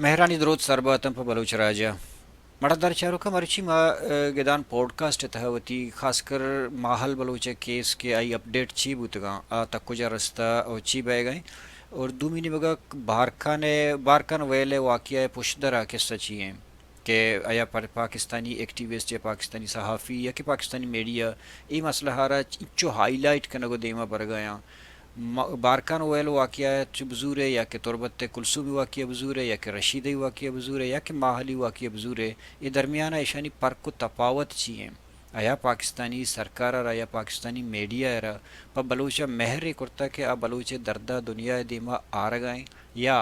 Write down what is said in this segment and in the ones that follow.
مہرانی دروت سر باتن پہ بلوچ راج ء۔ مڑدار چاروکاں، مرچی ما، ء، گدان پوڈکاسٹ ء تہ ء وتی خاص کر ماہل بلوچ ء کیس کہ آئی اپڈیٹ چی بوتگاں، آ تک کجا رستہ او چی بئیگ ء انت؟ اور دومی نیمگ ء بارکھان ء، بارکھان ویل ء واقعہ ء پشدر ء قصہ چی انت کہ آیا پر-، پاکستانی ایکٹیوسٹ یا پاکستانی صحافی یا کہ پاکستانی میڈیا اے مسئلہ ء را انچو ہائی لائٹ کنگ ء دیما برگ ء آں؟ م-، بارکھان ویل واقعہ ء چہ بزور ئے یا کہ تربت ء کلثومی واقعہ بزور ئے یا کہ رشیدئی واقعہ بزور ئے یا کہ ماہلی واقعہ بزور ئے، اے درمیان ء ایشانی پرک و تپاوت چی انت؟ آیا پاکستانی سرکار ء را یا پاکستانی میڈیا ء را پہ بلوچ ء مہرے کرتہ کہ آ بلوچ ء درد ء دنیا ء دیما آرگ ء انت، یا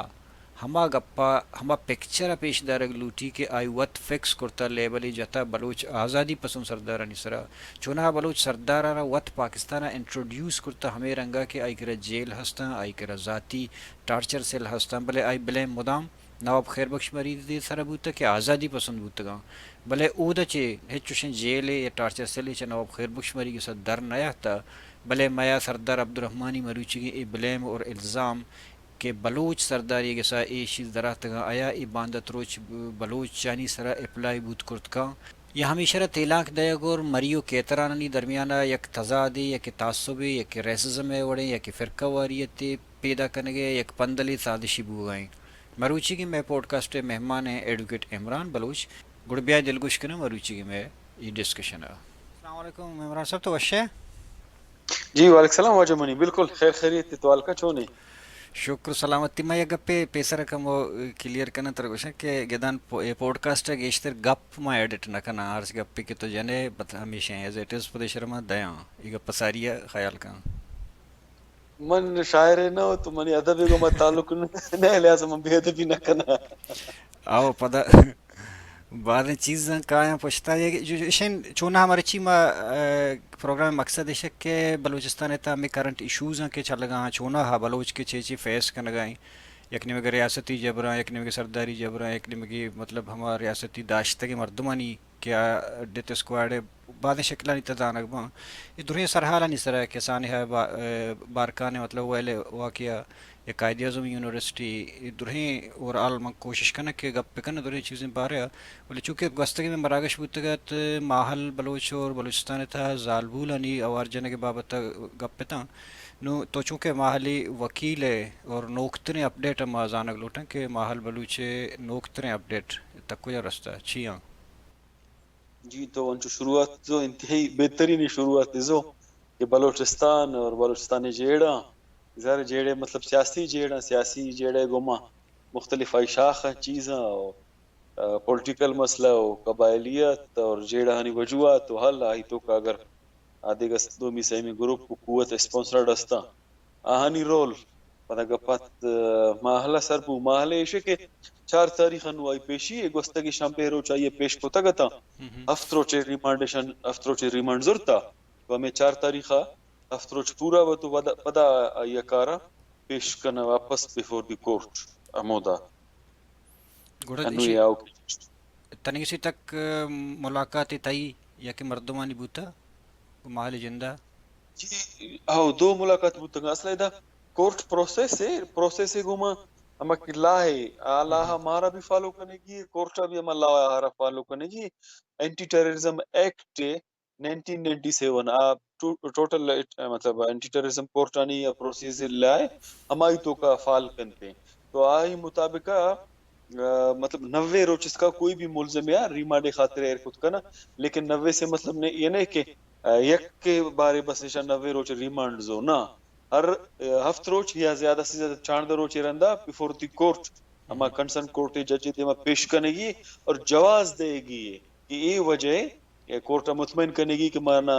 ہما گپ ء ہما پکچر ء پیش دارگ لوٹی کہ آئی وت فکس کرتہ، لیبلے جتہ، بلوچ آزادی پسند سردارانی سرا؟ چوناہا بلوچ سردار ء را وت پاکستان ء انٹروڈیوس کرتہ ہمے رنگ ء کہ آئی کرا جیل ہستاں، آئی کرا ذاتی ٹارچر سیل ہستاں، بلے آئی بلیم مدام نواب خیر بخش مریدی سرا بوتہ کہ آزادی پسند بوتگاں، بلے اودا چہ ہچ چوشیں جیلے یا ٹارچر سیلے چہ نواب خیر بخش مریدی سرا در نیاتہ، بلے میا سردار عبدالرحمانی مروچیگیں اے بلیم اور الزام کہ بلوچ سرداری گسا اے چیز دراتگاں، آیا اے باندات روچ بلوچانی سرا اپلائی بوت کرت کاں؟ یا ہمیشہ را تیلانک دئیگ اور مری و کیترانانی درمیانا یک تضادے، یک تعصبے، یک ریسزمے وڑیں، یک فرقہ واریتے پیدا کنگے، یک پندلے سازشی بوگا ایں؟ مروچیگیں مئے پوڈکاسٹ مہمان ایں ایڈوکیٹ عمران بلوچ۔ گڑا بیائے دلگوش کنیں مروچیگیں مئے اے ڈسکشن ء۔ السلام علیکم عمران صاحب، تو وش ئے؟ جی، وعلیکم السلام واجہ منی، بالکل خیر خیریت، تو حالکا چون ئے؟ شکر سلامتی۔ ما یک گپے پیسر کمو کلیئر کناں، ترا گوشاں کہ گدان پو-، اے پوڈکاسٹ ء گیشتر گپ ما ایڈٹ نہ کناں، ہرچ گپے کہ تو جنے بس ہمیشہ ایز اٹ از پدے شرما دیاں، اے گپ ساری ء خیال کن۔ من شاعرے نہ ہوں تو منی ادبے گوما تعلق نہ، نہ، لہذا من بے ادبی نہ کناں۔ آؤ پدا بازیں چیزاں کایاں پشتا۔ یہ جو، جو اشین چوناہا مرچی ما، ء، پروگرام مقصد اش کہ بلوچستان ء تہا ہمے کرنٹ ایشوز آں کہ چلگا آں، چوناہا بلوچ کہ چے چے فیس کنگا ایں، یک نیمگے ریاستی جبراں، یک نیمگے سرداری جبراں، یک نیمگے مطلب ہما ریاستی داشتگیں مردمانی کہ آ ڈیتھ اسکواڈ ء بازیں شکلانی تہ زانگ باں۔ اے درہیں سرحالانی سرا کہ سانحہ با-، ء بارکھان ء مطلب ویل ء واقعہ یا قائد اعظم یونیورسٹی، اے درہیں اوور آل من کوشش کناں کہ گپ بہ کناں درہیں چیزیں بارے ء، بلے چونکہ گوستگیں مئے مراگش بوتگ ات ماہل بلوچ اور بلوچستان ء تہا زالبولانی اوار جنگ ء بابت ء گپ اتاں، نوں تو چونکہ ماہلی وکیل ء اور نوکتریں اپڈیٹ ء ما زانگ لوٹاں کہ ماہل بلوچ ء نوکتریں اپڈیٹ تک کجا رستہ چی آں؟ جی، تو انچو شروعات تو انتہائی بہترین شروعات دزو کہ بلوچستان اور بلوچستانی جیڑاں، ظاہر جیڑے مطلب سیاسی جیڑاں، سیاسی جیڑے گوما مختلف آئی شاخ چیزاں اور، آ، پولیٹیکل مسئلہ و قبائلیت اور جیڑہانی وجوہات و حل آئی توکا اگر آ دگہ دومی سیمی گروپ و قوت اسپانسرڈ ہستاں، آہانی رول پدا گپت، آ، ماہلہ سر بو۔ ماہلہ ایشے کہ چار تاریخ انو آئی پیشی اے گوستگی شنبے روچ آئی پیش کتگ اتاں۔ ہفت روچے ریمانڈ ایشان، ہفت روچے ریمانڈ زرتا۔ تو ہمیں چار تاریخ ہفت روچ پورا بہ تو پدا، پدا آئی کارا پیش کنہ واپس بیفور دی کورٹ ہمودا۔ گڑا انو ایشی یہ آؤ۔ تنیگسی تک، آ، ملاقات تئی یا کہ مردمانی بوتا؟ گوں ماہلی جندا؟ جی، ہاؤ، دو ملاقات بوتگ۔ اصل ادا کورٹ پروسیس ہے، پروسیس ہے گوما ہما کہ لا ہے، آ لا مارا بھی فالو کرنے کی ہے، کورٹ بھی ہما لا آرا فالو کرنے کی ہے۔ اینٹی ٹیررزم ایکٹ ہے، نائنٹین نائنٹی سیون، آ ٹو-، ٹوٹل، مطلب، اینٹی ٹیررزم کورٹ آنی یا پروسیس لا ہے، ہمائی توکا فال کنتے۔ تو آئی مطابقہ آ، مطلب، نوے روچ اسکا کوئی بھی ملزم یا ریمانڈ خاطر ایر کت کنا، لیکن نوے سے مطلب نے، یہ نہیں کہ، آ، یک کے بارے بس ایشا نوے روچ ریمانڈ زو نا۔ ہر، آ، ہفت روچ یا زیادہ سے زیادہ چاردہ روچ رندا بیفور دی کورٹ، ہما کنسرن کورٹ جج دیما پیش کنگی اور جواز دے گی ہے کہ اے وجہ ہے کہ کورٹ مطمئن کنگی کہ مانا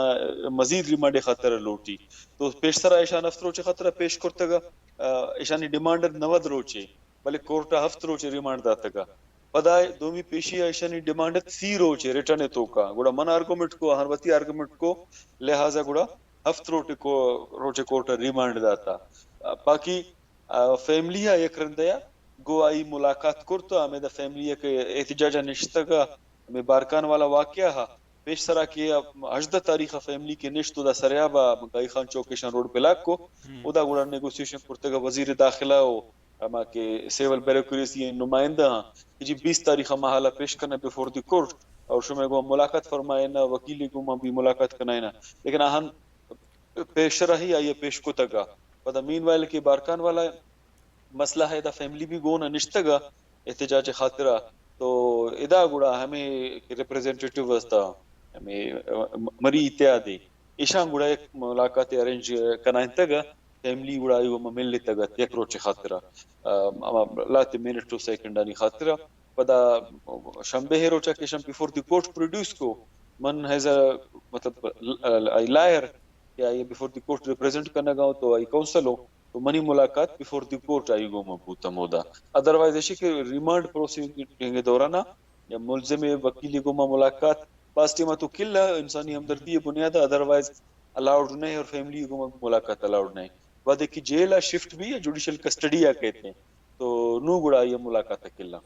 مزید ریمانڈ خاطر لوٹی۔ تو پیش سرا ایشان ہفت روچ خاطر پیش کرتگا، آ، ایشانی ڈیمانڈ نود روچے۔ بلے کورٹ ء ہفت روچ ریمانڈ داتگ ء پدا دومی پیشی ء ایشانی ڈیمانڈ ات سی روچ ء ریٹن ء توکا۔ گڑا من آرگومنٹ کو، آہان وتی آرگومنٹ کو، لہذا گڑا ہفت روچ کو-، روچ کورٹ ء ریمانڈ داتا۔ باقی، آ، فیملی ء یک رندے ء گوں آئی ملاقات کرت ء ہمیدا فیملی ء کہ احتجاج ء نشتگ ء ہمے بارکان والا واقعہ ء پیش سرا کہ ہژدہ تاریخ ء فیملی کہ نشت، اودا سریاب ء گائی خان چوک ایشاں روڈ بلاک کو، اودا گڑا نیگوسیشن کرتگ ء وزیر داخلہ و ہما کہ سول بیوروکریسی نمائندہ ہاں، کہ جی بیست تاریخ ءَ ما حالا پیش کنیں بیفور دی کورٹ، اور شمئے گوں ملاقات فرمائیں نا، وکیلے گوں ما بھی ملاقات کنائیں نا، لیکن آہن پیشرا ہی آئی ءَ پیش کتگ ءَ۔ پدا مین وائل کہ بارکان والا مسئلہ ہے، ادا فیملی بھی گون نشتگ ءَ احتجاج خاطرہ، تو ادا گڑا ہمیں ریپریزنٹیٹیو واسطہ ہمیں مری اتحادی ایشاں گڑا یک ملاقات ارینج کنائینتگ ءَ، فیملی گڑا آئی گوما ملتگ ات یک روچے خاطرا، آ، ہما لہتے منٹ و سیکنڈانی خاطرا۔ پدا شنبے ءِ روچا کہ ایشاں بیفور دی کورٹ پروڈیوس کو، من ایز اے، مطلب، لائر کہ آئی بیفور دی کورٹ ریپریزنٹ کنگا ہوں تو آئی کونسل ہوں، تو منی ملاقات بیفور دی کورٹ آئی گوما بوت ہمودا۔ ادروائز ایشی کہ ریمانڈ پروسیڈنگ دوران یا ملزم وکیل گوما ملاقات، بعض ٹیما تو کل انسانی ہمدردی بنیاد، ادروائز الاؤڈ نہیں اور فیملی گوما ملاقات الاؤڈ نہیں۔ وہدے کہ جیل ءَ شفٹ بھی یا جوڈیشل کسٹڈی ءَ کیت ہیں، تو نو گڑا آئی ملاقات کلا۔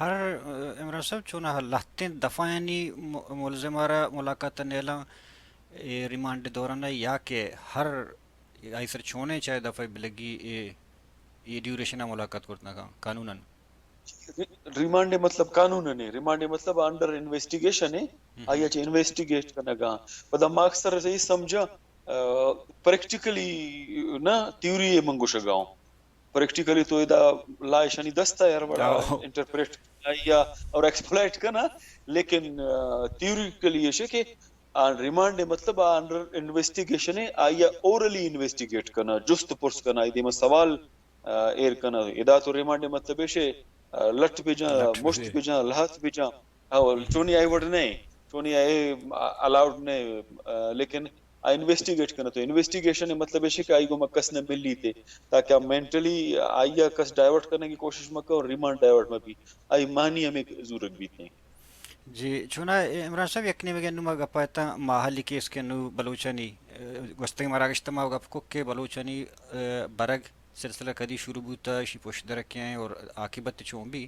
ہر، ء، عمران صاحب، چونا لہتیں دفعہ یعنی م-، ملزم ءَ را ملاقات نیلاں، اے ریمانڈ دوران ءَ یا کہ ہر آئی سر چونے چاہے دفعہ بلگی اے، اے ڈیوریشن ءَ ملاقات کرت نہ کن قانوناً؟ ری-، ریمانڈ مطلب قانون نے، ریمانڈ مطلب انڈر انویسٹیگیشن ہے، ہم۔ آئی اچ انویسٹیگیٹ کنگا۔ پدا ما اکثر صحیح سمجھا، آ، پریکٹیکلی نہ تھیوری ہے منگوشگا ہوں۔ پریکٹیکلی تو ادا لا ایشانی دست ہے ہر وڑا آہو۔ انٹرپریٹ یا اور ایکسپلائٹ کنا، لیکن، آ، تھیوریکلی ایشے کہ آ ریمانڈ مطلب آ انڈر انویسٹیگیشن ہے، آئی اورلی انویسٹیگیٹ کنا، جست پرس کنا، آئی دیما سوال، آ، ایر کنا۔ ادا تو ریمانڈ مطلب ایشے، آ، لٹ بجاں، لٹ مشت بجاں۔ بجاں، لہت بجاں۔ ہاں، چونی آئی وڑ نہیں، چونی آئی، آ، الاؤڈ نہیں، آ، لیکن آ انویسٹیگیٹ کنت۔ تو انویسٹیگیشن ءِ مطلب ایش کہ آئی گوما کس نہ ملیت، تاکہ آ مینٹلی آئی ءَ کس ڈائیورٹ کنگ ءِ کوشش مہ کن اور ریمانڈ ڈائیورٹ مہ بی، آئی مانی ہمے زورگ بیت۔ جی، چونا عمران صاحب، یک نیمگے نوں ما گپ ءَ اتاں ماہلی کیس کہ نوں بلوچانی، ء، گوستگیں مراگش ءَ ما گپ کت کہ بلوچانی، ء، برگ سلسلہ کدی شروع بوتا، اشی پشدر کئے ایں اور عاقبت چون بی۔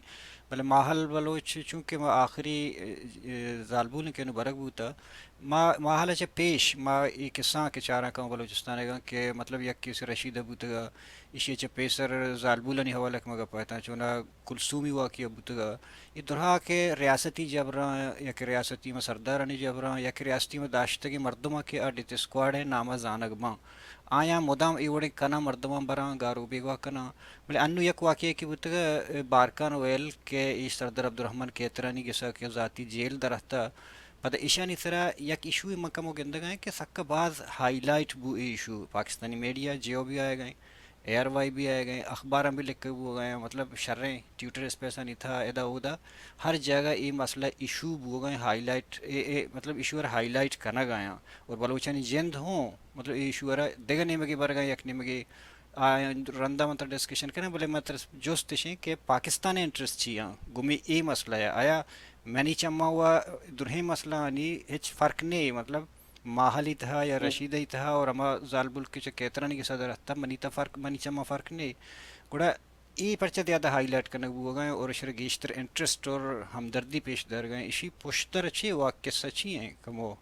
بلے ماہل بلوچ چونکہ ما آخری، ء، زالبول ایں کہ نوں برگ بوتا، ما، ماہل ءَ چہ پیش ما اے قصہ آں کہ چاراں کاں بلوچستان ءَ کہ مطلب یک کیس رشید ءَ بوتگا، ایشی ءَ چہ پیسر زالبولانی حوالہ کہ ما گپ ءَ اتاں، چونا کلثومی واقعہ بوتگا۔ اے درہا کہ ریاستی جبراں یا کہ ریاستی ما سردارانی جبراں یا کہ ریاستی ما داشتگیں مردماں کہ آ ڈیتھ اسکواڈ ءِ نام ءَ زانگ باں، آیاں مدام اے وڑیں کناں، مردماں براں، گار و بیگواہ کناں۔ بلے انوں یک واقعہ کہ بوتگ، بارکان ویل کہ اے سردار عبدالرحمن کیترانی گسا کہ ذاتی جیل درہتا، پدا ایشانی سرا یک ایشوے من کمو گندگا ایں کہ سکا باز ہائی لائٹ بو اے ایشو، پاکستانی میڈیا جیو بھی آئیگا ایں، اے آر وائی بھی آئیگا ایں، اخباراں بھی لکھگ بوگا ایں، مطلب شریں ٹویٹر اسپیسانی تھا ادا اودا ہر جاگہ اے مسئلہ ایشو بوگا ایں، ہائی لائٹ، اے، اے، مطلب ایشو ءَ ہائی لائٹ کنگا ایں۔ اور بلوچانی جند ہوں، مطلب اے ایشو ءَ دگہ نیمگے برگا ایں، یک نیمگے آ رندا من ترا ڈسکشن کناں، بلے من ترا جست اش ایں کہ پاکستان ءِ انٹرسٹ چی آں گوں اے مسئلہ ءَ؟ آیا منی چماں و درہیں مسئلہ آنی ہچ فرق نے، مطلب ماہلی تہا یا ہم۔ رشید ءِ تہا اور ہما زالبول کہ چہ کیترانی گسا درہتا، منی تہا فرق، منی چماں فرق نے۔ گڑا اے پرچہ زیادہ ہائی لائٹ کنگ بوگا ایں اور اشرا گیشتر انٹرسٹ اور ہمدردی پیش دارگا ایں؟ اشی پشتر چی واقعہ، قصہ چی ایں کمو؟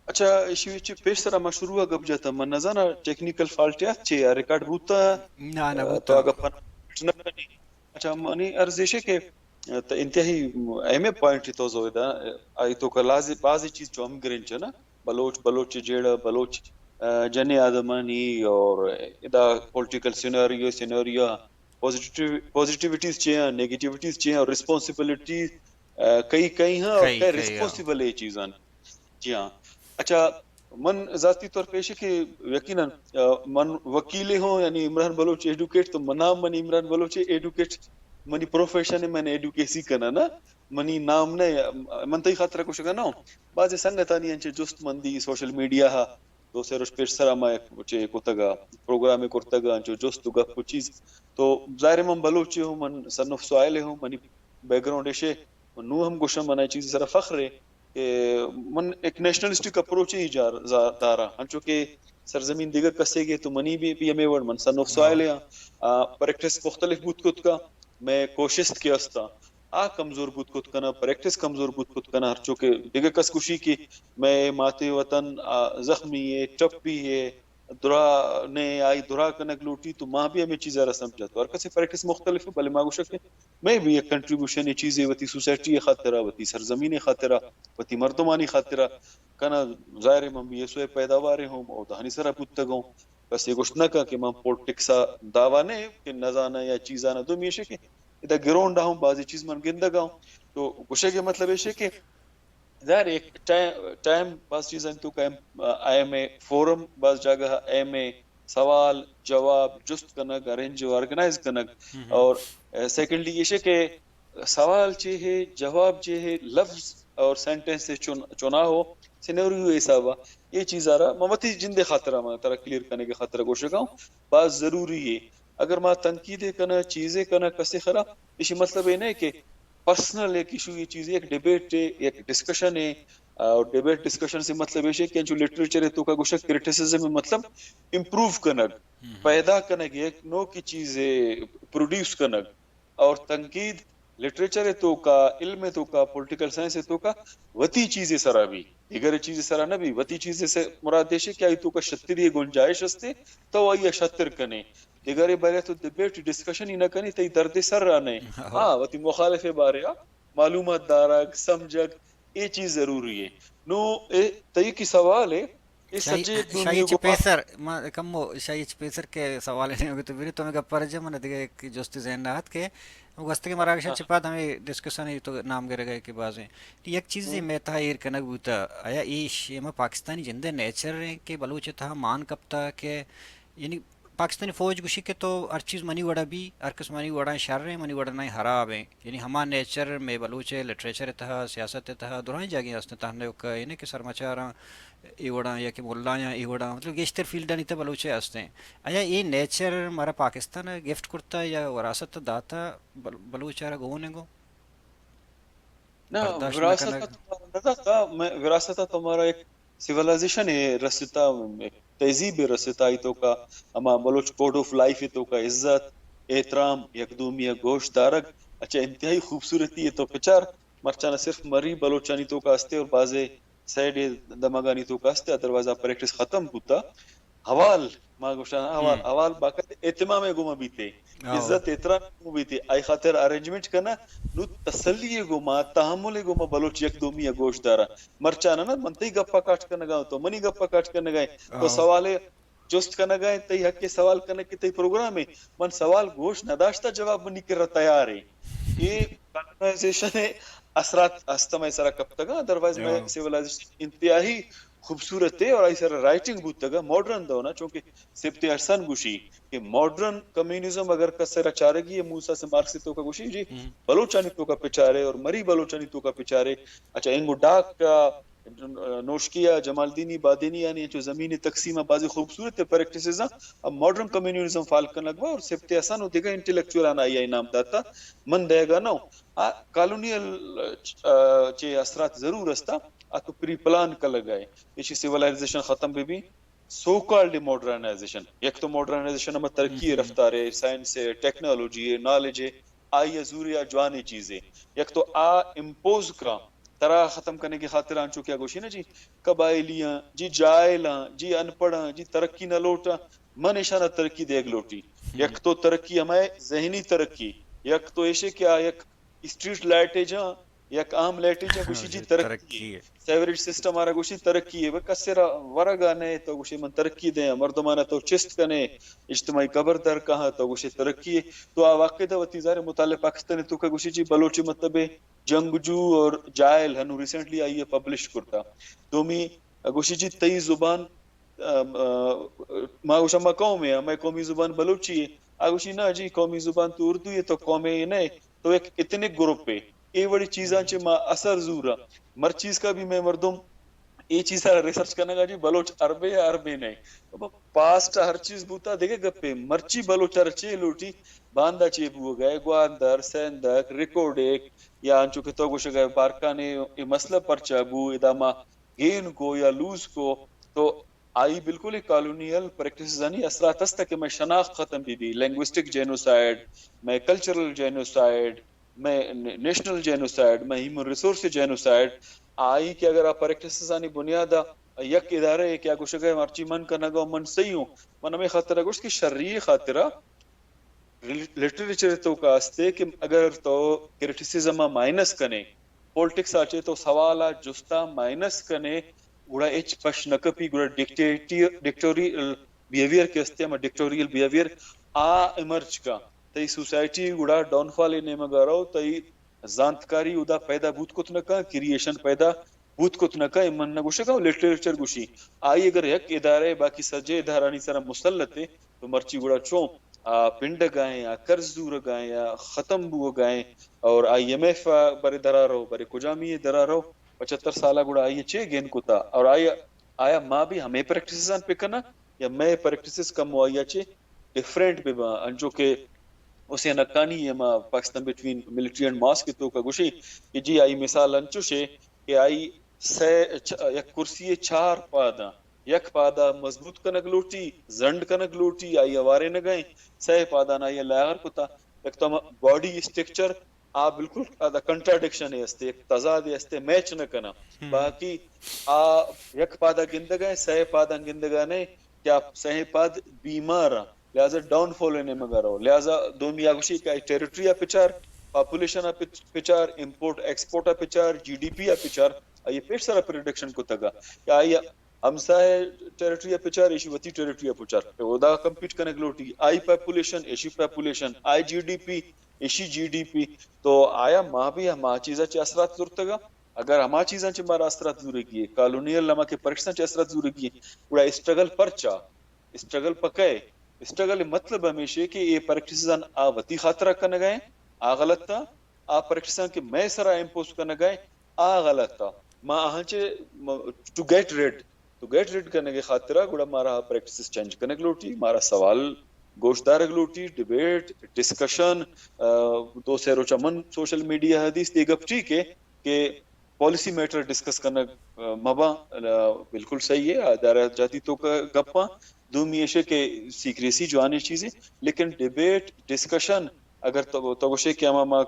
اچھا، ایشی وچ پیش سرا ما شروع ءَ گپ جتا، من نہ زاناں ٹیکنیکل فالٹ یات چے آ ریکارڈ بوتا، نہ، نہ آ، بوتا۔ تو اگہ پن نہ کنی۔ اچھا، منی عرض ایش کہ، آ، تو انتہائی اہم پوائنٹ تو زویدا، آئی تو کا لازم بازی چیز چو ہم گرنچ نا، بلوچ، بلوچ جیڑا، بلوچ، آ، جنی آدمانی اور ادا پولیٹیکل سیناریو، سیناریو، پازیٹیو، پازیٹیوٹیز چے ہیں، نیگیٹیوٹیز چے ہیں اور ریسپانسبلٹی، آ، کئی، کئی ہیں اور کئی، کئی کئی ہیں۔ ریسپانسبل ہے چیزاں۔ جی ہاں۔ اچھا، من ذاتی طور پیش کہ یقیناً، آ، من وکیلے ہوں، یعنی عمران بلوچ ایڈوکیٹ، تو منا من عمران بلوچ ایڈوکیٹ، منی پروفیشن ہے، من ایڈوکیسی کنا نا، منی نام نے، من تئی خاطر کچھ کنا ہوں۔ بعض سنگتانی انچے جست مندی سوشل میڈیا ہا، دو سے روچ پیش سرا ما یک چے کتگا، پروگرامے کرتگا، انچو جست و گپ و چیز۔ تو ظاہر ہے من بلوچے ہوں، من سن آف سوائلے ہوں، منی بیک گراؤنڈ ایشے، نوں ہم گوشاں، من اے چیز سرا فخر ہے کہ من ایک نیشنلسٹک اپروچ ہی جار-، زا-، داراں۔ انچو کہ سرزمین دیگر کسے گے تو منی بھی، بھی ہمیں وڑ من سن آف سوائل ہاں۔ آ، پریکٹس مختلف بوت کت کا، میں کوشست کے استا۔ آ کمزور بوت کت کنا، پریکٹس کمزور بوت کت کنا، ہرچو کہ دیگر کس گوشی کہ میں ماتے وطن، آ، زخمی ہے، ٹپی ہے، درا نے آئی درا کنگ لوٹی، تو ما بھی ہمیں چیزا را سمجھا۔ تو ہر کسی پریکٹس مختلف ہے، بلے ما گوشا کہ میں بھی ایک کنٹریبیوشن، یہ چیزیں وتی سوسائٹی خاطرہ، وتی سرزمین خاطرہ، وتی مردمانی خاطرہ کنا۔ ظاہر ہے من بی ایس او پیداوار ہوں اور دہانی سرا بوتگوں۔ کسے گوشت نہ کن کہ من پولیٹکس ء دعویٰ نہ کہ نہ زاناں یا چیزاں نہ۔ دومی ایش کہ ادا گراؤنڈ ء ہوں بازی چیز من گندگ ء ہوں۔ تو گوشگ ء مطلب ایش کہ ظاہر ایک ٹائم، ٹائم باز چیزاں تو کہ آئی ایم اے فورم، باز جاگہ آئی ایم اے سوال جواب جست کنگ، ارینج و آرگنائز کنگ۔ اور سیکنڈلی ایش کہ سوال چے ہے، جواب چے ہے، لفظ اور سینٹنس چن-، چنا ہو، سینیریو حساب ء۔ اے چیز ء را من وتی جند ء خاطر ء من ترا کلیئر کنگ ء خاطر ء گوشگ ء آں، باز ضروری ہے۔ اگر ما تنقید ء کناں، چیزے کناں، کسے خرا، ایشی مطلب اے نہ کہ پرسنل یک ایشو، یہ چیز یک ڈیبیٹ ہے، یک ڈسکشن ہے۔ اور ڈیبیٹ ڈسکشن سے مطلب ایش ہے کہ انچو لٹریچر ء توکا گوشگ، کریٹیسزم ء مطلب امپروو کنگ، پیدا کنگ، یک نوکی چیز پروڈیوس کنگ۔ اور تنقید لٹریچر ء توکا، علم ء توکا، پولیٹیکل سائنس ء توکا وتی چیزے سرا بی، دگرے چیزے سرا نہ بی۔ وتی چیزے سے مراد ایش کہ آئی توکا شتری گنجائش استے، تو آئی ء شتر کنے۔ دگرے بارے تو ڈبیٹ ڈسکشن ہی نہ کنے، تئی درد سر را نہ۔ ہاں، وتی مخالف بارے آ معلومات دارگ، سمجھگ، اے چیز ضروری ہے۔ نو اے تئی کی سوال ہے، اے شاہی، سجے شاہی دنیا چہ کو پیسر، ما کمو شاہی چہ پیسر کہ سوال نہیں ہوگی تو میری تو میں گپر جے من دگہ ایک جستی ذہن نہ آت کہ گوستگیں مراگشاں چہ پد ہمیں ڈسکشن ہی تو نام گرگ ء کہ بازیں۔ یک چیزے مئے تہا ایر کنگ بوتا، آیا اے شیما پاکستانی جندے نیچر ایں کہ بلوچ تہا مان کپتا کہ یعنی پاکستانی فوج گوشی کہ تو ہر چیز منی وڑا بی، ہر کس منی وڑا شر ایں، منی وڑا نہیں خراب ایں۔ یعنی ہما نیچر مئے بلوچ لٹریچر تہا، سیاست تہا، درائیں جاگہیں ہستیں، تہنا کہ یعنی کہ سرمچاراں اے وڑاں یا کہ ملایاں اے وڑاں، مطلب گیشتر فیلڈانی تہ بلوچے ہستیں۔ آیا اے نیچر مارا پاکستان ء گفٹ کرتا یا وراثت ء داتا بل-، بلوچ ء را گون انگو؟ نہ، برداشت نہ وراثت کنگ؟ ء تو مارا نہ داتا، میں وراثت ء تو مارا ایک سیولائزیشن ء رستا، ایک تہذیب ء رستا، ای تو کا ہما بلوچ کوڈ آف لائف ء تو کا عزت، احترام، یک دومی ء گوش دارگ، اچھا انتہائی خوبصورتی ء تو پچار، مرچاں نہ صرف مری بلوچانی تو کا ہستے اور بازے سائیڈ ء دمگانی توکا است، ادروائز آ پریکٹس ختم بوتا۔ حوال، ما گوشاں حوال، حوال باقاعدہ اہتمام ء گوما بیتے، عزت احترام ء گوما بیتے، آئی خاطر ارینجمنٹ کنا، نو تسلی ء گوما، تحمل ء گوما بلوچ یک دومی ء گوش دارا۔ مرچاں نہ، من تئی گپا کاٹ کنگا، تو منی گپا کاٹ کنگا، تو سوال ء جست کنگ ء انت، تئی حق ء سوال کنگ کہ تئی پروگرام ء۔ من سوال گوش نہ داشتہ، جواب منی کرا تیار ہے۔ اے کالونائزیشن ء اثرات ہست مئے سرا کپتگ، ادروائز مئے سیولائزیشن انتہائی خوبصورت ہے اور آئی سر رائٹنگ بوتگ، ماڈرن دور نا، چونکہ سبت احسن گوشی کہ ماڈرن کمیونزم اگر کس را چارگی ہے، موسیٰ سے مارکس توکا گوشی جی، بلوچانی توکا پچارے اور مری بلوچانی توکا پچارے۔ اچھا، انگو ڈاک کا نوشکی ء جمالدینی بادینی آنی انچو زمین تقسیم ء بازی خوبصورت پریکٹسز آں۔ اب ماڈرن کمیونزم فال کنگ ء اور سبت حسن و دگہ انٹلیکچوئل آناں آئی ء انعام داتا۔ من دئیگ ء نہ اوں۔ آ کالونیل، آ، چہ اثرات ضرور استا، آ تو پری پلان کلگ ء۔ ایشی سیولائزیشن ختم بہ بی، سو کالڈ ماڈرنائزیشن۔ یک تو ماڈرنائزیشن ہمہ ترقی ء رفتار ء، سائنس ء، ٹیکنالوجی ء، نالج ء، آئی ء زوری ء جوانیں چیزے۔ یک تو آ امپوز کا ترا ختم کنگ ء خاطر آنچو کہ گوشی نا جی، قبائلی آں، جی جاہل آں، جی ان پڑھ آں، جی ترقی نہ لوٹ آں، من ایشانا ترقی دیگ لوٹی۔ یک تو ترقی ہمائے ذہنی ترقی، یک تو ایشے کہ آ یک اسٹریٹ لائٹے جاں، یک عام لائٹے جاں، گوشی جی ترقی۔ سیوریج سسٹم آرا گوشی ترقی ہے، وہ کسے را ورگا نئے تو گوشی من ترقی دیں، مردمانا تو چست کنے، اجتماعی قبر در کہاں تو گوشی ترقی ہے۔ تو آ واقعہ دا وتی ظاہر مطالعہ پاکستان تو کہ گوشی جی بلوچی مطلب ہے جنگجو اور جاہل، ہنو ریسنٹلی آئی ہے پبلش کرتا۔ دومی گوشی جی تئی زبان، ام، ا، ما گوشاں ما قوم ہے، ہمے قومی زبان بلوچی ہے۔ آ گوشی نا جی قومی زبان تو اردو ہے تو قوم ہے نہیں، تو ایک ایتھنک گروپ ہے۔ اے وڑی چیزاں چہ ما اثر زورا۔ مرچیز کا بھی میں مردم اے چیز ریسرچ کرنے گا جی بلوچ عربے یا عربے نہیں۔ پاسٹ ہر چیز بوتا دیگه گپے، مرچی بلوچ ہر چے لوٹی، باندا چے بو گئے، گواندر، سیندک، ریکوڈک، یا انچو کہ تو گوشگ ء بارکھانے اے مسئلہ پرچا بو، ادا ما گین کو یا لوز کو، تو آئی بالکل اے کالونیل پریکٹسز آنی اثرات است کہ مئے شناخت ختم بی بی، لینگوسٹک جینوسائیڈ، مئے کلچرل جینوسائیڈ، مئے نیشنل جینوسائیڈ، مئے ہیومن ریسورس جینوسائیڈ، آئی کہ اگر آ پریکٹسز آنی بنیاد ء یک ادارہ ء کہ آ گوشگ ء مرچی من کنگ ء من صحیح ہوں، من ہمے خاطر ء گوشت کہ شری خاطر ء لٹریچر ء توکا است کہ اگر تو کریٹیسزم ء مائنس کنے، پولیٹکس ء چہ تو سوال ء جست ء مائنس کنے، گڑا ہچ پش نہ کپی، گڑا ڈکٹیٹی-، ڈکٹوریل بیہیویئر کہ است، ہما ڈکٹوریل بیہیویئر آ ایمرج کا، تئی سوسائٹی گڑا ڈاؤن فال ء نیمگ ء رو، تئی زانتکاری اودا پیدا بوت کت نہ کن، کریئیشن پیدا بوت کت نہ کن۔ من نہ گوشگ ء لٹریچر گوشی، آئی اگر یک ادارہ ء باقی سجے ادارانی سرا مسلط ء تو مرچی گڑا چون آ پنڈگ ء آ قرض زورگ ء آ ختم بوگ ء اور آئی ایم ایف ء برے درا رو، برے کجامی ء درا رو، پچھتر سال ء گڑا آئی ء چے گین کتا؟ اور آئی آیا ما بھی ہمے پریکٹسز آن پہ کناں یا مئے پریکٹسز کم و آئی ء چہ ڈفرنٹ بہ باں؟ انچو کہ حسین حقانی ء ما Pakistan between military and mosque ء توکا گوشی کہ جی آئی مثال انچوش ء کہ آئی سہ چ-، یک کرسی ء چار پاداں، یک پادا مضبوط کنگ لوٹی، زنڈ کنگ لوٹی، آئی ء وارینگ ء سہ پادان آئی ء لاغر کتا۔ یک تو ہما باڈی اسٹرکچر آ بالکل ادا کنٹراڈکشن ء است، یک تضاد ء است، میچ نہ کناں۔ باقی آ یک پادا گندگ ء سہ پاداں گندگ ء نہ کہ آ سہ پاد بیمار آں، لہذا ڈاؤن فال ء نیمگ ء رو۔ لہذا دومی آ گوشی کہ آئی ٹیریٹری ء پچار، پاپولیشن ء پچ-، پچار، امپورٹ ایکسپورٹ ء پچار، جی ڈی پی ء پچار، آئی پیش سرا پریڈکشن کتگ ء کہ آئی ہمساہے ٹیریٹری ء پچار، ایشی وتی ٹیریٹری ء پچار۔ اودا کمپیٹ کنگ لوٹی، آئی پاپولیشن، ایشی پاپولیشن، آئی جی ڈی پی، ایشی جی ڈی پی۔ تو آیا ما بھی ہما چیزاں چہ اثرات زرتگ ء؟ اگر ہما چیزاں چہ مارا اثرات زورگی ء، کالونیل ہما کہ پریکٹساں چہ اثرات زورگی ء، گڑا اسٹرگل پرچا؟ اسٹرگل پہ کئے؟ اسٹرگل ء مطلب ہمیش کہ اے پریکٹساں آ وتی خاطرا کنگ ء آ غلط ء، آ پریکٹساں کہ مئے سرا امپوز کنگ ء آ غلط ء۔ ما آہاں چہ to get rid, to get rid کنگ ء خاطرا گڑا مارا پریکٹسز چینج کنگ لوٹی، مارا سوال گوش دارگ لوٹی، ڈیبیٹ، ڈسکشن۔ دو سے روچا من سوشل میڈیا ء دیست اے گپ ٹھیک ہے کہ پالیسی میٹر ڈسکس کنگ مباں، بالکل صحیح ہے، ادارہ جاتی توکا گپاں۔ دومی ایش کہ سیکریسی جوانیں چیزیں، لیکن ڈیبیٹ، ڈسکشن، اگر تو تو گوشے کہ ہما ما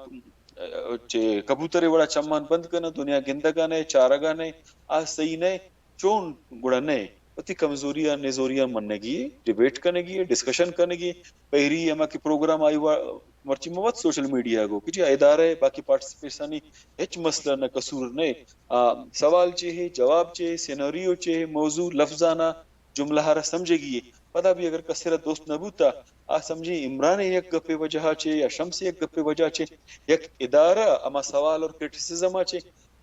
چہ کبوترے وڑا چمان بند کناں، دنیا گندگا نئے، چارگا نئے، آ صحیح نئے۔ چون گڑا نئے؟ وتی کمزوری ء نزوری ء منگی، ڈیبیٹ کنگی، ڈسکشن کنگی۔ پہری ہما کہ پروگرام آئی وا-، مرچی ما وت سوشل میڈیا گو کہ جی ادارہ باقی پارٹیسپیشنی ہچ مسئلہ نہ، قصور نئے۔ آ، سوال چے ہے، جواب چے ہے، سیناریو چے ہے، موضوع لفظانا جملہ را سمجھگی ہے۔ پدا بھی اگر کسے را دوست نہ بوتا، آ سمجھے عمران یک گپے وجہ چے یا شمس یک گپے وجہ چے، یک ادارہ ہما سوال اور کرٹیسزم چے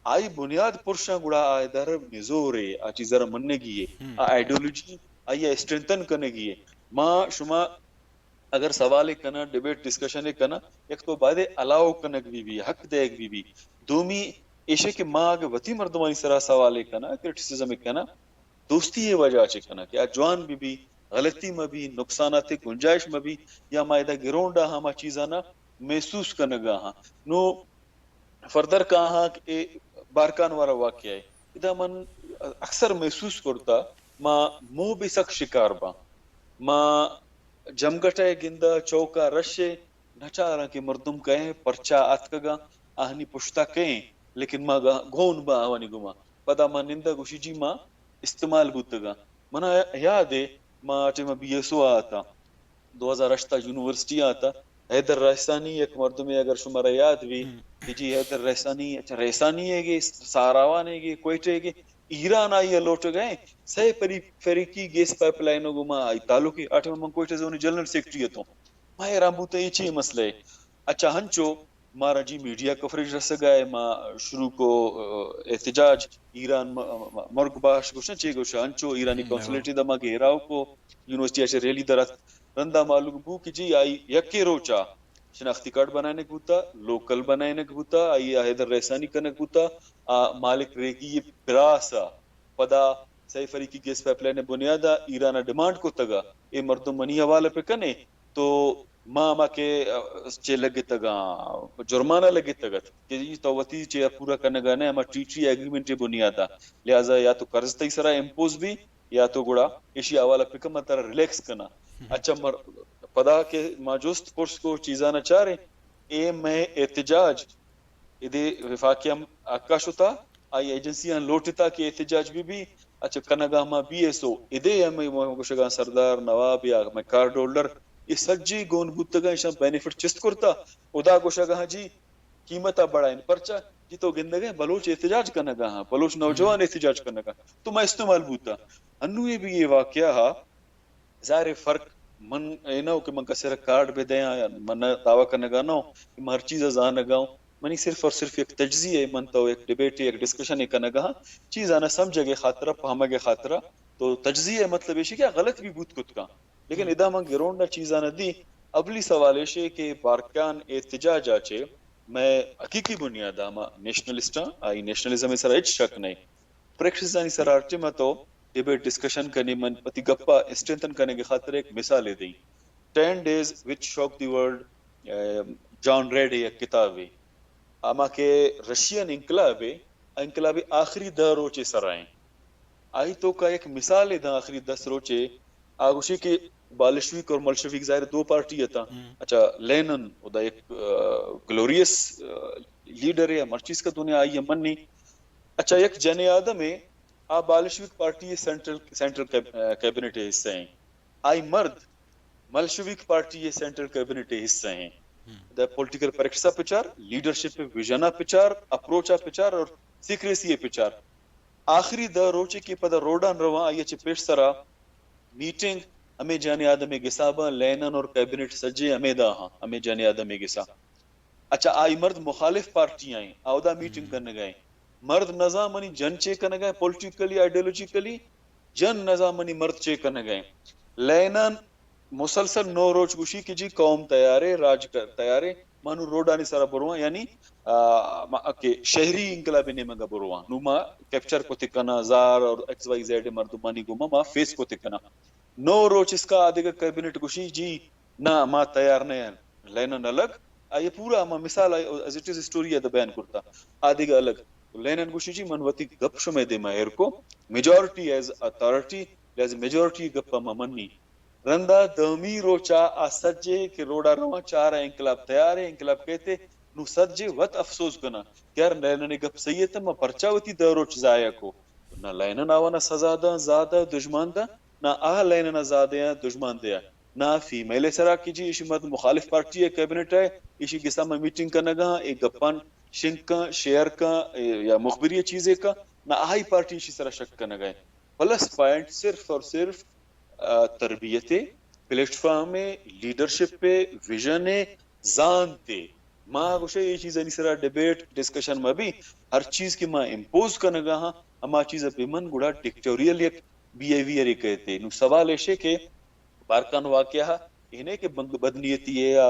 آئی بنیاد پرشاں گڑا آ ادارہ نزورے، آ چیز را منگی ہے، آ آئیڈیالوجی آئی اسٹرینتھن کنگی ہے۔ ما شما اگر سوالے کناں، ڈیبیٹ ڈسکشنے کناں، یک تو بایدے الاؤ کنگ بی بی، حق دیگ بی بی۔ دومی ایشے کہ ما اگہ وتی مردمانی سرا سوالے کناں، کرٹیسزمے کناں، دوستی ء وجہ چہ کناں کہ آ جوان بہ بی، غلطی مہ بی، نقصانات ء گنجائش مہ بی، یا ما ادا گراؤنڈ ء ہما چیزانا محسوس کنگا ہاں۔ نو فردر کاہاں کہ اے بارکان وارا واقعہ ہے۔ ادا من اکثر محسوس کرتا، ما موہ بے سک شکار باں۔ ما جمگٹہ ء گندہ چوکا رش ء نچاراں کہ مردم کئے، پرچا آتکگاں، آہانی پشتا کئے، لیکن ما گا-، گون باں آوانی گما۔ پدا ما نندا گوشی جی ما استعمال بوتگاں۔ منا یاد ہے، ما آ ٹائم بی ایس او آ اتاں، دو ہزار ہشت تا یونیورسٹی آ اتاں۔ حیدر رئیسانی یک مردمے اگر شمارا یاد بی کہ جی حیدر رئیسانی، اچھا رئیسانی ہے گے، ساراوان ہے گے، کوئٹہ ہے گے، ایران آئی ء لوٹگ ء، سہ پری-، فریقی گیس پائپ لائن ء گوما آئی تعلق ہے۔ آ ٹائم من کوئٹہ زونی جنرل سیکرٹری اتوں۔ ما حیران بوتاں اے چے مسئلہ ہے؟ اچھا ہنچو مارا جی میڈیا کوریج رسگا ہے، ما شروع کو، ا، احتجاج، ایران م-، م-، مرگ باش گوشن چے گوشا، ہنچو ایرانی قونصلیٹ دا ما گھیراؤ کو، یونیورسٹی ء چہ ریلی درات۔ رندا معلوم بو کہ جی آئی یکے روچا شناختی کارڈ بنائینگ بوتا، لوکل بنائینگ بوتا، آئی ء حیدر رئیسانی کنگ بوتا، آ مالک ریگی ء براس ء پدا سہ فریقی گیس پائپ لائن ء بنیاد ء ایران ء ڈیمانڈ کتگ ء اے مردم منی حوالہ پہ کنے تو ما ہما کہ، ا، چے لگتگ آں، جرمانہ لگتگ ات کہ جی تو وتی چے پورا کنگ ء نہ، ہما ٹی ٹی اے ایگریمنٹ ء بنیاد ء، لہذا یا تو قرض تئی سرا امپوز بی یا تو گڑا ایشی حوالہ پہ کن من ترا ریلیکس کناں۔ اچھا مر-، پدا کہ ما جست پرس کو چیزاں چاریں، اے مئے احتجاج ادے وفاقی ہم حقا شتا، آئی ایجنسیاں لوٹتا کہ احتجاج بہ بی۔ اچھا، کنگا ہما بی ایس او، ادے ہمے گوشگاں سردار، نواب یا ہمے کارڈ ہولڈر، اے سجے گون بوتگاں، ایشاں بینیفٹ چست کرتا۔ ادا گوشگاں جی قیمت ء بڑائین۔ پرچا؟ جی تو گندگے بلوچ احتجاج کنگا ہاں، بلوچ نوجوان احتجاج کنگا، تو ما استعمال بوتا۔ انو اے بھی اے واقعہ ہا، ظاہر ہے فرق من اے نہ ہو کہ من کسے را کارڈ بہ دیاں، یا من دعویٰ کنگا نہ ہو کہ من ہر چیز زانگا ہوں۔ منی صرف اور صرف یک تجزیہ ہے، من تو یک ڈیبیٹ، یک ڈسکشن کنگا ہاں، چیزانا سمجھگے خاطرہ، پہمگے خاطرہ۔ تو تجزیہ مطلب ایشی کہ غلط بھی بوت کت کاں، لیکن ادا من گراؤنڈ نا چیزانا دی۔ اولی سوال ایشے کہ بارکان احتجاج آچے میں حقیقی بنیاد آ ما نیشنلسٹ آں، آئی نیشنلزم سرا ہچ شک نہیں۔ پریکٹسانی سرا ہر ٹیم ء تو ڈیبیٹ ڈسکشن کنی، من وتی گپ ء اسٹرینتھن کنگ ء خاطر ایک مثال ء دئی۔ Ten days which shook the world, John Reed ء یک کتابے، ہما کہ رشین انقلاب ء، انقلاب ء آخری دہ روچ ء سرا ایں۔ آئی توکا یک مثال ء داں آخری دس روچ ء، آ گوشی کہ بالشویک اور ملشویک ظاہر دو پارٹی اتاں۔ اچھا، لینن ادا یک گلوریس لیڈر ہے، ہر چیز کا دنیا آئی ء منی۔ اچھا، یک جن آدم ہے، آ Bolshevik party central, central cab-, آ، کیبنٹ ء حصہ ہیں۔ آئی مرد ملشویک پارٹی سینٹرل کیبنٹ ء حصہ ہیں۔ دا پولیٹیکل پریکٹس ء پچار، لیڈرشپ ویژن ء پچار، اپروچ ء پچار اور سیکریسی ء پچار۔ آخری دہ روچے کہ پدا روڈان رواں، آئی ء چہ پیش سرا میٹنگ ہمے جن آدم ء گساباں، لینن اور کیبنٹ سجے ہمے دا ہاں، ہمے جن آدم ء گسا۔ اچھا، آئی مرد مخالف پارٹی آئیں، اودا میٹنگ کنگا ایں۔ مرد نزان منی جن چے کنگا ایں، پولیٹیکلی، آئیڈیالوجیکلی، جن نزان منی مرد چے کنگا ایں۔ لینن مسلسل نو روچ گوشی کہ جی قوم تیارے، راج ک-، تیارے، ما نوں روڈانی سرا برواں، یعنی، آ، ما-، کہ شہری انقلاب نیمگا برواں۔ نوں ما کیپچر کت کناں، زار اور ایکس وائی زیڈ مردمانی گوما ما فیس کت کناں۔ نو روچ اسکا آدگہ کیبنٹ گوشی جی، نہ، ما تیار نہ ایں۔ لینن الگ، آئی پورا ہما مثال ایز اٹ از اسٹوری ء بیان کرتا، آدگہ الگ۔ لینن گوشی جی من وتی گپ شمئے دیما ایر کو، میجورٹی ایز اتھارٹی، لہذا میجورٹی گپ ما منی۔ رندا دہمی روچا آ سجے کہ روڈا رواں چار انقلاب تیار ہے، انقلاب کہتے، نو سجے وت افسوس کناں کہ یار لینن گپ صحیح ہے، تو ما پرچا وتی دہ روچ ضائع کو؟ نہ لینن آوانا سزا داں، زیادہ دشمن داں، نہ آ لینن زیادہ دشمن دیا۔ نہ فیمیل ء سرا کہ جی ایشی مرد مخالف پارٹی ء کیبنٹ ء، ایشی گسا ما میٹنگ کنگا، اے گپان شنگ کن، شیئر کن، اے یا مخبری ء چیزے کن، نہ آئی پارٹی ایشی سرا شک کنگا۔ پلس پوائنٹ صرف اور صرف، آ، تربیت ء، پلیٹ فارم ء، لیڈرشپ ء، ویژن ء، زانت ء۔ ما گوشے اے چیزانی سرا ڈیبیٹ، ڈسکشن مہ بی، ہر چیز کہ ما امپوز کنگا ہاں، ہما چیز ء بہ من گڑا ڈکٹیٹوریل یک بیہیویئر ء کئیت۔ نوں سوال ایش کہ بارکان واقعہ اے نہ کہ بد-، بدنیتی ء یا،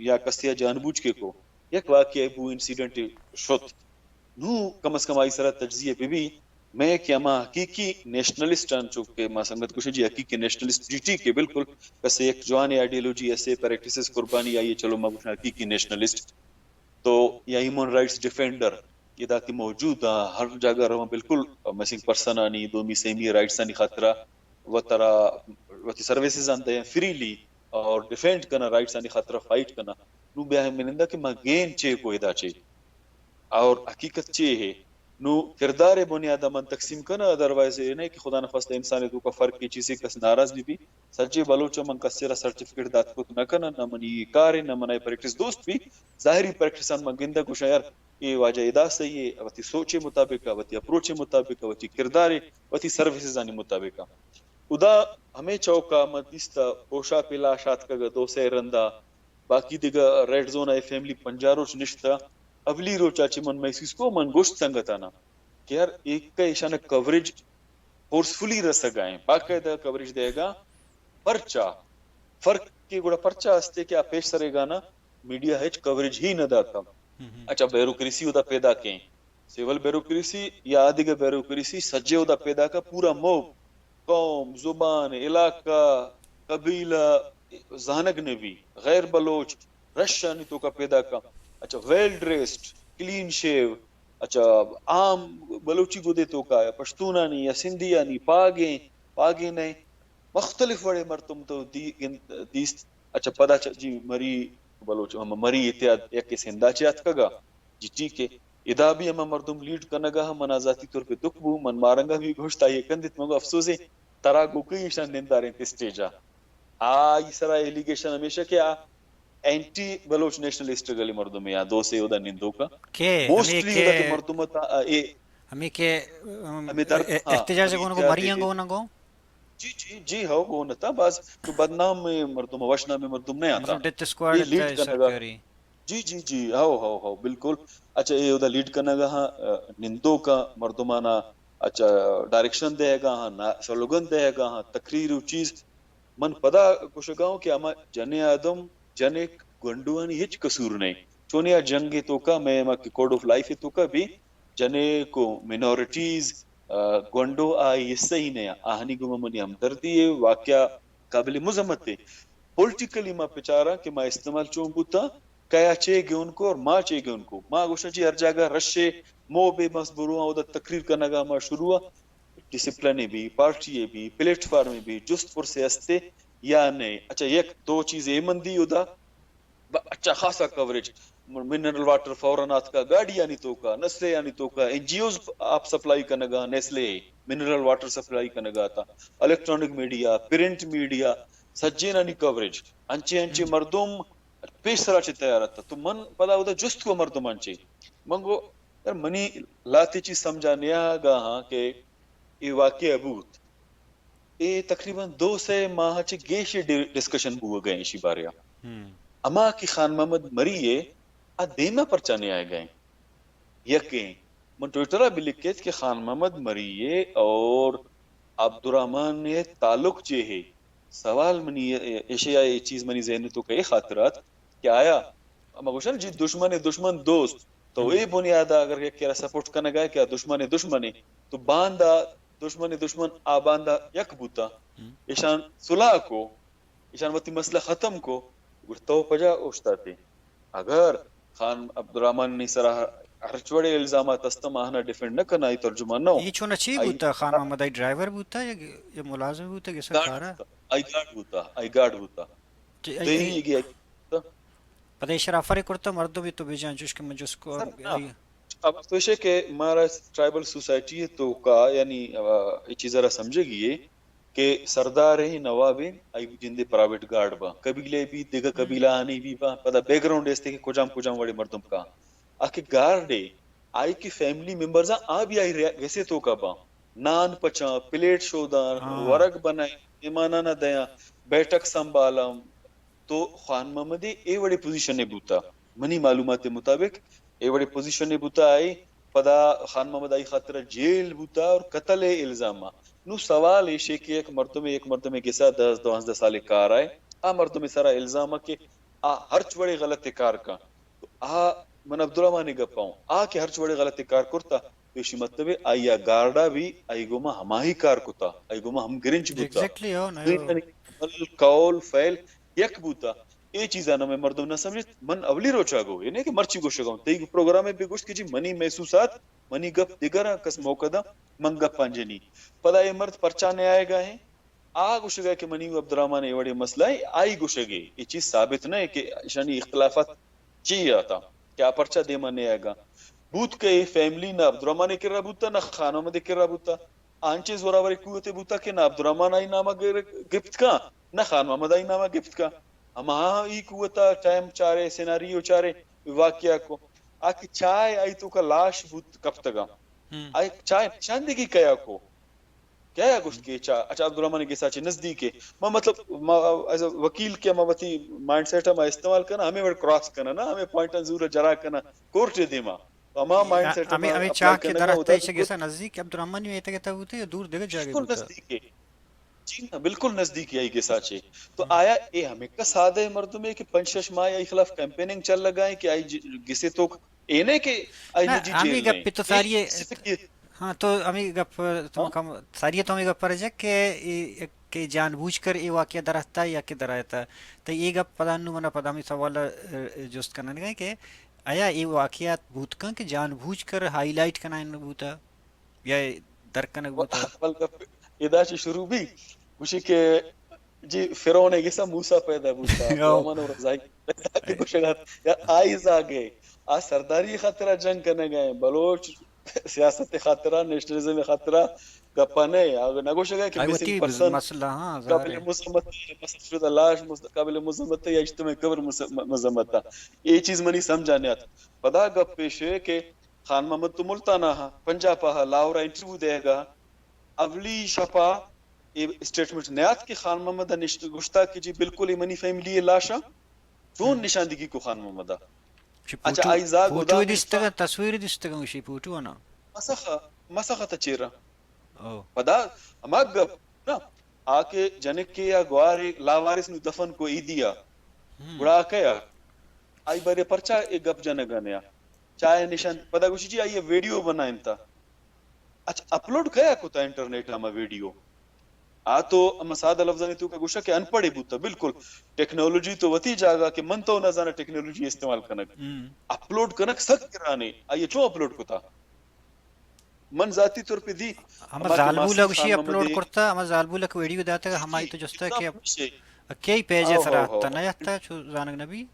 یا کسے ء جان بوجھ کے کو، یک واقعہ بو، انسیڈنٹ شت۔ نوں کم از کم آئی سرا تجزیہ بہ بی، مئے کہ ہما حقیقی نیشنلسٹ آں، چو کہ ما سنگت گوشیں جی حقیقی نیشنلسٹ ڈیٹی کہ بالکل کسے یک جوان آئیڈیالوجی ایسے پریکٹسز قربانی آئی، چلو ما گوشیں حقیقی نیشنلسٹ۔ تو یا ہیومن رائٹس ڈیفینڈر ادا کہ موجود آں، ہر جاگہ رواں بالکل مسنگ پرسن آنی، دومی سیمی رائٹس آنی خاطرا وترا وتی سروسز آں دئیں فریلی اور ڈیفینڈ کناں، رائٹس آنی خاطرا فائٹ کناں۔ نوں بیا ہم منندہ کہ ما گین چے کو ادا چے اور حقیقت چے ہے۔ نوں کردار بنیاد من تقسیم کناں، ادروائز اے نہ کہ خدا نخواستہ انسان توکا فرق کی چیزے کس ناراض بہ بی۔ سجے بلوچ من کسے را سرٹیفکیٹ دات کت نہ کناں، نہ منی اے کار ہے، نہ منا اے پریکٹس دوست بی۔ ظاہری پریکٹس آں من گنداں گوشاں یار اے واجہ ادا صحیح ہے، وتی سوچے مطابق، وتی اپروچے مطابق، وتی کردارے، وتی سروسز آنی مطابق۔ ادا ہمے چوکا من دیستا پوشاک لاش آتکگ دو سے رندا، باقی دگہ ریڈ زون ء فیملی پنجاہ روچ نشتہ۔ اولی روچا چہ من محسوس کو، من گوشت سنگتانا کہ یار ایک ایشانہ کوریج فورسفلی رسگا ہیں، باقاعدہ کوریج دے گا۔ پرچا؟ فرق کہ گڑا پرچا ہستے کہ آ پیش سرے گانا میڈیا ہچ کوریج ہی نہ داتا۔ اچھا، بیوروکریسی ادا پیدا کیں، سول بیوروکریسی یا آدگہ بیوروکریسی سجے ادا پیدا کا، پورا موب، قوم، زبان، علاقہ، قبیلہ زانگ نہ بی، غیر بلوچ رش آنی توکا پیدا کا۔ اچھا، ویل ڈریسڈ، کلین شیو، اچھا، عام بلوچی گدے توکا یا پشتونانی یا سندھیانی پاگیں، پاگیں نئے، مختلف وڑے مردم تو دی-، گن-، دیست۔ اچھا، پدا چ-، جی مری بلوچ، ہم مری اتحاد یک سندھا چے اتکگا۔ جی ٹھیک ہے، ادا بھی ہما مردم لیڈ کنگا ہم منا ذاتی طور پہ دکھ بو، من مارنگا بھی گوشت آئی کندت، من گو افسوس ہے، ترا گو کئی ایشان ننداریں اسٹیج آ۔ آئی سرا ایلیگیشن ہمیشہ کہ آ اینٹی بلوچ نیشنل اسٹرگل مردم یا دو سے اودا نندوکا کہ ہمیں موسٹلی کہ اودا کہ مردم تا اے ہمیں کہ، ام، ہمیں درد، اے-، ہاں، احتجاج ہمیں گون کو، احتجاج مریاں دے۔ گون کو۔ جی، جی، جی، ہو، گون تا، بس تو بدنام مردم، وش نام مردم نہیں آتا۔ مطلب ڈیتھ اسکواڈ اے لیڈ احتجاج کنگا۔ سرکاری۔ جی، جی، جی، ہو، ہو، ہو، بالکل۔ اچھا، اے اودا لیڈ کنگا ہاں، آ، نندوکا مردمانا، اچھا، ڈائریکشن دے گا ہاں، نا-، سلوگن دے گا ہاں، تقریر و چیز۔ من پدا گوشگا ہوں کہ ہما جنیں آدم، جنیں گونڈوانی ہچ قصور نہیں۔ چونیا جنگ توکا، میں ہما کہ کوڈ آف لائف توکا بھی جنیں کو منارٹیز، آ، گونڈو آئی حصہ ہی نہیں۔ آہنی گوما منی ہمدردی ہے، واقعہ قابل مذمت ہے۔ پولیٹیکلی ما پچاراں کہ ما استعمال چون بوتا، کیا چے گون کو اور ما چے گون کو۔ ما گوشاں جی ہر جاگہ رشے، مو بے مس برواں، اودا تقریر کنگا ما شروع آ۔ ڈسپلن بھی، پارٹی بھی، پلیٹ فارم بھی، جست پرسے استے یا نہیں۔ اچھا، یک دو چیز اے مندی اودا، ب-، اچھا خاصا کوریج۔ منرل واٹر فوراً آتکا، گاڑیانی توکا، نسلے آنی توکا، این جی اوز آپ سپلائی کنگا، نیسلے، منرل واٹر سپلائی کنگا تا، الیکٹرانک میڈیا، پرنٹ میڈیا، سجینانی کوریج، انچے انچے ہم۔ مردم پیش سرا چے تیار ات۔ تو من پدا اودا جست کو مردم انچے۔ من گو، یار منی لاتے چیز سمجھا نیا گا ہاں کہ اے واقعہ بوت۔ اے تقریباً دو سے ماہ چہ گیش ڈ-، ڈسکشن بوگ ء ایشی بارے ء۔ ہما کہ خان محمد مری ء آ دیما پرچا نیائے گئے۔ یکیں من ٹویٹر ء بھی لکھت کہ خان محمد مری ء اور عبدالرحمن ء تعلق چے ہے؟ سوال منی ایشی ء، اے چیز منی ذہن تو کئی خاطرات کہ آیا ہما گوشن جی دشمن دشمن دوست، تو اے بنیاد ء اگر یک کرا سپورٹ کنگا کہ آ دشمن دشمن ہے، تو باندا دشمن دشمن آ باندا یک بوتا، ایشان صلح کو، ایشان وتی مسئلہ ختم کو، گڑا تو پجا اوشتاتے۔ اگر خان عبدالرحمن نی سرا ہرچ وڑے الزامات استم آہنا ڈیفینڈ نہ کنا، ای ترجمان نہ ہو۔ ای چون اچھی آئی بوتا؟ خان محمد آئی ڈرائیور بوتا یا، یا ملازم بوتا، کسا گارڈ کارا؟ بوتا، آئی گارڈ بوتا، آئی گارڈ بوتا۔ دینی یہ گیا۔ پدا اشرا آفر کرتا مردم تو بجان جوش کہ من جس کو سر، نہ۔ اب تو ایشے کہ مارا ٹرائبل سوسائٹی ہے تو کا، یعنی، آ، یہ چیز ذرا سمجھے گی یہ کہ سردار ہیں، نواب ہیں، آئی جندے پرائیویٹ گارڈ با، قبیلے بھی، دیگہ قبیلہ آنی بھی با، پدا بیک گراؤنڈ ایستے کہ کجام کجام وڑے مردم کا۔ آ کہ گارڈ ہے، آئی کہ فیملی ممبرز آ، آ بھی آئی ریا-، گسے تو کا با۔ نان پچاں، پلیٹ شوداں، ورگ بنائیں، مہمانانا دیاں، بیٹھک سنبھالاں، تو خان محمد ء اے وڑے پوزیشن ء بوتا، منی معلومات ء مطابق اے وڑے پوزیشن ء بوتا، آئی پدا خان محمد آئی خاطر جیل بوتا اور قتل ء الزام ء۔ نو سوال ایش ہے کہ یک مردم، یک مردم گسا دس دوازدہ سال کار آئے، آ مردم سرا الزام ء کہ آ ہرچ وڑے غلط کار کن، تو آ من عبدالرحمن ء گپا ہوں، آ کہ ہرچ وڑے غلط کار کرتا، تو ایشی مطلب ہے آئی ء گارڈا بھی آئی گوما ہماہی کار کتا، آئی گوما ہم گرنچ بوتا۔ ایگزیکٹلی، ہو، نہ، ہو۔ قول فعل یک بوتا۔ اے چیزاں ہمے مردم نہ سمجھت۔ من اولی روچا گو، یعنی کہ مرچی گوشگا ہوں، تئی پروگرام ء بھی گوشت کہ جی منی محسوسات، منی گپ دگراں کس موقع دا، من گپاں جنی۔ پدا اے مرد پرچا نہ آئے گا ہیں؟ آ گوشگا کہ منی عبدالرحمن اے وڑے مسئلہ ہے، آئی گوشگے، اے چیز ثابت نہ ہے کہ اشانی اختلافات چی آتا کہ آ پرچا دیما نہ آئے گا۔ بوت کہ اے فیملی نہ عبدالرحمن ء کرا بوتا، نہ خان محمد ء کرا بوتا۔ آنچیں زوراوریں قوتے بوتا کہ نہ عبدالرحمن آئی نام ء گر-، گپت کن، نہ خان محمد آئی نام ء گپت کن۔ ہما ای قوت ء ٹائم چارے، سیناریو چارے، واقعہ کو۔ آ کہ چائے آئی توکا لاش بوت کپتگاں۔ آئی چائے نشاندگی کیا کو؟ کیا گوشت کہ چا، اچھا، عبدالرحمن گسا چے نزدیک ہے۔ ما مطلب، ما ایز اے وکیل کہ ما وتی مائنڈ سیٹ ما استعمال کنا، ہمیں وڑ کراس کنا نا، ہمیں پوائنٹ زور جرا کنا، کورٹ دیما۔ تو ہما مائنڈ سیٹ ہمیں، ہمیں چاہ کے درخت ہے، گسا نزدیک عبدالرحمن میں ایتگتا بوتے یا دور دیگر جگہ بالکل بوتا؟ نزدیک ہے۔ جی ہاں، بالکل نزدیک ہے آئی گسا چے۔ تو آیا اے ہمیں کا سادہ مردم ہے کہ پنچ شش ماہ آئی خلاف کیمپیننگ چل لگا ہے کہ آئی ج-، گسے تو اے نہ کہ آئی نہ، نجی ہمیں جیل گپ نہیں۔ تو ساری اے، ہاں، تو ہمیں گپ تو ہاں؟ کم، ساری تو ہمیں گپ پر جا کہ اے، کہ جان بوجھ کر اے واقعہ درہتا یا کہ درایتا۔ تو اے گپ پدا نو منا پدا ہمیں سوال، اے، جست کرنا ہے کہ آیا اے واقعات بوت کن کہ جان بوجھ کر ہائی لائٹ کنائن بوتا؟ یا در کنگ بوتا؟ اول گپ ادا چہ شروع بی، گوشی کہ جی فرعون ء گسا موسی پیدا بوتا، او۔ تو امن و رضائی پیدا کہ گوشگا یا آئی زاگے۔ آ سرداری خاطرا جنگ کنگ ء، بلوچ سیاست خاطرا، نیشنلزم خاطرا گپا نہ ء۔ آ نہ گوشگ ء کہ آئی مسنگ وتی پرسن مسئلہ، ہاں، ظاہر قابل ہے۔ مذمت ہے، مسخ شدہ لاش مز-، قابل مذمت ہے یا اجتماعی قبر مز-، م-، مذمت ہے۔ اے چیز منی سمجھا نیات۔ پدا گپ پیش ہے کہ خان محمد تو ملتان ء ہا، پنجاب ء ہا، لاہور ء انٹرویو دئیگ ء، اولی شپ ء اے اسٹیٹمنٹ نیات کہ خان محمد ء نش-، گوشتا کہ جی بالکل اے منی فیملی ء لاش ء۔ چون ہم۔ نشاندگی کو خان محمد ء؟ چی اچھا، فوٹو، آئی زاگ فوٹو ادا دیستگ، تصویر دیستگ، گوشی فوٹو نا؟ مسخ، مسخ ء چیرا۔ او۔ پدا ہما گپ نا، آ کہ جنکے یا گوارے لاوارث نو دفن کو عیدی ء، ہم۔ گڑا آ کئے ء؟ آئی بارے پرچا اے گپ جنگ ء نیا؟ چاہ نشان پدا گوشی جی آئی ء ویڈیو بنائینتا۔ اچھا، اپلوڈ کئے ء کتا انٹرنیٹ ء ہما ویڈیو؟ آ تو ہما سادہ لفظانی توکا گوشا کہ ان پڑھے بوتا، بالکل۔ ٹیکنالوجی تو وتی جاگہ کہ من تو نہ زانا ٹیکنالوجی استعمال کنگ۔ ہم۔ اپلوڈ کنگ سک گرانے، آئی ء چون اپلوڈ کتا؟ من ذاتی طور پہ دی، ہما ہما کہ زالبول ماسٹر گوشی خان محمد اپلوڈ اے کرتا، ہما زالبول کہ ویڈیو داتا، جی، ہمائی جی، تو جستا کہ اب کئی پیج آو، سرا آو، آتا، آو۔ نہ آتا، چو زانگ نبی۔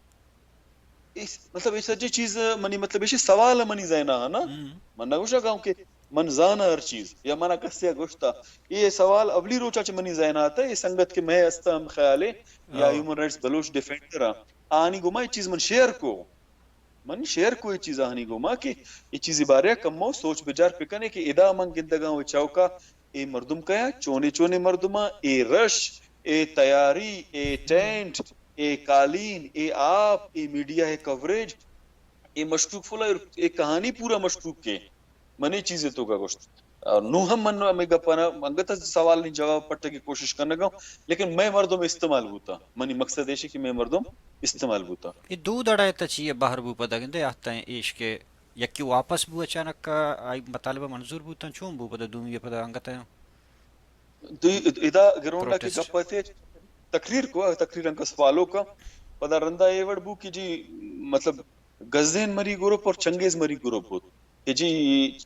اس، مطلب، یہ سجے چیز منی، مطلب، یہ سوال منی ذہن آ نا۔ ہم۔ من نہ گوشا گاؤں کہ من زانا ہر چیز، یا منا کسے گوشتا۔ یہ سوال اولی روچا چ منی ذہن آتا، یہ سنگت کہ میں استا ہم خیال ہے، یا آو۔ ہیومن رائٹس بلوچ ڈیفینڈر آ، آنی گما یہ چیز من شیئر کو۔ من شیئر کو اے چیز آہانی گوما کہ اے چیزی بارے ء کمو سوچ بجار پکنے کہ ادا من گندگاں و چوکا اے مردم کیا، چونے چونے مردماں، اے رش، اے تیاری، اے ٹینٹ، اے قالین، اے آپ، اے میڈیا ہے کوریج، اے مشکوک فلا، اے کہانی پورا مشکوک کے۔ من اے چیزے توکا گوشت۔ اور نوں ہم من ہمے گپانا انگت سوال نی جواب پٹگی کوشش کنگا، لیکن مئے مردم استعمال بوتا۔ منی مقصد ایشی کہ مئے مردم استعمال بوتا۔ اے دو دڑا تا چی بہر بو پدا گندے آتا ایش کہ یکی واپس بو اچانک آئی مطالبہ منظور بوتن، چون بو پدا دومی پدا انگت دوی ادا گراؤنڈ کی پروٹیسٹ۔ گپ تے تقریر کو، تقریر انکس فالو کا۔ پدا رندا اے وڑ بو کہ جی، مطلب، گزین مری گروپ اور چنگیز مری گروپ بوت کہ جی،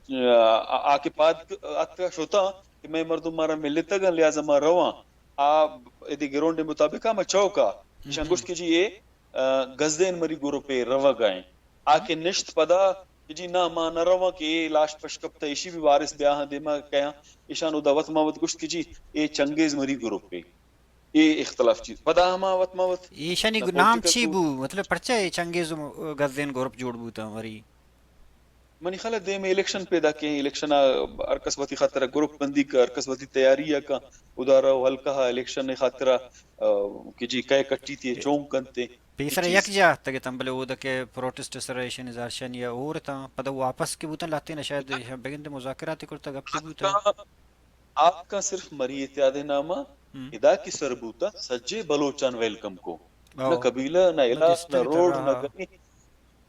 آ، آ کہ پاد اتکا شتا کہ مئے مردم مارا ملتگ، لہذا ما رواں۔ آ ادی گراؤنڈ مطابق ما چوکا۔ ہم۔ ایشان گوشت کہ جی اے، آ، گزین مری گروپ روگا ہیں۔ آ کہ نشت پدا کہ جی نا، ما نہ رواں کہ اے لاش پش کپتہ، ایشی بھی وارث بیاہاں دیما کیاں۔ ایشان اودا وت ما وت گوشت کہ جی اے چنگیز مری گروپ اے۔ اے اختلاف چیز۔ پدا ہما وت ما وت ایشانی نہ نام پہنچ چی کتو۔ بو؟ مطلب پرچہ اے چنگیز گزین گروپ جوڑ بوتا مری؟ منی خیال دیم الیکشن پیدا کے، الیکشن آ ہر کس وتی خاطر گروپ بندی کا، ہر کس وتی تیاری کا، ادارہ و حلقہ الیکشن خاطر، آ، کہ جی کئے کٹی تے چون کنتے۔ پیسر یک جاہ تگتن، بلے اودا کہ پروٹیسٹ سر ایشانی زارشانی اور تاں پدا واپس کہ بوتن لاتین شاید بگند مذاکرات کرتا گپ بوتا۔ آتکاں صرف مری اتحاد نامہ ہم۔ ادا کہ سر بوتا، سجے بلوچان ویلکم کو۔ نہ قبیلہ، نہ علاقہ، نہ روڈ، نہ گلی۔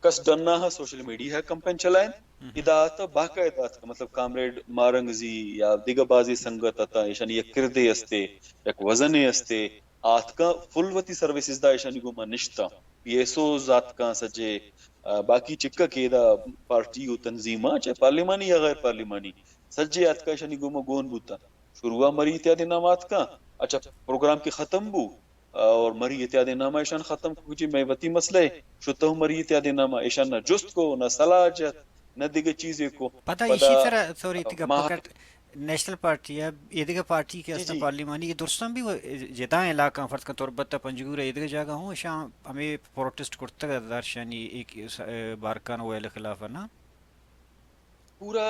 کس ڈنا ہا سوشل میڈیا ہا کمپین چلائن۔ ہم۔ ادا آتا باقاعدہ آتکا، مطلب کامریڈ مارنگزی یا دیگہ بازی سنگت آتا، ایشانی یک کردے استے، یک وزنے استے۔ آتکاں فل وتی سروسز دا ایشانی گوما نشتاں۔ پی ایس اوز آتکاں سجے، آ، باقی چکا کہ ادا پارٹی و تنظیماں، چاہے پارلیمانی یا غیر پارلیمانی، سجے آتکاں ایشانی گوما گون بوتاں۔ شروع مری اتحاد نام آتکاں، اچھا پروگرام کہ ختم بو، اور مری اتحاد نام ایشان ختم کو جی مئے وتی مسئلہ ہے، شتہ مری اتحاد نام ایشان نہ جست کو، نہ صلاح جت، نہ دیگہ چیزے کو۔ پدا ایشی سرا، سوری، تئی گپ کٹ، نیشنل پارٹی ء ایدگہ پارٹی کہ جی، استاں جی۔ پارلیمانی، اے درستاں بھی وہ جدائیں علاقہ، فرض کن تربت ء پنجگور ء ایدگہ جاگہ ہوں، اشاں ہمے پروٹیسٹ کرتگ ء درشانی ایک س-، بارکان ویل خلاف ء نا؟ پورا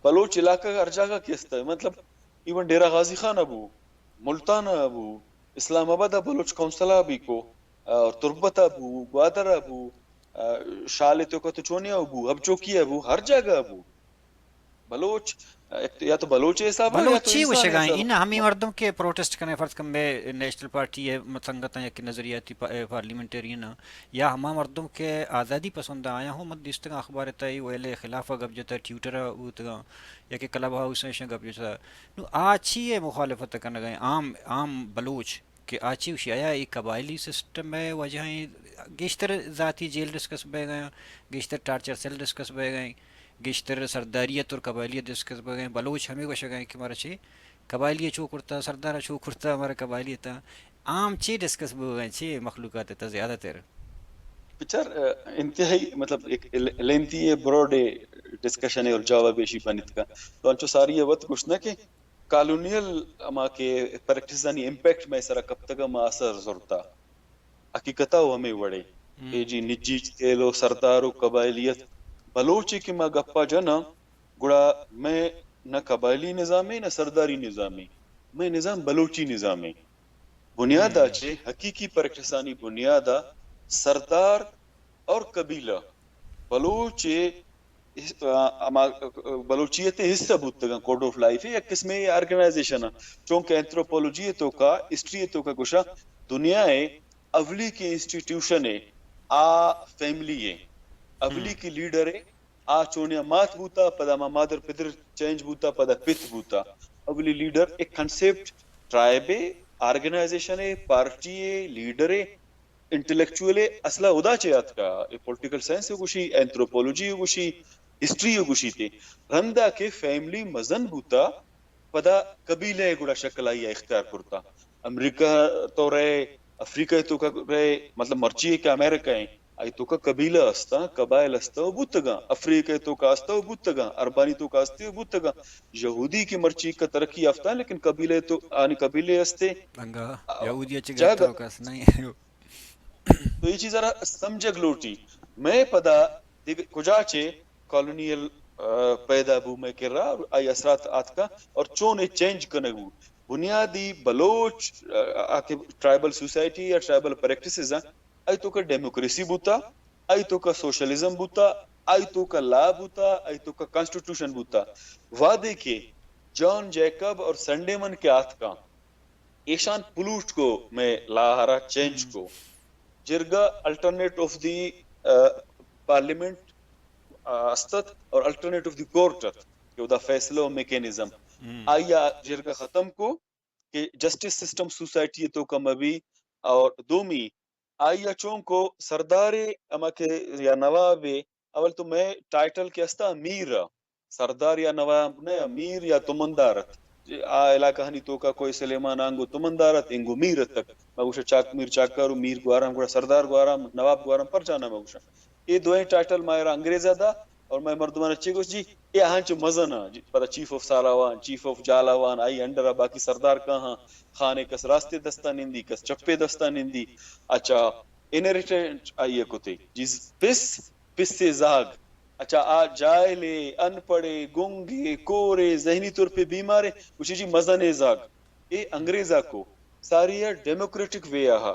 بلوچ علاقہ ہر جاگہ کہ است، مطلب ایون ڈیرہ غازی خان ابو، ملتان ابو، اسلام آباد ء بلوچ کونسل ء بھی کو، اور تربت ء بو، گوادر ء بو، آ، شال ء توکا تو چونیا بو، ہب چوکی ء بو، ہر جاگہ ء بو۔ بلوچ، آ، یا تو بلوچ ء حساب ء یا بلوچ تو چی انسان ء گوشگا ایں؟ حساب ء۔ ان ہمے مردم کہ پروٹیسٹ کنے، فرض کن مئے نیشنل پارٹی ء سنگتاں یا کہ نظریاتی پا-، پارلیمنٹیرین آں، یا ہما مردم کہ آزادی پسند آں، آیاں ہوں من دیستگاں اخبار ء تہ ء ویل ء خلاف ء گپ جتہ، ٹویٹر ء بوتگاں، یا کہ کلب ہاؤس ء ایشاں گپ جتہ۔ نوں آ چی ء مخالفت ء کنگ ء ایں؟ عام، عام بلوچ کہ آ چی گوشی، آیا اے قبائلی سسٹم ء وجہ ایں؟ گیشتر ذاتی جیل ڈسکس بیگ ء، گیشتر ٹارچر سیل ڈسکس بیگ ء، گیشتر سرداریت اور قبائلیت ڈسکس بیگ ء۔ بلوچ ہمے گوشگ ء کہ مارا چی قبائلی ء چو کرتا، سردار ء چو کرتا، مارا قبائلیت ء۔ عام چی ڈسکس بیگ ء، چی مخلوقات ء تہ زیادہ تر؟ بچار، انتہائی، مطلب، ایک لینتھی ہے، براڈ ڈسکشن ہے اور جواب ایشی بنت کا۔ تو انچو ساری یہ وت گوشت نا کہ کالونیل ہما کہ پریکٹسانی امپیکٹ میں سرا کپتگا، ما اثر زرتا۔ حقیقتا وہ ہمیں وڑے۔ اے جی نجی چیل و سردار و قبائلیت، بلوچی کہ ما گپا جنا، گڑا میں نہ قبائلی نظامے نہ سرداری نظامے، میں نظام بلوچی نظامے۔ بنیادا چہ حقیقی پریکٹسانی بنیادا سردار اور قبیلہ بلوچ ء حص-، آ، ہما بلوچیت ء حصہ بوتگاں، کوڈ آف لائف ء یک قسمے آرگنائزیشن ء۔ چونکہ اینتھروپولوجی ء توکا، ہسٹری ء توکا گوشاں، دنیا ء اولی کہ انسٹیٹیوشن ء آ فیملی ء، اولی کہ لیڈر ء آ چونیا مات بوتا، پدا ہما مادر پدر چینج بوتا، پدا پت بوتا۔ اولی لیڈر ایک کنسپٹ ٹرائب ء، آرگنائزیشن ء، پارٹی ء، لیڈر ء، انٹلیکچوئل ء اصلا ہدا چہ آتکا، اے پولیٹیکل سائنس ء گوشی، اینتھروپولوجی ء گوشی، ہسٹری ء گوشی تے۔ رندا کہ فیملی مزن بوتا، پدا قبیلہ ء گڑا شکل آئی ء اختیار کرتا۔ امریکہ تو رہے، افریقہ تو کا رہے، مطلب مرچی ہے کہ امریکہ ہیں، آئی تو کا قبیلہ ہستا، قبائل ہستا و بوتگاں، افریقہ تو کا ہستا و بوتگاں، عربانی تو کا ہستے و بوتگاں۔ یہودی کی مرچی کا ترقی یافتہ، لیکن قبیلہ تو آنی قبیلے ہستے۔ انگا آ، یہودی اچ جاگہ گتا کس نہیں۔ تو یہ چیز ذرا سمجھگ لوٹی۔ میں پدا دگ-، کجا چے کالونیل، آ، پیدا بو میں کرا اور آئی اثرات آتکا اور چون اے چینج کنگ بو۔ بنیادی بلوچ، آ، آ کہ ٹرائبل سوسائٹی یا ٹرائبل پریکٹسز ہیں، آئی تو کا ڈیموکریسی بوتا، آئی تو کا سوشلزم بوتا، آئی تو کا لا بوتا، آئی تو کا کانسٹیٹیوشن بوتا۔ وعدے کے جان جیکب اور سنڈے من کے آتکا ایشان پلوٹ کو میں لاہرا چینج کو۔ جرگا الٹرنیٹ آف دی، آ، پارلیمنٹ، آ، استت اور الٹرنیٹ آف دی کورٹ ات کہ ادا فیصلہ و میکینزم۔ آیا جرگا ختم کو کہ جسٹس سسٹم سوسائٹی تو کم ابھی اور دومی آئی ء چونکو سردارے ہما کہ یا نوابے، اول تو مئے ٹائٹل کہ استا میر ء، سردار یا نواب نہ، میر یا تمندار ات۔ آ علاقہ ہنی توکا کوئی سلیمان آنگو تمندار ات، انگو میر اتک۔ ما گوشہ چاک، میر چاکر و میر گوارام، گڑا سردار گوارام، نواب گوارام پرچا نہ ما گوشہ۔ اے دوئیں ٹائٹل ما را انگریز ء دا اور مئے مردمان چے گوش جی، اے آہاں چو مزن آں، جی، پدا چیف آف سالاوان، چیف آف جالاوان، آئی انڈر ء باقی سردار کاہاں، خانے کس راستے دستا نندی، کس چپے دستا نندی۔ اچھا، انہیریٹنٹ آئی ء کتے۔ جی پس، پس ء زاگ۔ اچھا، آ جاہلے، ان پڑھے، گنگے، کورے، ذہنی طور پہ بیمارے، گوشی جی مزن ء زاگ۔ اے انگریز ء کو۔ ساری ء ڈیموکریٹک وے ء ہا۔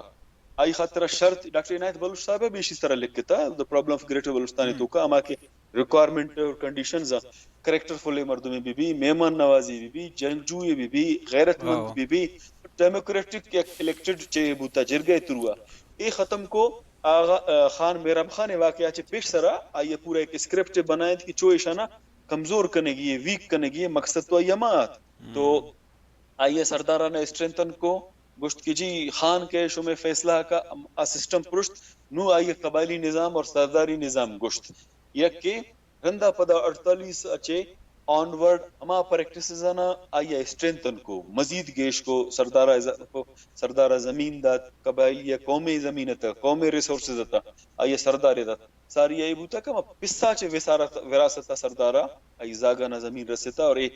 آئی خاطر ء شرط ڈاکٹر عنایت بلوچ صاحب ء بھی اسی طرح لکھتا، the problem of greater Balochistan ء توکا ہما کہ ریکوائرمنٹ اور کنڈیشنز ء کریکٹر فل مردمے بہ بی، مہمان نوازی بہ بی، جنگجوئے بہ بی، غیرت مند بہ بی، ڈیموکریٹک یک الیکٹڈ چے بوتا جرگہ ء تھرو ء۔ اے ختم کو آغا، آ، خان مہراب خان ء واقعہ چہ پیش سرا آئی ء پورا ایک اسکرپٹ بنائینت کہ چو ایشانا کمزور کنگی ء، ویک کنگی ء، مقصد تو آئی ہما ات۔ تو آئی ء سردارانا اسٹرینتھن کو، گوشت کہ جی خان کہ شمے فیصلہ کا آ سسٹم پرشت، نو آئی ء قبائلی نظام اور سرداری نظام گوشت۔ یک کہ رندا پدا اڑتالیس ء چہ آن ورڈ ہما پریکٹسز آنا آئی ء اسٹرینتھن کو، مزید گیش کو، سردار ء ز-، کو، سردار ء زمین دات، قبائلی ء قومی زمین ات، قومی ریسورسز ات، آئی ء سردار ء دات۔ ساری ء اے بوتا کہ ہما پسا چہ وسارت، وراثت ء سردار ء آئی زاگان ء زمین رستا اور اے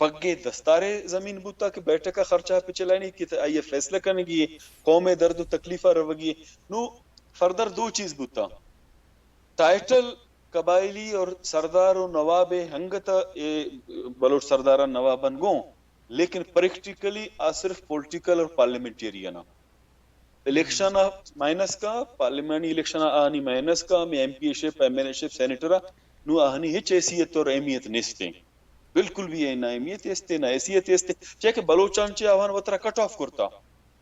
پگے دستارے زمین بوتا کہ بیٹھک ء خرچہ پچلانی کہ آئی ء فیصلہ کنگی، قوم ء درد و تکلیف ء روگی۔ نو فردر دو چیز بوتا۔ ٹائٹل قبائلی اور سردار و نواب ہنگت ء، اے بلوچ سردار ء نوابن گوں، لیکن پریکٹیکلی آ صرف پولیٹیکل اور پارلیمنٹیرین ء۔ الیکشن ء مائنس کا، پارلیمانی الیکشن ء آنی مائنس کا، ہمیں ایم پی اے شپ، ایم این اے شپ، سینیٹر ء نو آہانی ہچ حیثیت اور اہمیت نیست ہیں۔ بالکل بھی ہے، نہ اہمیت است، نہ حیثیت است۔ چہ کہ بلوچان چہ آوان وترا کٹ آف کرتا۔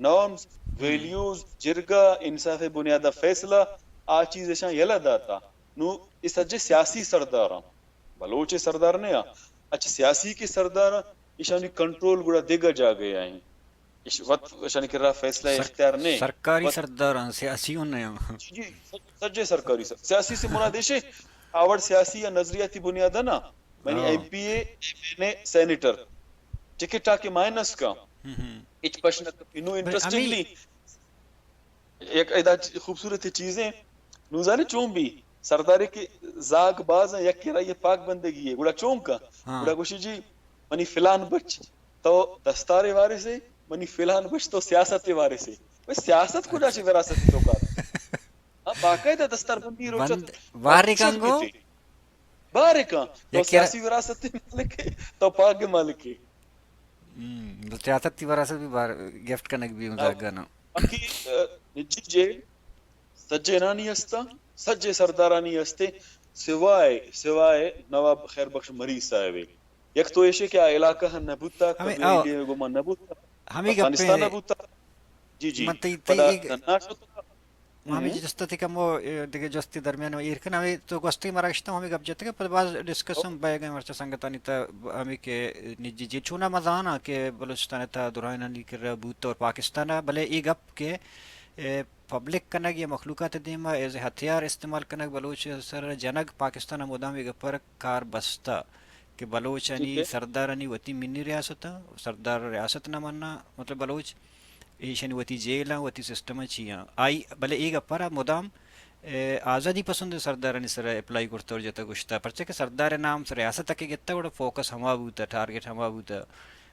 نارمز، ویلیوز، جرگہ، انصاف بنیادہ فیصلہ، آ چیز اشان یلہ داتا۔ نو اس اجے سیاسی سرداراں، بلوچ سردار نے آ، اچھا سیاسی کے سرداراں، اشانی کنٹرول گڑا دگہ جاگہ آئیں۔ اش-، وت اشانی کرا فیصلہ سر-، اختیار نے۔ سرکاری وت-، سرداراں، سیاسی ہوں نے۔ جی، سجے سرکاری سر-، سیاسی سے مراد ایشے، آوڑ سیاسی یا نظریاتی بنیاد ہے نا، یعنی ہاں۔ ایم پی اے، ایم این اے، سینیٹر، ٹکٹ آ کے مائنس کا، ہچ پش نہ کپی۔ نو بھائی، انٹرسٹنگلی، یک ادا چ-، خوبصورت چیزیں، نوں زانے چون بی؟ سردارے کہ زاگ باز ایں، یکے را یہ پاک بندگی ہے، گڑا چون کا؟ ہاں۔ گڑا گوشی جی، منی فلان بچ تو دستار وارث ہے، منی فلان بچ تو سیاست وارث ہے۔ بھئی سیاست کجا چی وراثت تو کا؟ ہاں، باقاعدہ دستار بندی روچت بند-، بارے کانگو؟ بارے کان، تو یکے را سیاسی وراثت مالک ہے، تو پاک مالک ہے۔ ہم، سیاست تی وراثت بھی بار گفٹ کنگ بھی ہوں زاگا نا۔ باقی، آ، نجی جیل سجینانی ہستا، سجے سردارانی ہستے، سوائے، سوائے نواب خیر بخش مری صاحب۔ یک تو ایشے کہ آ علاقہ نہ بوتا، ہمیں، کبھی او، انڈیا گوما نہ بوتا، ہمیں گپے افغانستان نہ بوتا۔ جی، جی۔ من تئی، تئی پدا ایک ننا شتا۔ ہمیں ہم۔ جستا تھی کمو، اے، دگہ جستی درمیان ایر کن، ہمیں تو گوستی مراگشتا ہمیں گپ جتگا، پر باز ڈسکس ہم بہ گئے مرچا سنگتانی تا، ہمیں کہ نجی جی چونا مزانا کہ بلوچستان تا درائنانی کرا بوت اور پاکستان، بلے اے گپ کہ، اے، پبلک کنگ یا مخلوقات دیما ایز ہتھیار استعمال کنگ، بلوچ سر جنگ، پاکستان مدام اے گپر کار بستا کہ بلوچانی ٹھیک ہے۔ سردارانی وتی منی ریاست، سردار ریاست نہ مننا، مطلب بلوچ ایشانی وتی جیل آں، وتی سسٹم چی آں۔ آئی بلے اے گپر مدام، اے، آزادی پسند سردارانی سر اپلائی کرتا اور جتا گشتا، پرچہ کہ سردار نام ریاست کہ گتا گڑا فوکس ہما بوتا، ٹارگٹ ہما بوتا۔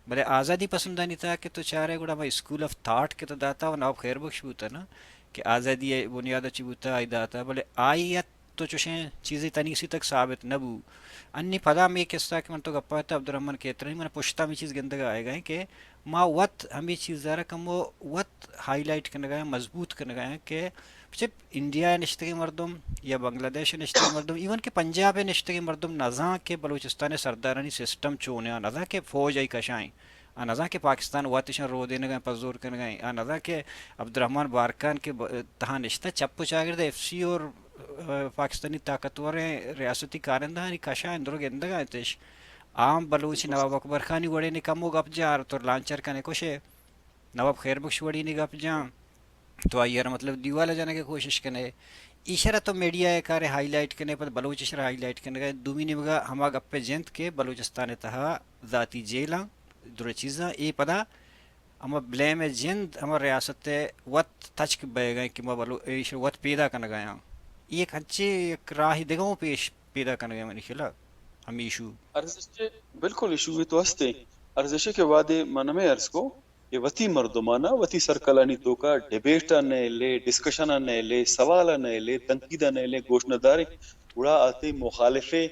بلے آزادی پسندانی تہا کہ تو چارے گڑا ہما اسکول آف تھاٹ کہ تو داتا و نواب خیر بخش بوتا نا، کہ آزادی بنیاد چی بوتا، آئی داتا، بلے آئی ات تو چوشیں چیزے تنی سی تک ثابت نہ بو۔ انی پدا ہمے قصہ کہ من تو گپا تا عبدالرحمن کھیترائی، من پشتا ہمے چیز گندگا آئیگا ایں کہ ما وت ہمے چیزا را کمو وت ہائی لائٹ کنگا ایں، مضبوط کنگا ایں کہ چہ انڈیا ء نشتگیں مردم یا بنگلہ دیش ء نشتگیں مردم، ایون کہ پنجاب ء نشتگیں مردم نزاں کہ بلوچستان ء سردارانی سسٹم چون ء، نزاں کہ فوج ء کشائیں، آ نزاں کہ پاکستان وت اشاں رودینگ ء پزور کنگ ء، آ نزاں کہ عبدالرحمن بارکان کہ ب-، تہا نشتہ چپ و چاگرد ایف سی اور، آ، پاکستانی طاقتوریں ریاستی کارندہانی کشائیں درو گندگ ء انتش۔ عام بلوچ نواب اکبر خانی وڑے نے کمو گپ جار تو لانچر کنے کشے۔ نواب خیر بخش وڑی نے گپ جان، تو آئی ء را مطلب دیوال ء جنگ ء کوشش کنے، ایشرا تو میڈیا ء کارے ہائی لائٹ کنے، پد بلوچ ایشرا ہائی لائٹ کنگ ء، دومی نیمگا ہما گپ ء جنت کہ بلوچستان ء تہا ذاتی جیلاں، درے چیزاں، اے پدا ہما بلیم ء جند ہما ریاست ء وت تچک بئیگ ء کہ ما بلو-، ایشرا وت پیدا کنگ ء آں۔ اے یک ہنچے یک راہی دگہ اوں پیش پیدا کنگ ء منی خیال ء ہمے ایشو۔ ارزش ء، بالکل ایشو تو ہستے۔ ارزش ء کہ وہدے من ہمے عرض کو، اے وتی مردمانا وتی سرکلانی توکا ڈیبیٹ ء نئیلے، ڈسکشن ء نئیلے، سوال ء نئیلے، تنقید ء نئیلے، گوش نہ دارے، گڑا آ تئی مخالف ء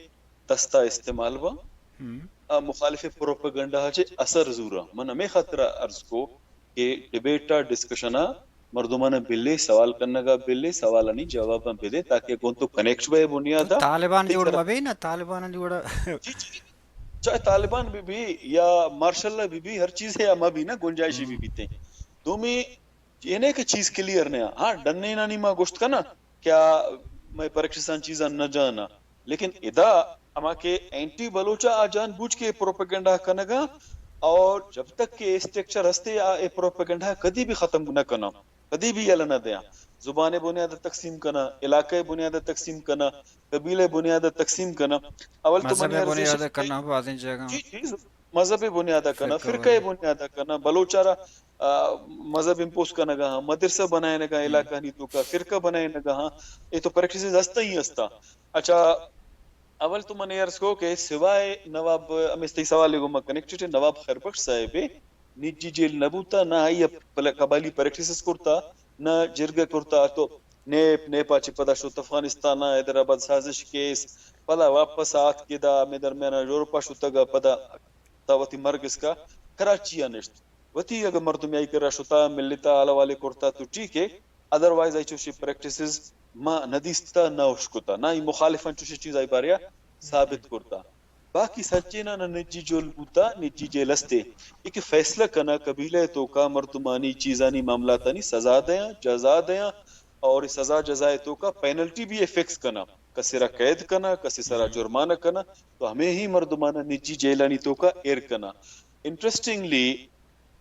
دست ء استعمال باں، ہم۔ آ مخالف ء پروپیگنڈا ء چہ اثر زوراں۔ من ہمے خاطر ء عرض کو کہ ڈیبیٹ ء ڈسکشن ء مردمانا بلے، سوال کنگا بلے، سوالانی جواباں بدے تاکہ گوں تو کنیکٹ بئے بنیادا۔ طالبان تئی جوڑ طرف مبے نا، طالبان جوڑ۔ جی، جی۔ چاہے طالبان بہ بی یا مارشل لا بہ بی، ہر چیز ہے مہ بی نا، گنجائشی بہ بیتے۔ دومی، یہ نہیں کہ چیز کلیئر نہیں۔ ہاں، ڈنینانی ما گوشت کنا، کیا میں پریکٹساں چیزاں نہ جانا۔ لیکن ادا ہما کہ اینٹی بلوچا آ جان بوجھ کے پروپیگنڈا کنگا، اور جب تک کہ اسٹرکچر ہستے آ اے پروپیگنڈا کدی بھی ختم نہ کنا۔ کدی بھی یلہ نہ دیاں۔ زبان ء بنیاد ء تقسیم کناں، علاقہ ء بنیاد ء تقسیم کناں، قبیلہ ء بنیاد ء تقسیم کناں۔ اول تو مذہب منی ء عرض بنیاد ء ایش کہ کناں بازیں جاگہاں۔ جی، جی، مذہب ء بنیاد ء کناں، فرقہ فرقہ ء ء بنیاد ء کناں، بلوچ ء را، آ، مذہب امپوز کنگ ء ہاں، مدرسہ بنائینگ ء ہم۔ علاقہ نی توکا، فرقہ بنائینگ ء ہاں، اے تو پریکٹسز ہستہ ہی ہستاں۔ اچھا، اول تو من اے عرض کو کہ سوائے نواب، ہمے تئی سوال ء گوما کنیکٹڈ ہے، نواب خیر بخش صاحب ء نجی جیل نہ بوتا، نہ آئی ء پل-، قبائلی پریکٹسز کرتا، نہ جرگہ کرتا، تو نیپ، نیپا چہ پدا شت افغانستان ء حیدرآباد سازش کیس، پدا واپس آتک ادا ہمے درمیان ء یورپ ء شتگ ء پدا تا وتی مرگ اسکا کراچی ء نشت۔ وتی اگہ مردمے آئی کرا شتا، ملتا، حال حوالے کرتا تو ٹھیک ہے، ادروائز آئی چوشی پریکٹسز ما نہ دیستا، نہ اشکتا، نہ ای مخالفاں چوشی چیز آئی باریا ثابت کرتا۔ باقی سجیناں نہ نجی جیل بوتا، نجی جیل استے۔ ایک فیصلہ کنا قبیلہ توکا مردمانی چیزانی معاملاتانی سزا دیاں، جزا دیاں، اور سزا جزا توکا پینلٹی بھی فکس کنا، کسے را قید کنا، کسے سرا جرمانہ کنا، تو ہمے ہی مردمانا نجی جیلانی توکا ایر کنا۔ انٹرسٹنگلی،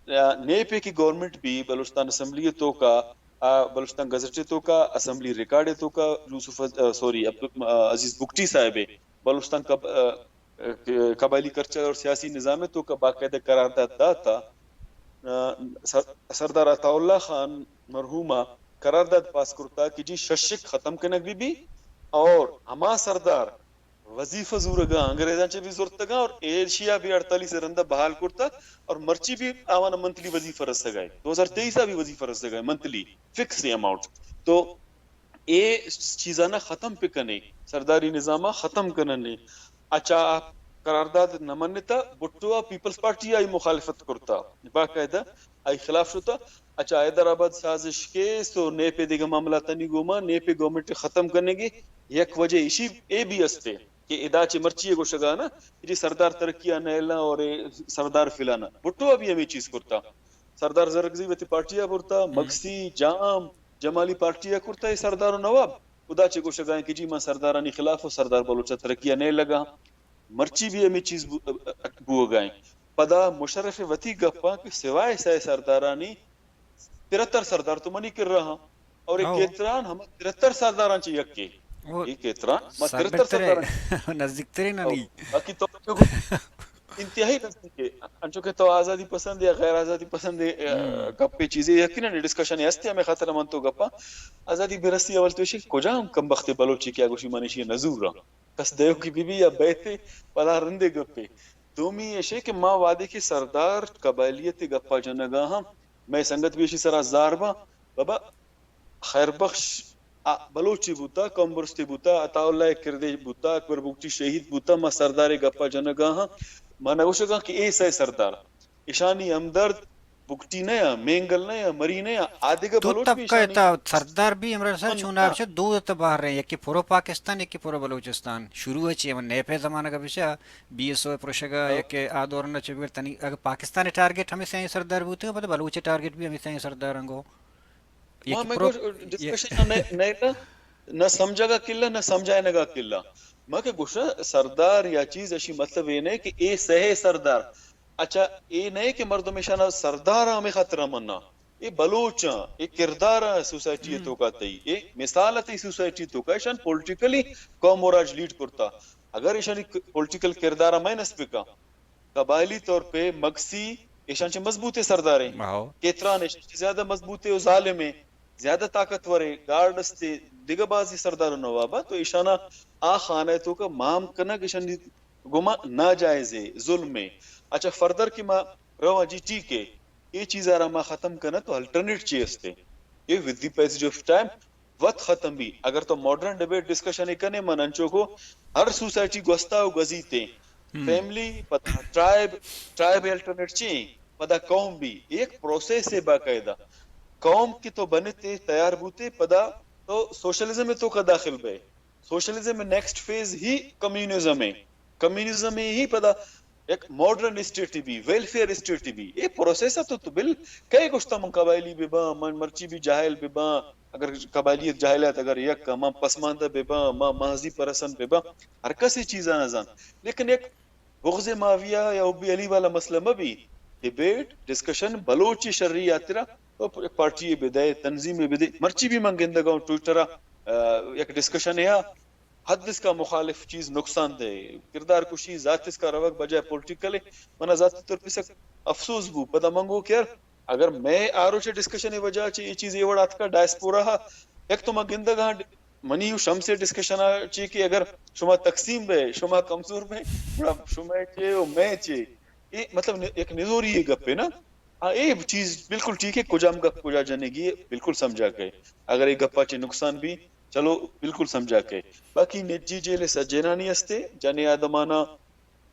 آ، نیپ ء کہ گورنمنٹ بی بلوچستان اسمبلی ء توکا، آ، بلوچستان گزٹ ء توکا، اسمبلی ریکارڈ ء توکا، یوسف عز-، آ، سوری، عبدال-، آ، عزیز بگٹی صاحب ء بلوچستان قب-، آ، ق-، قبائلی کلچر اور سیاسی نظام ء توکا باقاعدہ قرارداد داتا۔ آ، سر-، سردار عطا اللہ خان مرحوم ء قرارداد پاس کرتا کہ جی ششک ختم کنگ بی بی اور ہما سردار وظیفہ زورگا انگریزاں چہ بھی زرتگاں اور ایشیا بھی اڑتالیس رندا بحال کرتا اور مرچی بھی آوانا منتھلی وظیفہ رسگا ہے، دو ہزار تئیس بھی وظیفہ رسگا ہے، منتھلی فکس اماؤنٹ۔ تو اے چیزانا ختم پہ کنے، سرداری نظاما ختم کننے۔ اچھا، قرارداد نہ منتا، بھٹو آ پیپلز پارٹی آئی مخالفت کرتا، باقاعدہ آئی خلاف شتا۔ اچھا، حیدرآباد سازش کیس و نیپ ء دگہ معاملاتانی گوما نیپ ء گورنمنٹ ء ختم کنگے یک وجہ ایشی اے بھی استے کہ ادا چہ مرچی ء گوشگا نا کہ جی سردار ترقی ء نیلاں اور اے سردار فلانا۔ بھٹو ء بھی ہمیں چیز کرتا۔ سردار زرگزی وتی پارٹی ء برتا، مگسی، جام، جمالی پارٹی ء کرتا، اے سردار و نواب۔ ادا چہ گوشگا ہیں کہ جی من سردارانی خلاف و سردار بلوچ ء ترقی ء نیلگا۔ مرچی بھی ہمیں چیز بو-، بوگا ہیں۔ پدا مشرف وتی گپاں کہ سوائے سئے سردارانی ترتر سردار تو منی کرا ہاں۔ اور ایک ہو۔ کیتران ہم ترتر سرداراں چہ یکے۔ ہو۔ یہ کیتران ما ترتر سردار۔ نزدیک ترین ہو۔ نہیں۔ باقی تو انتہائی نزدیک ہے۔ انچو کہ تو آزادی پسند یا غیر آزادی پسند ہے، ہم۔ گپے چیزیں یقیناً ڈسکشن ہستے ہمیں خاطر من تو گپا۔ آزادی برسی اول تو ایشی کجام کم بخت بلوچی کیا گوشی من ایشی نزور ہاں۔ کس دیوکی بی بی یا بیتے پدا رندے گپے۔ دومی ایشے کہ ما وہدے کہ سردار قبائلیت گپا جنگا ہم، مئے سنگت بھی ایشی سرا زار باں، بابا خیر بخش آ، بلوچے بوتا، قوم برستے بوتا، عطا اللہ کردے بوتا، اکبر بگٹی شہید بوتا، ما سردارے گپا جنگا ہاں، ما نگوشگاں کہ اے سئے سردار۔ ایشانی ہمدرد بگٹی نہ یا، مینگل نہ یا، مری نہ یا، آدگہ تو بلوچ بھی طبقہ ایشانی تا سردار بھی عمران صاحب من چوناگ چہ دو تا باہر رہے، یکی پرو پاکستان، یکی پرو بلوچستان۔ شروع ہے چی ہم نیپے زمانہ کا بچا بی ایس او پروشگا، ہاں۔ یکی آ دور نہ چہ بگر تنی اگر پاکستان ٹارگٹ ہمیں سائیں سردار بوتے ہیں، پتہ بلوچ ٹارگٹ بھی ہمیں سائیں سردار ہنگو۔ ما، یک مئے پرو-، گوش ڈسکشن نہ، نہ، نہ سمجھگا کلا، نہ سمجھائینگا کلا۔ ما کہ گوشاں سردار یا چیز اشی مطلب اے نہ کہ اے سئے سردار۔ اچھا، اے نہ کہ مردم ایشانا سردار ہمیں خاطر منا۔ اے بلوچاں، اے کردار سوسائٹی توکا تئی، اے مثال تئی سوسائٹی توکا ایشان پولیٹیکلی قوم و راج لیڈ کرتا۔ اگر ایشانی ک-، پولیٹیکل کردار مائنس بکا، قبائلی طور پہ مگسی ایشان چہ مضبوطیں سرداریں، ہاؤ۔ کیتران ایشان چہ زیادہ مضبوطیں و ظالمیں، زیادہ طاقتوریں، گارڈ استے، دگہ بازی سردار و نوابا، تو ایشانا آ خانہ توکا مام کنگ ایشانی گما ناجائزے، ظلمے۔ اچھا، فردر کہ ما رواں جی ٹھیک ہے، اے چیزا را ما ختم کناں تو الٹرنیٹ چی استے؟ اے with the passage of time وت ختم بی۔ اگر تو ماڈرن ڈیبیٹ ڈسکشن کنے، من انچو کو ہر سوسائٹی گوستا و گزیتے۔ فیملی، پدا ٹرائب، ٹرائب الٹرنیٹ چی، پدا قوم بی۔ ایک پروسیس ہے باقاعدہ۔ قوم کہ تو بنتے، تیار بوتے، پدا تو سوشلزم توکا داخل بے۔ Socialism next phase he communism ہے۔ کمیونزم ہی پدا یک modern state be, welfare state be. A process تو، تو بل کئے گوشتا من قبائلی بباں، من مرچی بھی جاہل بباں، اگر قبائلیت جاہلات اگر یک، من پسماندہ بباں، من ماضی پرسن بباں، ہر کس اے چیزاں نہ زانت۔ لیکن یک بغض معاویہ یا حب علی والا مسئلہ مہ بی۔ ڈیبیٹ، ڈسکشن بلوچ شری ہاترا تو پارٹی بدے، تنظیم بدے۔ مرچی بھی من گندگا ہوں ٹویٹر آ، آ، یک ڈسکشن ہے، حد اس کا مخالف چیز نقصان دہ ہے۔ کردار کشی ذات اس کا روگ بجائے پولیٹیکل ہے۔ منا ذاتی طور پر سک افسوس بو۔ پدا من گو کہ یار، اگر میں آروچ ڈسکشن وجہ چہ یہ چیز یہ وڑ آتکا ڈائسپورا ہا، یک تو ما گندگا منی و شمس ڈسکشن ء چی کہ اگر شما تقسیم بے، شما کمزور بے، گڑا شما چے و میں چے؟ اے مطلب ن-، ایک نزوری یہ گپ ہے نا۔ ہاں، اے چیز بالکل ٹھیک ہے، کجام گپ کجا جنگی ہے، بالکل سمجھا کے۔ اگر یہ گپا چے نقصان بھی، چلو بالکل سمجھا کے۔ باقی نجی جیل سجینانی ہستے، جنے آدمانا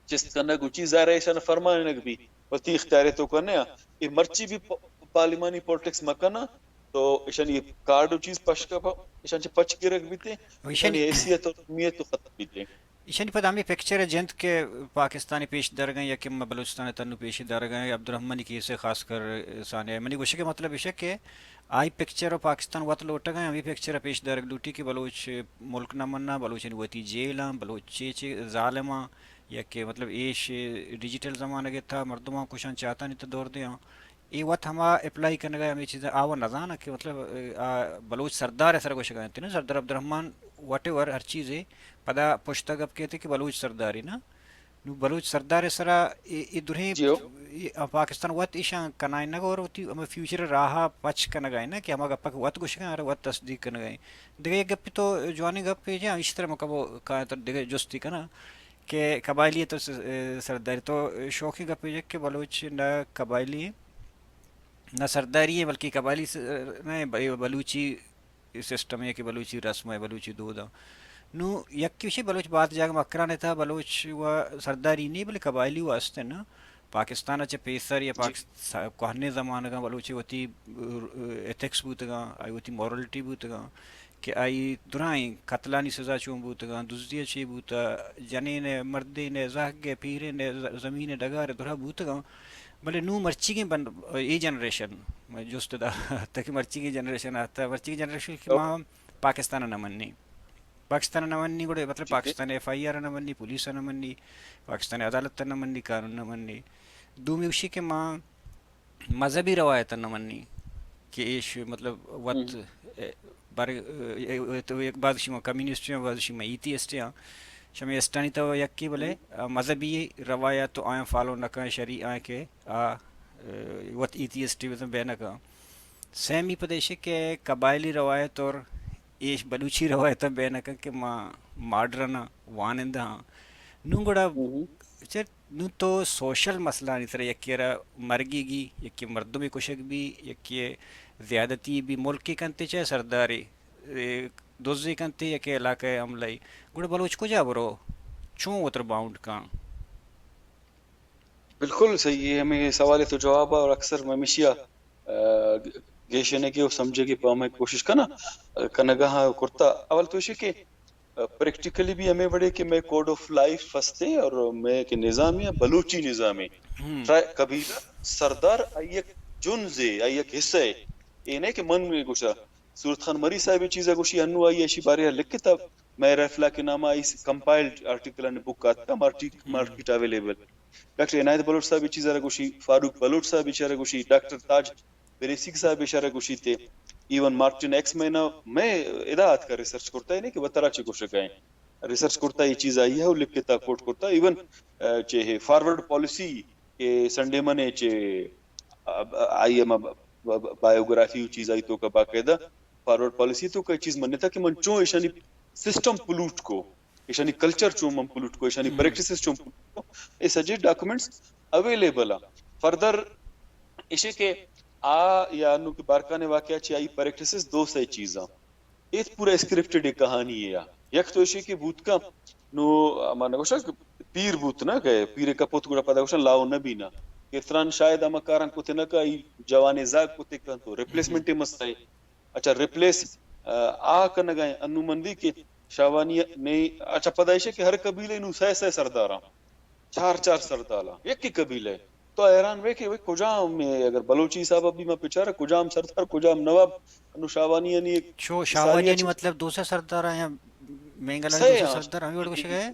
چست کنگ و چیز ظاہر ہے ایشان فرمانگ بی، وتی اختیار تو کنیا۔ اے مرچی بھی پ-، پارلیمانی پالیٹکس مکناں تو ایشانی کارڈ و چیز پش کپا، ایشان چہ پچ گرگ بیتے، ایشانی ایشانی حیثیت و اہمیت و ختم بیتے۔ ایشانی پد ہمیں پکچر جنت کہ پاکستانی پیش درگئیں یا کہ بلوچستان تنو پیش درگئیں، عبدالرحمنی کیس خاص کر سانے۔ منی گوشے کہ مطلب ایشے کہ آئی پکچر و پاکستان وت لوٹگئیں، ہمیں پکچر پیش درگ لوٹی کہ بلوچ ملک نہ منا، بلوچانی وتی جیلاں، بلوچ چے چے ظالماں، یا کہ مطلب ایش ڈیجیٹل زمانگ ء تھا مردماں کشاں چاتانی تہ دور دیاں۔ اے وت ہما اپلائی کنگ ء ہمے چیزاں آ و نزاناں کہ مطلب آ بلوچ سردار ء سر گوشگ ء انت نا، سردار عبدالرحمن وٹ ایور ہر چیزے پدا پشت ء گپ کیت کہ بلوچ سرداری نا۔ نوں بلوچ سردار ءِ سرا اے، اے درہیں جی ہو۔ اے پاکستان وت ایشاں کنائینگ اور وتی ہمے فیوچر ءِ راہ ءَ پچ کنگ ءَ اِنت کہ ہما گپ ءَ کہ وت گوشگ ءَ اَنت، وت تصدیق کنگ ءَ اِنت۔ دگہ یک گپے تو جوانیں گپے جاں، ایشی ءِ سرا من کبو کاینت دگہ جستے کناں کہ قبائلی تو س-، سرداری تو شوکیں گپے جت کہ بلوچ نہ قبائلی، نہ سرداری اِنت، بلکہ قبائلی س-، نہ، بلوچی سسٹم ءَ کہ بلوچی رسم ءَ، بلوچی دود ءَ۔ نوں یکے ایشی بلوچ باز جاگہ مکران ءِ تہا بلوچ و سرداری نی بلے قبائلی و است اَنت۔ پاکستان ءَ چہ پیسر یا جی۔ پاکس-، کوہنیں زمانگاں بلوچ ءِ وتی ایتھکس بوتگاں، آئی وتی مورلٹی بوتگاں کہ آئی درائیں قتلانی سزا چون بوتگاں، دزی ءَ چے بوتگ، جنین ءِ، مردین ءِ، زہگ ءِ، پیرین ءِ، ز-، زمین ءِ ڈگار ءِ درا بوتگاں۔ بلے نوں مرچیگیں بن-، اے جنریشن، من جست دا تاکہ مرچیگیں جنریشن آتا، مرچیگیں جنریشن کہ ما پاکستان ءَ نہ منی۔ پاکستان ءَ نہ منی، گڑا مطلب ٹھیک ہے۔ پاکستان ءِ ایف آئی آر ءَ نہ منی، پولیس ءَ نہ منی، پاکستان ءِ عدالت ءَ نہ منی، قانون نہ منی۔ دومی گوشی کہ ما مذہبی روایت ءَ نہ منی کہ ایش مطلب وت، ہم۔ اے، بر-، اے، اے، تو یک بعض شما کمیونسٹ ہیں، بعض شما ایتھیسٹ ہیں۔ شما ایتھیسٹانی تو یکی بلے، ہم۔ آ، مذہبی روایت تو آیاں فالو نہ کن، شری آیاں کہ آ، اے، وت ایتھیسٹ بہ نہ کن۔ سیمی پد ایشی کہ قبائلی روایت اور ایش بلوچی روایت بہ نہ کن کہ ما ماڈرن وانندہ ہاں۔ نوں گڑا ہم۔ چہ نوں تو سوشل مسئلہ آنی سرا یکے را مرگی گی، یکے مردمے کشگ بی، یکے زیادتی بی، ملکے کنتے چہ سردارے، اے، دزے کنتے یکے علاقہ ءِ عملہ ءَ۔ گڑا بلوچ کجا برو؟ چون وتر باؤنڈ کن؟ بالکل صحیح ہے، ہمیں سوال تو جواب ہے اور اکثر میں ہمیشہ، آ، گیشنے کے اور سمجھے کے پا میں کوشش کرنا، آ، کنگا ہاں کرتا۔ اول تو ایشی کہ پریکٹیکلی بھی ہمے وڑے کہ مئے کوڈ آف لائف ہستے اور مئے کہ نظام ہے، بلوچی نظام ہے۔ ہم۔ ٹرا-، قبیلہ سردار آئی یک جنزے، آئی یک حصہ ہے۔ اے نہ کہ من گوشا، صورت خان مری صاحب اے چیزا گوشی، انو آئی ایشی بارے لکھتا، مئے رائفلا کے نام آئی کمپائلڈ آرٹیکل ان بک آتکا، مارٹی-، ہم۔ Market available. ڈاکٹر عنایت بلوچ صاحب اے چیزا گوشی، فاروق بلوچ صاحب اے چیزا گوشی، ڈاکٹر تاج بریسیگ صاحب اشارہ گوشیت، ایون مارٹن ایکس مینا میں ادا آتکا ریسرچ کرتا ہے کہ وترا چی گوشگا ہیں۔ ریسرچ کرتا، یہ چیز آئی ہے اور لکھتا، کوٹ کرتا۔ ایون، آ، چے فارورڈ پالیسی کہ سنڈے منے چے، آ، آئی ایم ب-، ب-، بایوگرافی و چیز آئی تو کا باقاعدہ فارورڈ پالیسی تو کا چیز منتا کہ من چون ایشانی سسٹم پلوٹ کو، ایشانی کلچر چون من پلوٹ کو، ایشانی ہم۔ پریکٹسز چون پلوٹ کو، اے سجے ڈاکومنٹس اویلیبل ہیں۔ فردر ایشے کہ آ یا انو کہ بارکھان واقعہ چی آئی پریکٹسز دو سے چیزاں۔ اے پورا اسکرپٹڈ ایک کہانی ہے۔ یک تو ایشے کہ بوت کا، نو، ما نگوشا کہ پیر بوت نا کہ پیر کپوت گڑا پدا گوشن لاؤ نہ بینا۔ کفتران شاید ہما کاراں کتے نہ کا، ای جوانے زاگ کتے کن تو ریپلیسمنٹ مسئلہ ہے۔ اچھا، ریپلیس، آ، آ کنگا ہیں، انو مندی کہ شاہوانی نے، اچھا، پدا ایشے کہ ہر قبیلے نو سہ سہ سرداراں، چار چار سرداراں، یک ہی قبیلے۔ تو حیران وے کہ وے کجام میں، اگر بلوچی حساب ابھی ما پچارا کجام سردار، کجام نواب، انو شاہوانی یعنی ایک شو-، ساری شاہوانی یعنی اچھا مطلب دو سہ سردار ہیں یا مینگل سہ دو سہ ہیں، سردار ہیں، وڑ گوشے گئے؟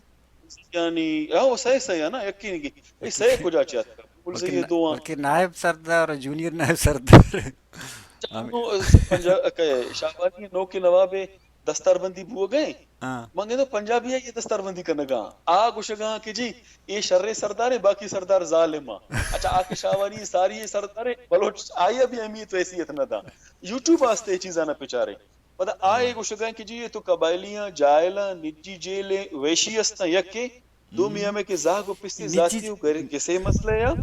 یعنی، ہاں، وہ سہ سہ ہے نا، یک ہی نہیں۔ یہ سہ کجا چاہتا؟ بلکہ یہ نا-، دو ہیں۔ بلکہ نائب سردار اور جونیئر نائب سردار۔ ہم۔ نو، پنجاب، کہ شاہوانی نو کے نواب دستار بندی بوگا ہیں۔ ہاں۔ من گندو پنجابی ہے یہ دستار بندی کنگا۔ آ گوشگا کہ جی، یہ شر سردار ہیں، باقی سردار ظالم ہیں۔ اچھا، آ کہ شاہوانی ساری یہ سردار ہیں، بلوچ آئی بھی اہمیت و حیثیت نہ دا۔ یوٹیوب آستے یہ چیزاں نہ پچارے۔ پدا آ ہم۔ یہ گوشگا کہ جی، یہ تو قبائلیاں، جاہلاں، نجی جیلیں، ویشی استاں، یکے۔ دومی ہم۔ ہمیں کہ زاگ و پستی نجی ذاتی و گر-، گسے مسئلہ یا۔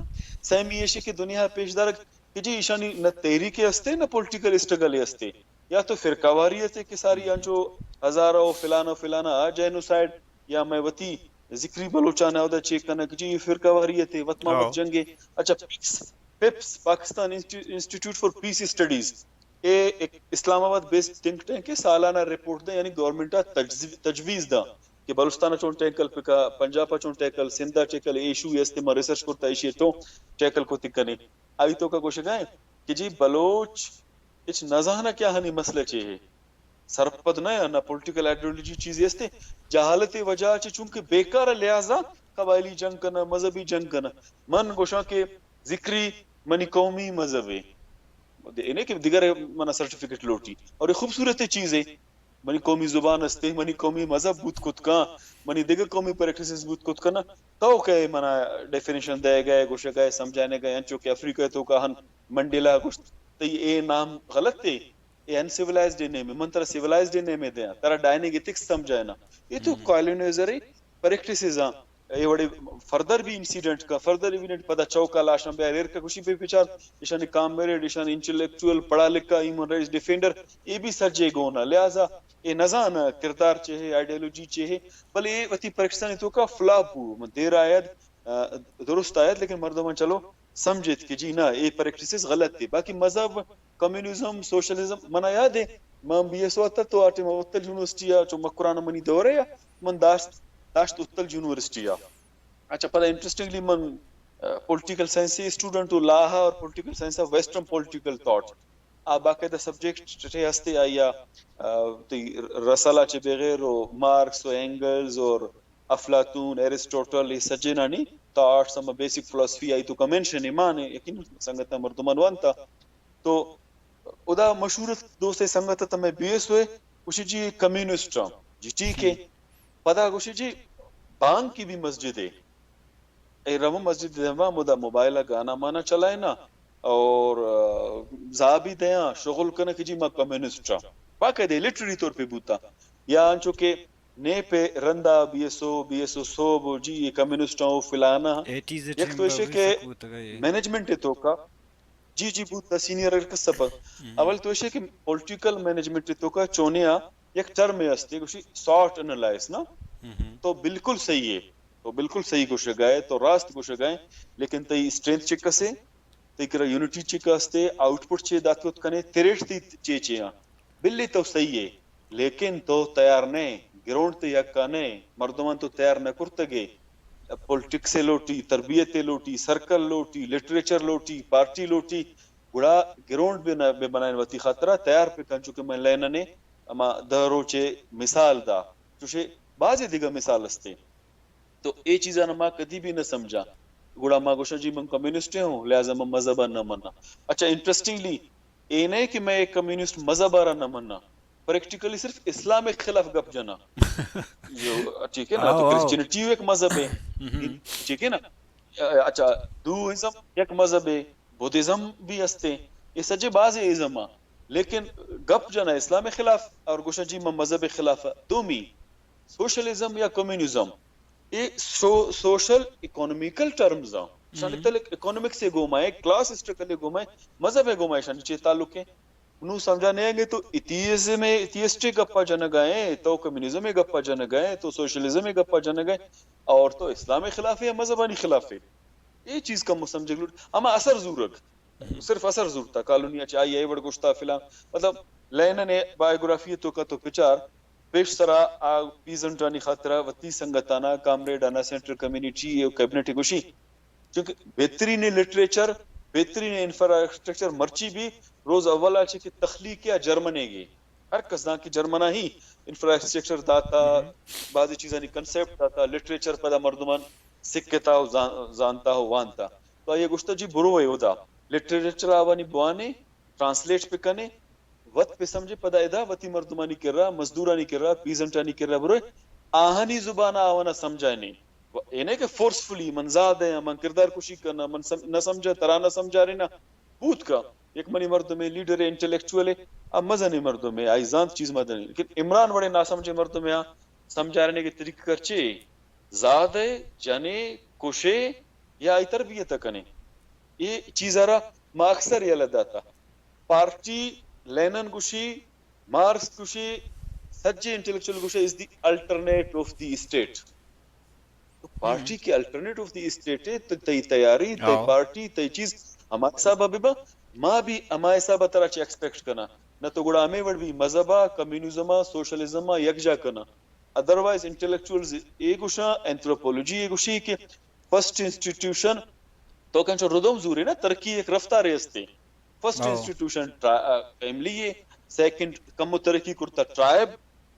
سیمی ایشی کہ دنیا پیش دارگ کہ جی ایشانی نہ تحریک استے، نہ پولیٹیکل اسٹرگل استے، یا تو فرقہ واریت کہ ساری انچو ہزارہ و فلانا و فلانا آ جینوسائیڈ، یا میں وتی ذکری بلوچان اودا چیک کنگ جی فرقہ واریت، وت ما وت ہاں۔ جنگے۔ اچھا، پکس، پپس، پاکستان انسٹی-، انسٹیٹیوٹ فار پیس اسٹڈیز، اے ایک اسلام آباد بیسڈ تھنک ٹینک ہے، سالانہ رپورٹ دے، یعنی گورنمنٹ آ تجز-، تجویز دا کہ بلوچستان چون ٹینکل پکا، پنجاب چون ٹینکل، سندھ ٹینکل، ایشو استے ما ریسرچ کرتا، ایشی چون ٹینکل کو تکنے۔ آئی توکا گوشگا ایں کہ جی بلوچ ہچ نزانہ کہ آہانی مسئلہ چے ہے، سرپد نہ یا، نہ پولیٹیکل آئیڈیالوجی چیزے استے، جہالت وجہ چے، چونکہ بیکار لحاظا قبائلی جنگ کنا، مذہبی جنگ کنا۔ من گوشاں کہ ذکری منی قومی مذہب ہے، اے نہ کہ دگر منا سرٹیفکیٹ لوٹی، اور یہ خوبصورت چیز ہے۔ منی قومی زبان استے، منی قومی مذہب بوت کت کاں، منی دگہ قومی پریکٹسز بوت کت کناں، تو کئے منا ڈیفینیشن دئیگئے، گوشگئے، سمجھائینگئے، انچو کہ افریقہ توکا ہن منڈیلا گوشت، تئی اے نام غلط اے، اے انسیولائزڈ نیمے، من ترا سیولائزڈ نیمے دیاں، ترا ڈائننگ ایتھکس سمجھائیناں۔ اے تو کالونائزر پریکٹسز آں۔ اے وڑے فردر بھی انسیڈنٹ کا، فردر ایونٹ پدا چوکا لاشاں بیا ریر کا، خوشی پہ بچار، ایشانی کامریڈ، ایشانی انٹلیکچوئل، پڑھا لکھا، ہیومن رائٹس ڈیفینڈر، اے بھی سجے گونا۔ لہذا اے نزان کردار چے ہے، آئیڈیالوجی چے ہے، بلے اے وتی پریکٹسانی توکا فلاپ بو۔ من دیر آید، آ، درست آید، لیکن مردمان چلو سمجھت کہ جی نا، اے پریکٹسز غلط ہے۔ باقی مذہب، کمیونزم، سوشلزم، منا یاد ہے، من بی ایس او آتا تو آ ٹائم اتل یونیورسٹی آ، چو مکران منی دورے آ، من داشت، داشت اتل یونیورسٹی آ۔ اچھا، پدا انٹرسٹنگلی من، آ، پولیٹیکل سائنس سے اسٹوڈنٹ ہوں، لا اور political science of western political thought. آ باقاعدہ سبجیکٹ ٹھے ہستے آئی آ، آ، تئی رسل آ چے بغیر و مارکس و اینگلز اور افلاطون، ایرسٹوٹل، اے سجینانی تھاٹس، ہما بیسک فلسفی آئی توکا مینشن ہے، مان ہے، یقیناً سنگتاں مردمان وانتا۔ تو ادا مشہور دوست سنگت تمہیں بی ایس ہوئے، گوشی جی کمیونسٹ ہاں۔ جی ٹھیک ہے۔ پدا گوشی جی بانک کی بھی مسجد ہے۔ اے رمو مسجد دے ہما مدا موبائل گانا مانا چلائے نا اور، آ، زابی دیاں شغل کنے کہ جی ما کمیونسٹ ہاں۔ باقاعدہ لٹری طور پہ بوتا۔ یا انچو کہ نے پہ رندا B S O, B S O صوب، جی یہ کمیونسٹ ہوں، فلانا۔ ایٹیز یک تو ایشے کہ مینجمنٹ ہے توکا۔ جی، جی، بوت سینئر کسہ پر۔ اول تو ایشے کہ پولیٹیکل مینجمنٹ توکا چونیا یک ٹرم استے، گوشی ساٹ انالائز نا۔ تو بالکل صحیح ہے۔ تو بالکل صحیح گوشگائے، تو راست گوشگائے، لیکن تئی اسٹرینتھ چک اسے، تئی کرا یونٹی چک استے، آؤٹ پٹ چے داتوت کنے، تریٹ تی چے چے ہاں۔ بلے تو صحیح ہے، لیکن تو تیار نہ ئے، گراؤنڈ تئی حقا نہ ئے، مردمان تو تیار نہ کرتگے۔ پولیٹکس لوٹی، تربیت لوٹی، سرکل لوٹی، لٹریچر لوٹی، پارٹی لوٹی، گڑا گراؤنڈ بہ نہ، بہ بنائین وتی خاطرا تیار پہ کن، چونکہ من لینن ء ہما دہ روچے مثال دا، چوشے بازیں دگہ مثال استے۔ تو اے چیزاں ما کدی بھی نہ سمجھاں۔ گڑا ما گوشاں جی من کمیونسٹ ہوں، لہذا من مذہب نہ مناں۔ اچھا، انٹرسٹنگلی اے نہ کہ میں ایک کمیونسٹ مذہب آ را نہ مناں، پریکٹیکلی صرف اسلام کے خلاف گپ جنا۔ جو، ٹھیک ہے نا؟ تو کرسچینٹی ایک مذہب ہے، ٹھیک ہے نا؟ اچھا، ہندوازم یک مذہب ہے، بدھزم بھی ہستے، یہ سجے بعض ازم، لیکن گپ جنا اسلام کے خلاف اور گوشاں جی من مذہب کے خلاف۔ دومی سوشلزم یا کمیونزم، اے سو-، سوشل اکنامیکل ٹرمز ہیں۔ شانی تعلق اکنامکس سے گوما ہے، کلاس اسٹرگل سے گوما ہے، مذہب سے گوما ہے، شانی چے تعلق ہے۔ نو سمجھا نہیں گے تو ایتھیزم ہے، ایتھیسٹ گپا جنگا ہے، تو کمیونزم گپا جنگا ہے، تو سوشلزم گپا جنگا ہے، اور تو اسلام خلاف ہے یا مذہبانی خلاف ہے۔ یہ چیز کم سمجھے لوٹ۔ اما اثر زورگ۔ صرف اثر زورتا، کالونی اچ آئی اے وڑ گوشتا فلان۔ مطلب، لینن ء بایوگرافی توکا تو پچار، پیش سرا آ پیزنٹانی خاطرا وتی سنگتانا، کامریڈانا، سینٹر کمیونٹی و کیبنٹ گوشی۔ چونکہ بہترین لٹریچر، بہترین انفراسٹرکچر مرچی بھی روز اولا چہ کہ تخلیق یا جرمنے گے۔ ہر کس داں کہ جرمنا ہی انفراسٹرکچر داتا، بعضی چیزانی کنسپٹ داتا، لٹریچر پدا مردمان سکتا و زان-، زانتا و وانتا۔ تو آئی گوشتا جی برو اے اودا۔ لٹریچر آوانی بوانے، ٹرانسلیٹ پہ کنے، وت پہ سمجھے، پدا ادا وتی مردمانی کرا، مزدورانی کرا، پیزنٹانی کرا بروئے، آہانی زبان آوانا سمجھائنے۔ و اے نہ کہ فورسفلی من زادہ آں، من کردار کشی کناں، من سم-، نہ سمجھا، ترا نہ سمجھارینا، بوت کا۔ یک منی مردمے، لیڈر انٹلیکچوئل ہے، اب مزنی مردمے، آئی زانت چیز مزنی۔ لیکن عمران وڑے ناسمجھے مردمے آ سمجھارنے کے طریقہ کر چے؟ زادہ جنے کشے یا آئی تربیت کنے؟ اے چیز را ما اکثر یلہ داتا۔ پارٹی، لینن گوشی، مارکس گوشی، سجے انٹلیکچوئل گوشی، is the alternate of the state۔ تو پارٹی کہ الٹرنیٹ آف دی اسٹیٹ ہے، تو تئی تیاری، تئی پارٹی، تئی چیز ہما حساب ببا، ما بھی ہما حساب ترا چہ ایکسپیکٹ کنا۔ نہ تو گڑا ہمیں وڑ بھی مذہبا، کمیونزما، سوشلزما یکجا کنا۔ ادروائز انٹلیکچوئلز اے گوشاں، اینتھروپولوجی اے گوشی کہ فرسٹ انسٹیٹیوشن تو کنچو ردوم زورے نا، ترقی ایک رفتارے استے۔ فرسٹ انسٹیٹیوشن فیملی ہے، سیکنڈ کمو ترقی کرتا ٹرائب،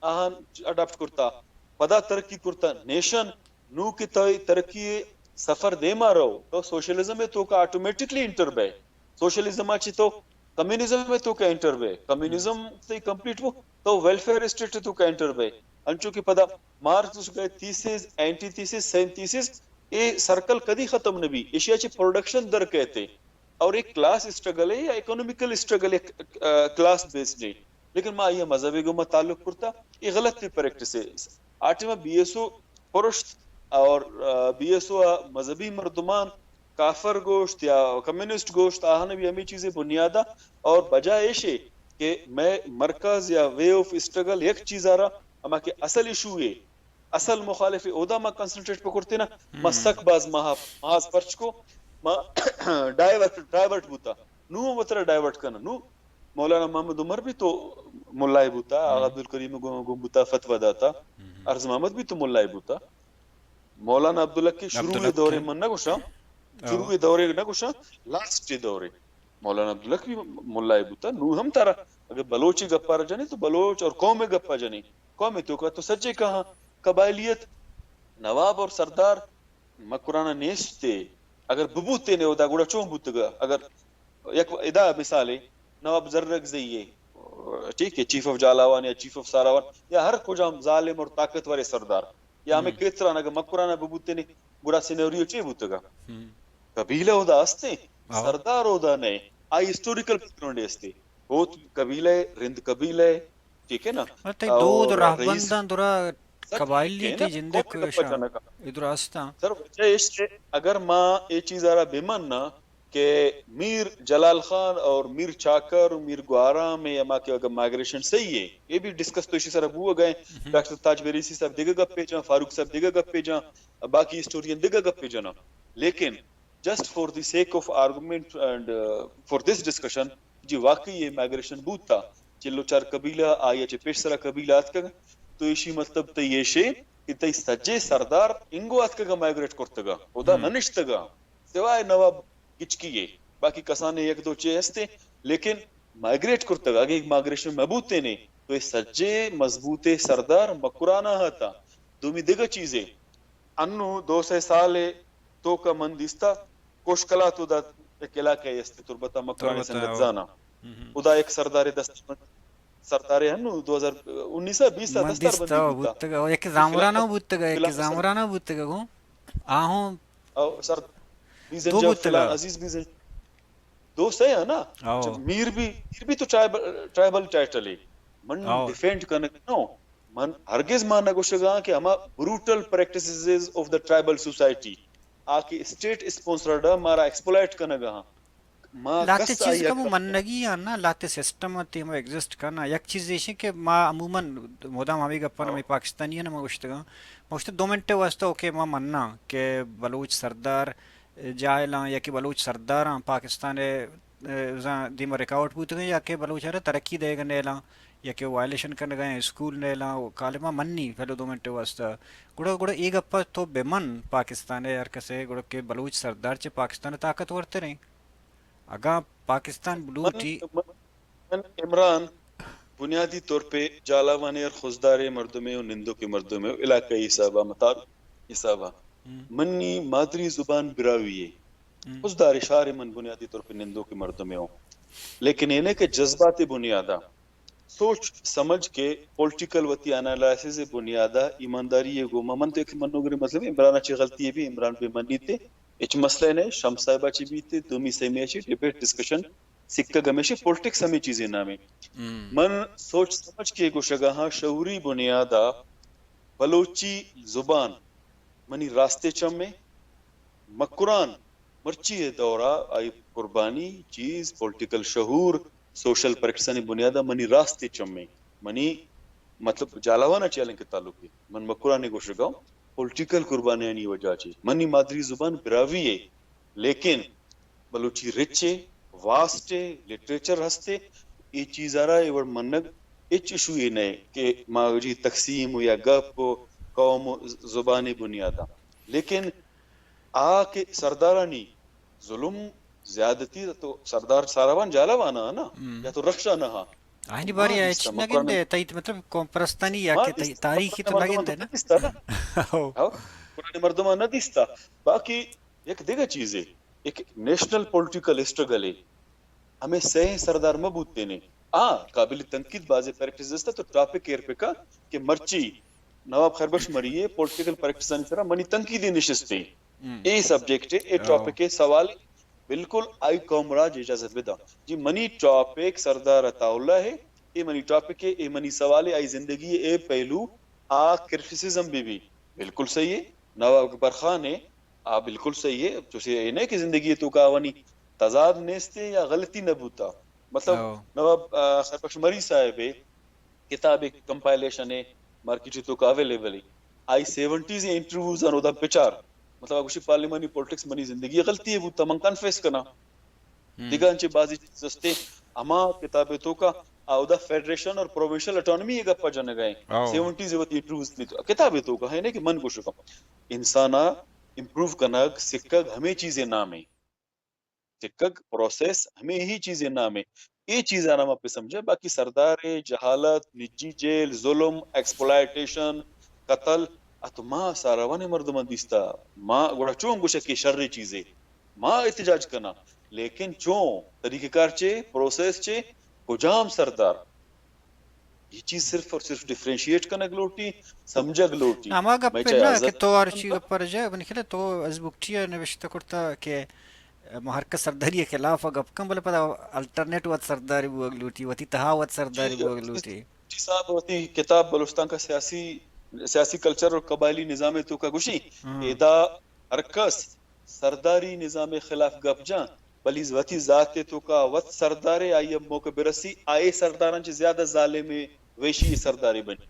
آہان اڈاپٹ کرتا، پدا ترقی کرتا نیشن۔ نو کہ تئی ترقی سفر دیما رو، تو سوشلزم ہے تو کا آٹومیٹکلی انٹر بے۔ سوشلزم آ چی تو کمیونزم ءِ توکا انٹر بئے، کمیونزم تئی کمپلیٹ بو، تو ویلفیئر اسٹیٹ ءِ توکا انٹر بئے۔ انچو کہ پدا مارکس گوشگ ءَ تھیسز، اینٹی تھیسز، سینتھیسز، اے سرکل کدی ختم نہ بی، ایشی ءَ چہ پروڈکشن در کئیت۔ اور ایک کلاس اسٹرگل ہے یا اکنامیکل اسٹرگل، ایک کلاس بیسڈ ہے، لیکن ما آئی ءَ مذہب ءِ گوما تعلق کرتا، یہ غلط پریکٹس ہے۔ آ ٹائم ءَ بی ایس او پرشت اور بی ایس او ءَ مذہبی مردمان کافر گوشت یا کمیونسٹ گوشت، آہاں بھی ہمیں چیزیں بنیادا، اور بجائے ایشے کہ میں مرکز یا وے آف اسٹرگل یک چیز آ رہا، ہما کہ اصل ایشو ہے، اصل مخالف اودا ما کنسنٹریٹ پہ کرتے نا، ما سک باز ماہ، ماز پرچ کو، ما ڈائیورٹ، ڈائیورٹ بوتا۔ نو ہم وترا ڈائیورٹ کنا۔ نو مولانا محمد عمر بھی تو ملائے بوتا، آغا عبدالکریم گم، گم بوتا، فتویٰ داتا۔ ارض محمد بھی تو ملائے بوتا۔ مولانا عبدالحق کے شروع دورے من نہ گوشاں، شروع دورے نہ گوشاں، لاسٹ دورے۔ مولانا عبدالحق بھی ملائے بوتا۔ نو ہم ترا اگر بلوچ گپا جنے تو بلوچ اور قوم گپا جنے۔ قوم توکا تو سجے کہاں قبائلیت، نواب اور سردار مکرانا نیست تے۔ اگر ببوتے نے اودا گڑا چون بوتگا؟ اگر یک ادا مثالے، نواب زرگزئی ہے، ٹھیک ہے، چیف آف جالاوان یا چیف آف ساراوان یا ہر کجام ظالم اور طاقتور سردار، یا ہمیں کیتران اگر مکرانا ببوتے نے، گڑا سینیریو چے بوتگا؟ قبیلہ اودا ہستے، سردار اودا نئے، آئی ہسٹوریکل بیک گراؤنڈ ہستے۔ ہوت قبیلہ، رند قبیلہ، ٹھیک ہے نا؟ مطلب تئی دود اور رہبنداں درا قبائلی تئی جندے کوشاں۔ اے درا ہستاں۔ سر، وجہ ایش کہ اگر ما اے چیز آرا بے من نا کہ میر جلال خان اور میر چاکر اور میر گوارام اے، ہما کہ اگر مائگریشن صحیح ہے، اے بھی ڈسکس تو اسی سر بو گئے۔ ڈاکٹر تاج بیریسی صاحب دیگہ گپے جاں، فاروق صاحب دیگہ گپے جاں، باقی ہسٹورین دیگہ گپے جاں۔ لیکن just for the sake of argument and, uh, for this discussion، جی واقعی یہ مائگریشن بوتا، چلو چار قبیلہ آئی چہ پیش سرا قبیلہ آتکگ، تو ایشی مطلب تئی ایشے کہ تئی سجے سردار انگو آتکگ مائگریٹ کرتگا، اودا نہ نشتگا، سوائے نواب گچکی ہے، باقی کسانے یک دو چے ہستے، لیکن مائگریٹ کرتگا۔ اگے مائگریشن مہ بوتے نے تو یہ سجے مضبوطے سردار مکرانا ہتا۔ دومی دگہ چیزے، انو دو سئے سال ء توکا من دیستا کوشکلات اودا یک علاقہ است تربت ء مکران سنگت زانا۔ اودا یک سردار دست، سردار انو دو ہزار انیس ء بیس ء دستار بندی بوتا۔ بوتگ، او یک زامران بوتگ، یک زامران بوتگ گو۔ آہوں او سر بیزن دو جا بوتگ۔ فلان عزیز بیزن۔ دو سئے ہے نا؟ میر بھی، میر بھی تو ٹرائبل، ٹرائبل ٹائٹل ہے۔ من ڈیفینڈ کنگ نہ ہوں۔ من ہرگز ما نہ گوشگاں کہ ہما brutal practices of the tribal society آ کہ اسٹیٹ اسپانسرڈ مارا ایکسپلائٹ کنگا ہاں۔ ما لہتے کس چیز آئی کمو منگی آں نا، لہتے سسٹم تے ہم ایگزسٹ کرنا۔ یک چیز ایشیں کہ ما عموماً مدام ہمیں گپاں ہمیں پاکستانی نا ما گوشتگاں، ما گوشت دو منٹ واسطہ اوکے ما مننا کہ بلوچ سردار جاہلاں یا کہ بلوچ سرداراں پاکستان ء، ء، زاں دیما رکاوٹ بوتگاں یا کہ بلوچ ء را ترقی دئیگ ء نیلاں یا کہ وائلیشن کنگ ء اسکول نیلاں و کالماں منی پہلو دو منٹ ء واسطہ۔ گڑا، گڑا اے گپ ء تو بہ من پاکستان ء ہر کسے گڑا کہ بلوچ سردار چہ پاکستان ء طاقتور تریں۔ اگاں پاکستان بلوٹی من، من عمران بنیادی طور پہ جھالاوان ء ہر خضداریں مردمے و نندوکیں مردمے و علاقائی حسابا، متعارف حسابا، منی مادری زبان براہوئی ہے۔ خضدار شار من بنیادی طور پہ نندوکیں مردمے ہوں۔ لیکن اینے کہ جذباتی بنیادا سوچ سمجھ کے پولیٹیکل وتی انالائسز بنیادا ایمانداری گوما من تو ایک منوگرے مطلب عمران چی غلطی بھی عمران بے منی تے ہچ مسئلہ نہیں، شمس صاحبہ چی بیتے، دومی سیمی چی ڈیبیٹ ڈسکشن سکگ ہمیشی پولیٹکس ہمیں چیزیں نامیں۔ من سوچ سمجھ کے گوشگا ہاں شعوری بنیادا بلوچی زبان منی راستے چمے، مکران مرچی دورا آئی قربانی چیز پولیٹیکل شعور سوشل پریکٹسانی بنیادا منی راستے چمے، منی مطلب جالاوانا چیالیں کے تعلق ہے۔ من مکرانی گوشگا ہوں پولیٹیکل قربانیانی وجہ چی منی مادری زبان براہوئی ہے، لیکن بلوچی رچ ء، واسٹ ء، لٹریچر ہست ء، اے چیز ء را اے وڑ منگ ہچ ایشو یے نہ کہ ما جی تقسیم و یا گپ و قوم و زبان ء بنیاد ء۔ لیکن آ کہ سردارانی ظلم زیادتی تو سردار ساراوان جالاوان ء نا یا تو رخشان ء آہانی باری ء ہچ نہ گندے، تئی مطلب قوم پرستانی یا کہ تئی تاریخی تو نہ گندے نا؟ ہو۔ قرآن مردمان نہ دیستا۔ باقی یک دگہ چیزے، یک نیشنل پولیٹیکل اسٹرگلے، ہمے سئیں سردار مہ بوتینے۔ آ، قابل تنقید بازیں پریکٹس است تو ٹاپک ایر پکا کہ مرچی نواب خیر بخش مری ءِ پولیٹیکل پریکٹسانی سرا منی تنقیدی نشستے۔ اے سبجیکٹ ءِ، اے ٹاپک ءِ سوال، بالکل آئی قوم راج اجازت بداں۔ جی منی ٹاپک سردار عطا اللہ ءِ، اے منی ٹاپک ءِ، اے منی سوال ءِ، آئی زندگی ءِ اے پہلو آ کرٹیسزم بہ بی، بالکل صحیح ہے۔ نواب اکبر خان ءِ، آ بالکل صحیح ہے۔ چوشے اے نہ کہ زندگی ءِ توکا آوانی تضاد نیستے یا غلطی نہ بوتا۔ مطلب، نواب، آ، خیر بخش مری صاحب ءِ کتاب ءِ کمپائلیشن ءِ مارکیٹ ءِ توکا اویلیبل ہے۔ آئی سیونٹیز ءِ انٹرویوز آن اودا بچار۔ مطلب، آ گوشی پارلیمانی پولیٹکس منی زندگی ءِ غلطی ءِ بوتا، من کنفیس کناں۔ دگہ انچیں بازی چیز استے، ہما کتاب ءِ توکا آ اودا فیڈریشن اور پروونشل اٹانومی ءِ گپا جنگا ہیں۔ سیونٹیز ءِ وتی انٹرویوز ءِ تو-، کتاب ءِ توکا ہے نہ کہ من گوشگاں۔ انسان ءَ امپروو کنگ، سکگ، ہمے چیز ءِ نام ہے۔ سکگ، پروسیس، ہمے ہی چیز ءِ نام ہے۔ اے چیز ءَ نام پہ سمجھے، باقی سردار ءِ جہالت، نجی جیل، ظلم، ایکسپلائٹیشن، قتل، ات ما ساراوان مردمان دیستا، ما گڑا چون گوشے کہ شر چیزے، ما احتجاج کناں، لیکن چون؟ طریقہ کار چے؟ پروسیس چے؟ کجام سردار؟ یہ چیز صرف اور صرف ڈیفرینشیٹ کنگ لوٹی، سمجھگ لوٹی۔ ہما گپ نہ کہ تو ہر چی گپ پر جائے، من خیال تو از بکٹی نوشتہ کرتا کہ ما ہر کس سرداری خلاف گپ کن، بلے پدا الٹرنیٹ وت سرداری بوگ لوٹی، وتی تہا وت سرداری بوگ لوٹی۔ بگٹی صاحب وتی کتاب بلوچستان کا سیاسی، سیاسی کلچر اور قبائلی نظام ءِ توکا گوشی، ادا ہر کس سرداری نظام ءِ خلاف گپ جان، بلے وتی ذات ءِ توکا وت سردارے، آئی ءَ موقع برسی، آئے سرداراں چہ زیادہ ظالم ءُ وحشی سردارے بنی۔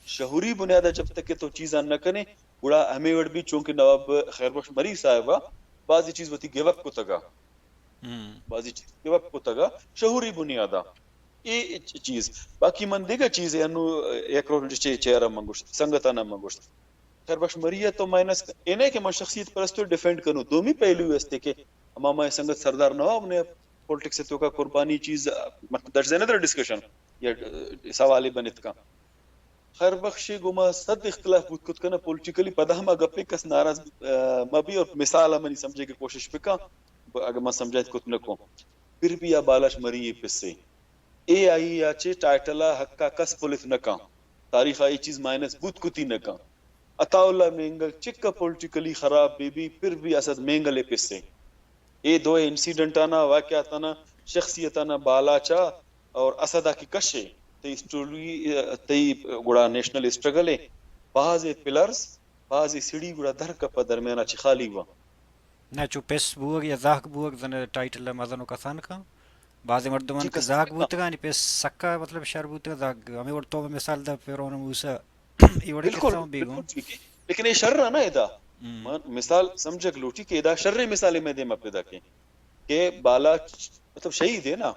شعوری بنیاد ءَ جب تک کہ تو چیزاں نہ کنے، گڑا ہمے وڑ بی چونکہ نواب خیر بخش مری صاحب ءَ بازی چیز وتی گیو اپ کتگا۔ بازی چیز گیو اپ کتگا شعوری بنیاد ءَ۔ اے چ-، چیز۔ باقی من دگہ چیز انو یک روز چے چہرہ من گوشت، سنگتانا من گوشت۔ خیر بخش مری ءَ تو مائنس ک-، اے نہ کہ من شخصیت پرستی ڈیفینڈ کنوں۔ دومی پہلو است کہ ہما مئے سنگت سردار نواب نے پولیٹکس ءِ توکا قربانی چیز، مطلب، درج ذہن در ڈسکشن یا، اے، سوالے بنت کن۔ خیر بخش ءِ گوما صد اختلاف بوت کت کنہ پولیٹیکلی، پدا ہما گپے کس ناراض، آ، مہ بی اور مثال منی سمجھے کہ کوشش بکن، ب-، اگر من سمجھائیت کت نہ کن۔ پھر بھی آ بالاچ مری ءِ پسے۔ اے آئی ءَ چہ ٹائٹل ءِ حق ءَ کس پلت نہ کن۔ تاریخ ءَ اے چیز مائنس بوت کتی نہ کن۔ عطا اللہ مینگل چکہ پولیٹیکلی خراب بہ بی، پھر بھی اسد مینگل ءِ پسے۔ اے دوئے انسیڈنٹانا، واقعاتانا، شخصیتانا بالاچا اور اسدا کہ کشے، تئی اسٹوری، تئی گڑا نیشنل اسٹرگل ءِ بازیں پلرز، بازیں سڑی گڑا در کپا، درمیانا چہ خالی بوا۔ نہ چو پس بوگ یا زہگ بوگ زن ٹائٹل ءَ مزن و کسان کن۔ بازیں مردمان کہ زہگ بوتگانی پس سکا مطلب شر بوتگ، زہگ ہمے وڑ تو مثال دا فرعون موسی۔ اے وڑیں بالکل، قصہ ہم بیگوں۔ بالکل ٹھیک ہے۔ لیکن اے شر نہ ادا۔ من مثال سمجھگ لوٹی کہ ادا شریں مثالے میں دیما پیدا کیں کہ بالاچ مطلب شہید ہے نا،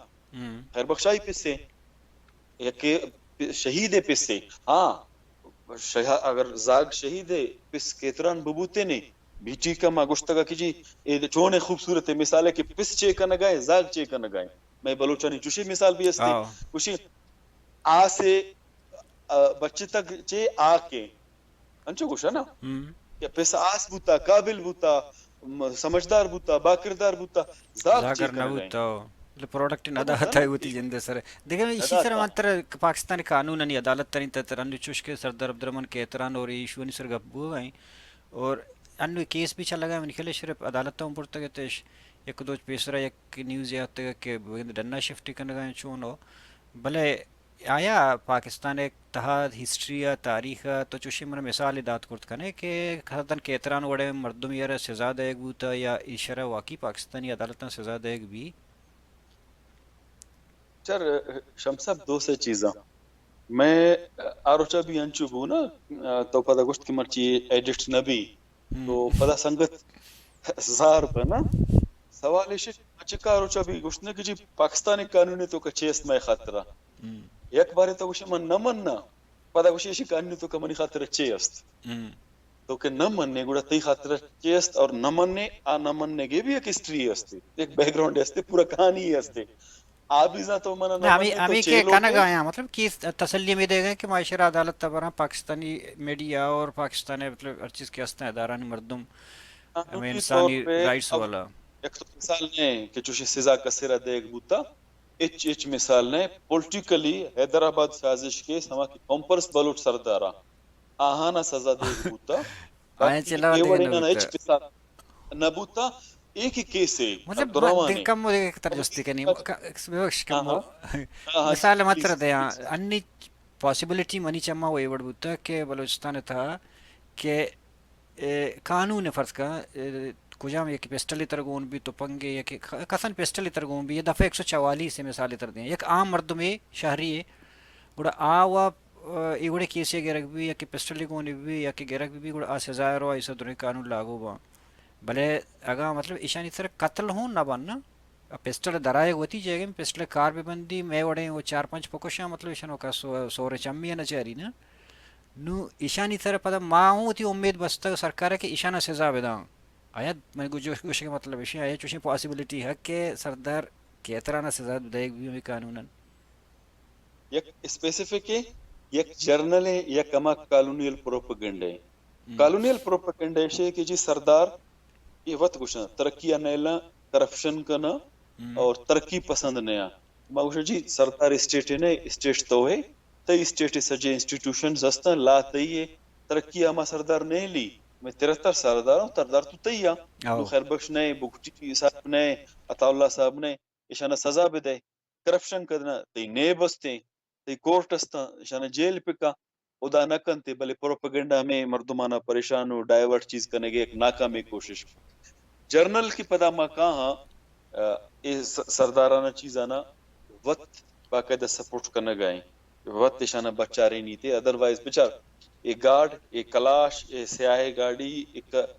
خیر بخشائی پسے، یک شہید پسے۔ ہاں، شہ-، اگر زاگ شہید پس کیتران ببوتے نے، بھی ٹھیک ہے، ما گوشتگا کہ جی اے چون خوبصورت مثال ہے کہ پس چے کنگا ہے، زاگ چے کنگا ہے۔ میں بلوچانی چوشی مثال بھی استے، گوشی آسے، آ، بچتگ چے آکے۔ انچو گوشا نا؟ کہ پس آس بوتا، قابل بوتا، م-، سمجھدار بوتا، باکردار بوتا، زاگ چے زاگر نہ کنگا ہے؟ بوتا، او۔ مطلب پروڈکٹ نہ تو داتا ہے وتی جندے سر۔ دیکھیں، اسی طرح من تر پاکستانی قانون انی عدالت ترین تر انو چوش کے سردار عبدالرحمن کیتران اور ایشونی سر گپ بو گئے۔ اور انو کیس بھی چلا گئے، من خیال شرف عدالت ہم پڑتا گئے تش۔ یک دو پیسرا یک نیوز یاد تک کہ ڈنا شفٹ کنگا چون ہو۔ بلے آیا پاکستان ءِ تہا ہسٹری ءَ، تاریخ ءَ تو چوشیں من مثالے دات کرت کنے کہ خاصتاً کیتران وڑیں مردم ءَ را سزا دئیگ بوتا یا ایشرا واقعی پاکستانی عدالتاں سزا دئیگ بی؟ چر شمس صاحب، دو سے چیزاں میں آروچا بھی انچو بو نا، تو پدا گوشت کہ مرچی ایڈٹ نہ بی، تو پدا سنگت زار بنا۔ سوال ایش کہ چکا روچا بھی گوشت نا کہ جی پاکستانی قانون تو کا چے است مئے خاطرا؟ یک بارے تو گوشے من نہ مننا، پدا گوشے ایشی قانون تو کا منی خاطر چے است؟ تو کہ نہ مننے گڑا تئی خاطر چے است اور نہ مننے، آ نہ مننے گے بھی ایک ہسٹری است، ایک بیک گراؤنڈ است، پورا کہانی است۔ آ بھی زانت تو منا نہ نہ، ہمیں، مننے تو ہمیں چے کہ لوٹے؟ کنگ آیا، مطلب کہ تسلی میں دے گئے کہ معاشرہ عدالت تبرا پاکستانی میڈیا اور پاکستان مطلب ہر چیز کے ہستیں ادارانی مردم ہمیں قانونی انسانی طور پہ رائٹس اب والا۔ یک تو مثال نہیں کہ چوشیں سزا کسے را دیگ بوتا، ہچ، ہچ مثال نہ۔ پولیٹیکلی حیدرآباد سازش کیس ہما کہ کمپرس بلوچ سرداراں آہانا سزا دیگ بوتا، آیاں باقی چلا اے دیگ وڑیں نہ نہ ہچ بوتا۔ مثال نہ بوتا۔ اے کہ کیس ہے مطلب، عبدالرحمان دگہ ہے۔ کم و دگہ تر جستی کنی۔ ک-، ببخش، ہاں، کم و ہاں۔ ہاں، ہاں، مثال متر دیاں، انی پاسیبلٹی منی چما و اے وڑ بوتا کہ بلوچستان تھا کہ اے، قانون ء فرض کن، اے، کجام یک پسٹل تر گون بی، تپنگے یک ک-، کسن پسٹل تر گون بی، یا دفعہ ایک سو چوالیس مثال تر دیں، یک عام مردمے، شہری، گڑا آ و، اے وڑے کیسے گرگ بی، یا کہ پسٹل گون بی، یا کہ گرگ بی، گڑا آ سزا رو، ایسا دریں قانون لاگو با۔ بلے اگاں مطلب ایشانی سر قتل ہوں نہ بن، پسٹل درائے وتی جگہ، پسٹل کار بہ بندی، مئے وڑیں وہ چار پنچ پکشاں، مطلب ایشانو کا سو-، سور چمی نہ چاری نا۔ نو ایشانی سر پدا ما ہوں وتی امید بستگ سرکار کہ ایشانا سزا بداں۔ آیا من گو-، جو گوشگ مطلب ایشی، آیا چوشیں پاسیبلٹی ہے کہ سردار کیترانا سزا دئیگ بی ہمیں قانوناً؟ یک اسپیسیفک ہے، یک جرنل ہے، یک ہما کالونیل پروپیگنڈا ہے۔ ہم۔ کالونیل پروپیگنڈا ایشی کہ جی سردار یہ وت گوشاں ترقی ء نیلاں، کرپشن کناں ہم۔ اور ترقی پسند نیاں۔ ما گوشاں جی سردار اسٹیٹ ہے، اسٹیٹ تو ہے، تئی اسٹیٹ سجے انسٹیٹیوشنز ہستاں، لا تئی ہے، ترقی ء ما سردار نیلی، میں ترتر سردار ہوں، سردار تو تئی آ۔ او۔ تو خیر بخش نئے، بگٹی صاحب نئے، عطا اللہ صاحب نئے، ایشانا سزا بدے۔ کرپشن کدنا تئی نیب استیں، تئی کورٹ استاں، ایشانا جیل پکا۔ خدا نہ کنت، بلے پروپیگنڈا ہمیں مردمانا پریشان و ڈائیورٹ چیز کنگے یک ناکامیں کوشش۔ جرنل کہ پدا ما کاہاں، آ، اے س-، سردارانا چیزانا وت باقاعدہ سپورٹ کنگا ایں، وت اشانا بچارینیتے، ادروائز بچار اے گارڈ، اے کلاش، اے سیاہ گاڑی، اے ک-،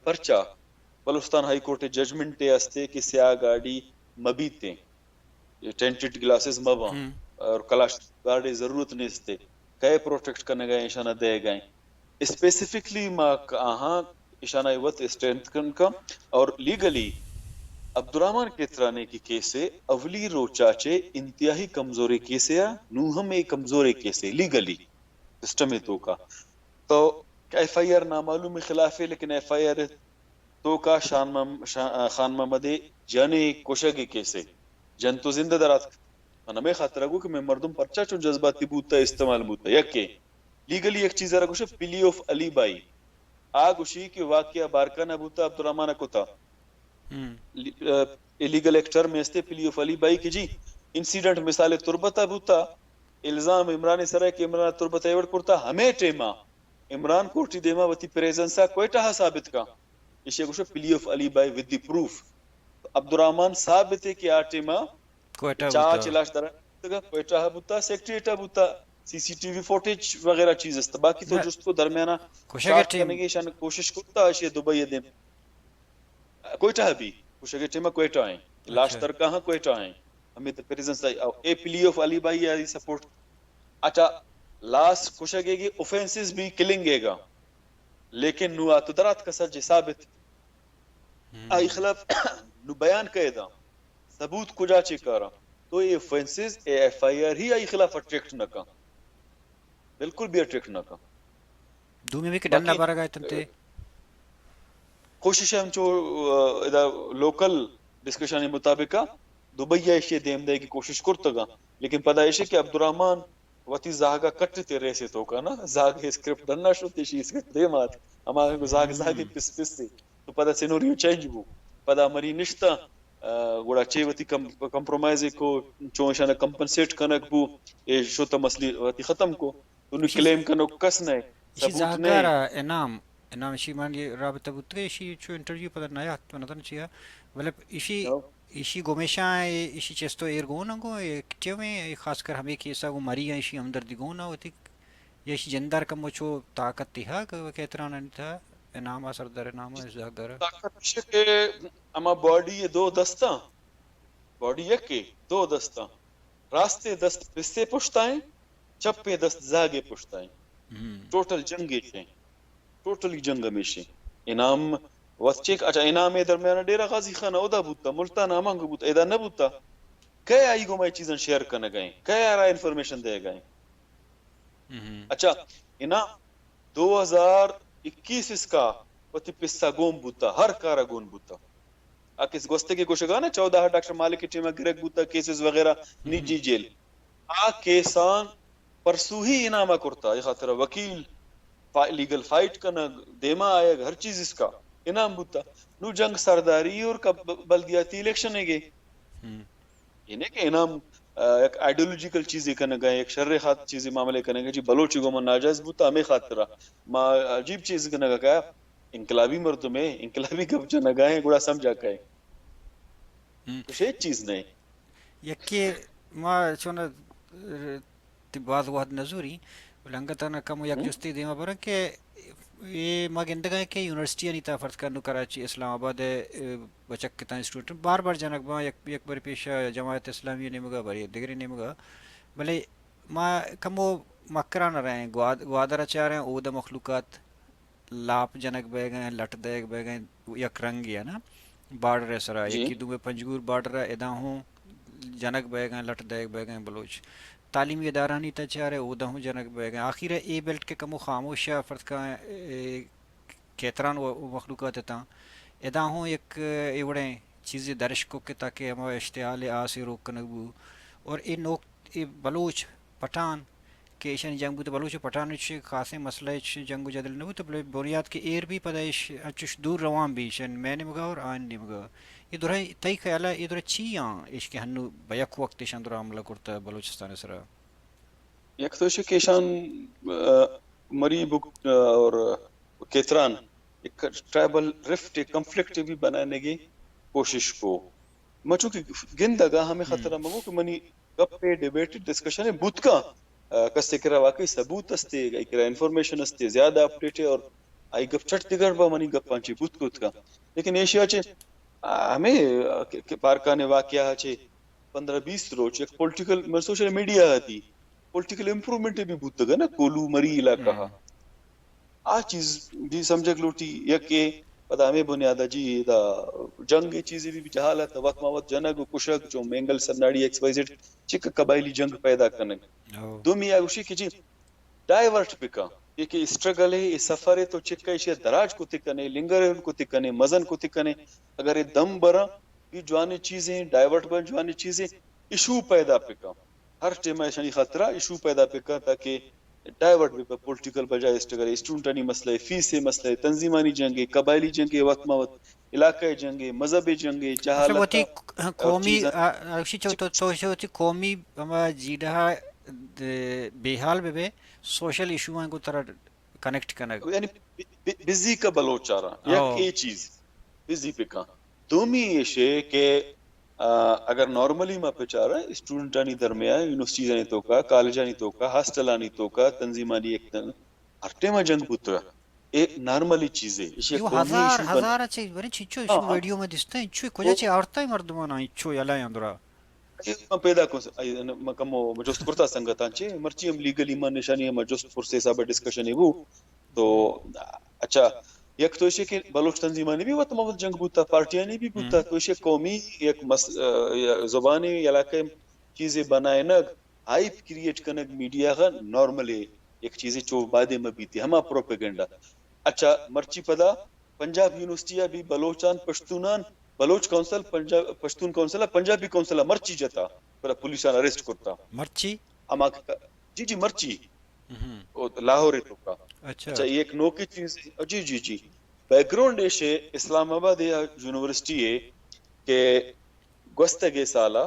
پرچا بلوچستان ہائی کورٹ ججمنٹ استے کہ سیاہ گاڑی مبیتیں۔ یہ ٹینٹڈ گلاسز مہ باں ہم۔ اور کلاش گارڈ ضرورت نیست ہے۔ کئے پروٹیکٹ کنگا ہیں، ایشانا دے گئے۔ اسپیسیفکلی ما ک-، آہاں ایشانا وت اسٹرینتھن کا اور لیگلی عبدالرحمن کیترانے کی کیس ہے، اولی روچا چے انتہائی کمزورے کیس ہے، نو ہم ایک کمزورے کیس ہے لیگلی سسٹم تو کا۔ تو ایف آئی آر نامعلوم خلاف ہے، لیکن ایف آئی آر توکا شان مم-، شا-، خان محمد ء جن ء کشگ ء کیس ء جن تو زندہ در آتک۔ من ہمے خاطر ء گوں کہ مئے مردم پرچا چون جذباتی بوت ء استعمال بوت ء۔ یکے لیگلی یک چیز ء را گوشے پلیو آف علی بائی۔ آ گوشی کہ واقعہ بارکھان ء بوت ء عبدالرحمان ء کتا۔ ہم۔ لی-، ا، الیگل ایک ٹرم استے پلیو آف علی بائی کہ جی انسیڈنٹ مثال تربت ء بوت ء الزام عمران ء سر ء کہ عمران ء تربت ء ایوڑ کرتا ہمے ٹیم ء عمران کورٹی دیما وتی پریزنس ء کوئٹہ ء ثابت کن۔ ایشی ء گوشو plea of alibi with the proof. Abdulrahman ثابت ہے کہ آ ٹیم ء کوئٹہ چا بوتا۔ چلاش در کوئٹہ ء بوتا، سیکریٹریٹ ء بوتا، سی سی ٹی وی فوٹیج وغیرہ چیز است۔ باقی تو نہ۔ جست کو درمیانہ کشگ ء ساخت ٹیم۔ کنگی شان کوشش کرتا ایشی دبئی ء دیم۔ کوئٹہ بھی، کشگ ٹیم کوئٹہ ہیں، لاش اچھا۔ ترکا ہاں کوئٹہ ہیں۔ ہمیں تو پریزنس آئی، او اے پلیو of Ali by I support. اچھا، لاس کشگے گی اوفینسز بھی کلنگے گا، لیکن نو آتو درات کسا جے ثابت۔ ہم۔ آئی خلاف نو بیان کئے دا، ثبوت کجا چے کارا؟ تو اے اوفینسز، اے ایف آئی آر ہی آئی خلاف اٹریکٹ نہ کن، بالکل بھی اٹریکٹ نہ کن۔ دومی بھی کہ ڈن باقی برگ آئے تنتے۔ کوشش ہم چو، آ، ادا لوکل ڈسکشن مطابق آ دبئی ء ایشی دیم دے کی کوشش کرتگا، لیکن پدا ایشی کہ عبدالرحمن وتی زاگا کٹتے ریسے تو کا نا، زاگ اسکرپٹ ڈن نہ شو، تیشی اسکرپٹ دیم آت، اما زاگ، زاگ پس پس سے۔ تو پدا سینوریو چینج بو، پدا مری نشتا، آ، گڑا چے وتی کم-، کمپرومائز کو، چون ایشانا کمپنسیٹ کنک بو، اے شو تا مسئلہ وتی ختم کو۔ تو نو ایشی کلیم کنوک کس نہ، ایشی ثبوت نہ۔ زاگار ء انعام، انعام ایشی من یہ رابطہ بوتگ، ایشی چو انٹرویو پدا نہ یات، من نزاناں چیا، بلے ایشی، ہو۔ ایشی گومیشاں ایشی چستو ایر گون گو ایکٹیو ہیں، خاص کر ہمیں کیسا گو مری ہیں، ایشی ہمدردی گون ہوتی، یا ایشی جندار کم چو طاقت تھا کہ کہتران تھا، انعام ء سردار انعام ء زاگر۔ طاقت ایشی کہ ہما باڈی یہ دو دستاں، باڈی یکے، دو دستاں۔ راستیں دست پسے پشتائیں، چپیں دست زاگے پشتائیں۔ ہم۔ ٹوٹل جنگ ایشیں۔ ٹوٹلی جنگ ہمیشیں۔ انعام وت چیک، اچھا، انعام اے درمیان ڈیرہ غازی خان اودا بوتا، ملتان ہمانگو بوتا، ادا نہ بوتا۔ کئے آئی گوما اے چیزاں شیئر کنگا ایں؟ کئے آرا انفارمیشن دیگا ایں؟ ہم۔ اچھا، انعام دو ہزار اکیس اسکا وتی پسا گون بوتا، ہر کارا گون بوتا۔ آ کیس گوستگیں کشگا نا، چودہ ڈاکٹر مالک ٹیما گرگ بوتا، کیسز وغیرہ، نجی جیل۔ آ کیساں پرسو ہی انعام ء کرتا، اے خاطر ء وکیل، فا-، لیگل فائٹ کنگ، دیما آیگ، ہر چیز اس کا انعام بوتا۔ نو جنگ سرداری اور کب-، بلدیاتی الیکشن ہے گے۔ یہ نہیں کہ انعام، آ، یک آئیڈیولوجیکل چیزے کنگا، یک شر خاط چیزے معاملے کنگا، جی بلوچ گوما ناجائز بوتا، ہمیں خاطرہ ما عجیب چیز کنگا کیا؟ انقلابی مردم ہے، انقلابی گپ جنگا ہے، گڑا سمجھا کئے۔ تو شے چیز نہیں۔ یکے ما چون تی باز وہد نزوری، بلے انگت انا کم یک جستے دیما برن کہ اے ما گندگا کہ یونیورسٹی آنی تا فرض کن نو کراچی، اسلام آباد ء، اے، بچک کتاں اسٹوڈنٹ بار بار جنگ باں، یک، یک بر پیش جماعت اسلامی نیمگا، بری دگری نیمگا، بلے ما کمو مکران رہے ہیں، گواد-، گوادر چاریں، اود مخلوقات لاپ جنگ بیگ ء، لٹ دیگ بیگ ء، یک رنگے ء نا، بارڈر ء سرا، جی۔ یکی دومی پنجگور بارڈر ء ادا ہوں جنگ بیگ ء، لٹ دیگ بیگ ء بلوچ۔ تعلیمی ادارہانی تہ چارے اودا ہوں جنگ بیگ ء۔ آخر ء اے بیلٹ کہ کمو خاموش ء فرض کن اے کیتران و مخلوقات تاں ادا ہوں یک اے وڑیں چیزے درش کو کہ تاکہ ہما اشتعال آسے روک کنگ بو۔ اور اے نوک اے بلوچ پٹھان کہ ایشانی جنگ بوت، بلوچ و پٹھان چ خاصیں مسئلہ اچ جنگ و جدل نہ بوت، بلے بنیاد کہ ایر بی پدا ایش انچش دور روان بی ایشان مئے نیمگا اور آن نیمگا۔ یہ درہ تئی خیال ہے، یہ درہ چی آں ایش کہ ہنو بہ یک وقت ایشان درہ حملہ کرتا بلوچستان سرا؟ یک تو ایشی کہ ایشان، آ، مری بک، آ، اور کیتران ایک ٹرائبل رفٹ، ایک کنفلکٹ بھی بنانے کی کوشش کو۔ میں چونکہ گندگا ہمیں خطرہ مگو کہ منی گپے، ڈیبیٹ، ڈسکشن بوت کا، آ، کسے کرا واقعی ثبوت استے، آئی کرا انفارمیشن استے، زیادہ اپڈیٹ ہے اور آئی گپ چٹ دگر با منی گپاں چی بوت کت کا۔ لیکن ایشیا چے، آ، ہمیں، آ، کہ، کہ پارکان واقعہ چے پندرہ بیست روچ یک پولیٹیکل، من سوشل میڈیا دی پولیٹیکل امپروومنٹ بھی بوتگا نا کولو مری علاقہ ہا۔ آ چیز بھی سمجھگ لوٹی، یک اے پدا ہمیں بنیاد ء جی دا جنگ اے چیزے بھی جہالت، وت ما وت جنگ و کشگ، چون مینگل سرناڑی ایکس وائی زیڈ چک قبائلی جنگ پیدا کنگ۔ دومی آ گوشی کہ جی ڈائیورٹ بکا، یہ کہ اسٹرگل ہے، یہ سفر ہے تو چک ایشی دراج کو تکنے، لنگر کو تکنے، مزن کو تکنے، اگر یہ دم برا بھی جوانی چیزیں، ڈائیورٹ بن جوانی چیزیں، ایشو پیدا بکا۔ ہر ٹائم ایشانی خاطرہ ایشو پیدا بکا تاکہ ڈائیورٹ بہ پولیٹیکل بجائے اسٹرگل، اسٹوڈنٹانی مسئلہ، فیس مسئلہ، تنظیمانی جنگ، قبائلی جنگ، وت ما وت علاقہ جنگ، مذہب جنگ، اچھا، جہالت وتی ک-، ہاں، اور قومی، چیزاں۔ آ، آ، اسی چو-، تو، تو، تو وتی قومی ہما جیڑہ دے بے حال بہ بے، سوشل ایشو آں کو ترا کنیکٹ کنگ۔ یعنی بی-، بی-، بزی کا بلوچ آ رہا، یک او۔ اے چیز، بزی پہ کان۔ دومی ایشے کہ، آ، اگر نارملی ما پچارا اسٹوڈنٹانی درمیان، یونیورسٹیزانی توکا، کالجانی توکا، ہاسٹلانی توکا، تنظیمانی ایک تن-، ہر ٹائم جنگ بوتگا۔ اے نارملی چیزے۔ ایشی ایو قومی ہزار، ایشو بن-، ہزار چی، بری چیچو، ہاں، ایشو ہاں۔ ویڈیو میں دستا، انچو کجا او۔ چی آورتا مردمان، انچو یلا اندرا۔ اے من پیدا کن س-، اے من کمو جست کرتا سنگتاں چے، مرچی ہم لیگلی من نشانی ہم جست پرس حساب ڈسکشن ہی بو۔ تو اچھا، یک تو ایشی کہ بلوچ تنظیمانی بھی وت ما وت جنگ بوتا، پارٹیانی بھی بوتا، ہم۔ تو ایشی قومی یک مس-، آ، یا زبانی علاقے چیزے بنائینگ، ہائپ کریئیٹ کنگ میڈیا غا نارمل ہے، یک چیزے چو بادے مہ بیتی، ہما پروپیگنڈا۔ اچھا، مرچی پدا پنجاب یونیورسٹی ء بھی بلوچان، پشتونان، بلوچ کونسل، پنجاب، پشتون کونسل ء پنجابی کونسل ء مرچی جتا، پدا پولیسان اریسٹ کرتا۔ مرچی؟ ہما کہ، جی، جی، مرچی۔ ہم۔ او لاہور ء توکا۔ اچھا۔ اچھا، یہ ایک نوکی چیز ہے۔ جی، جی، جی۔ بیک گراؤنڈ ایش ہے، اسلام آباد یا یونیورسٹی ہے کہ گوستگیں سالا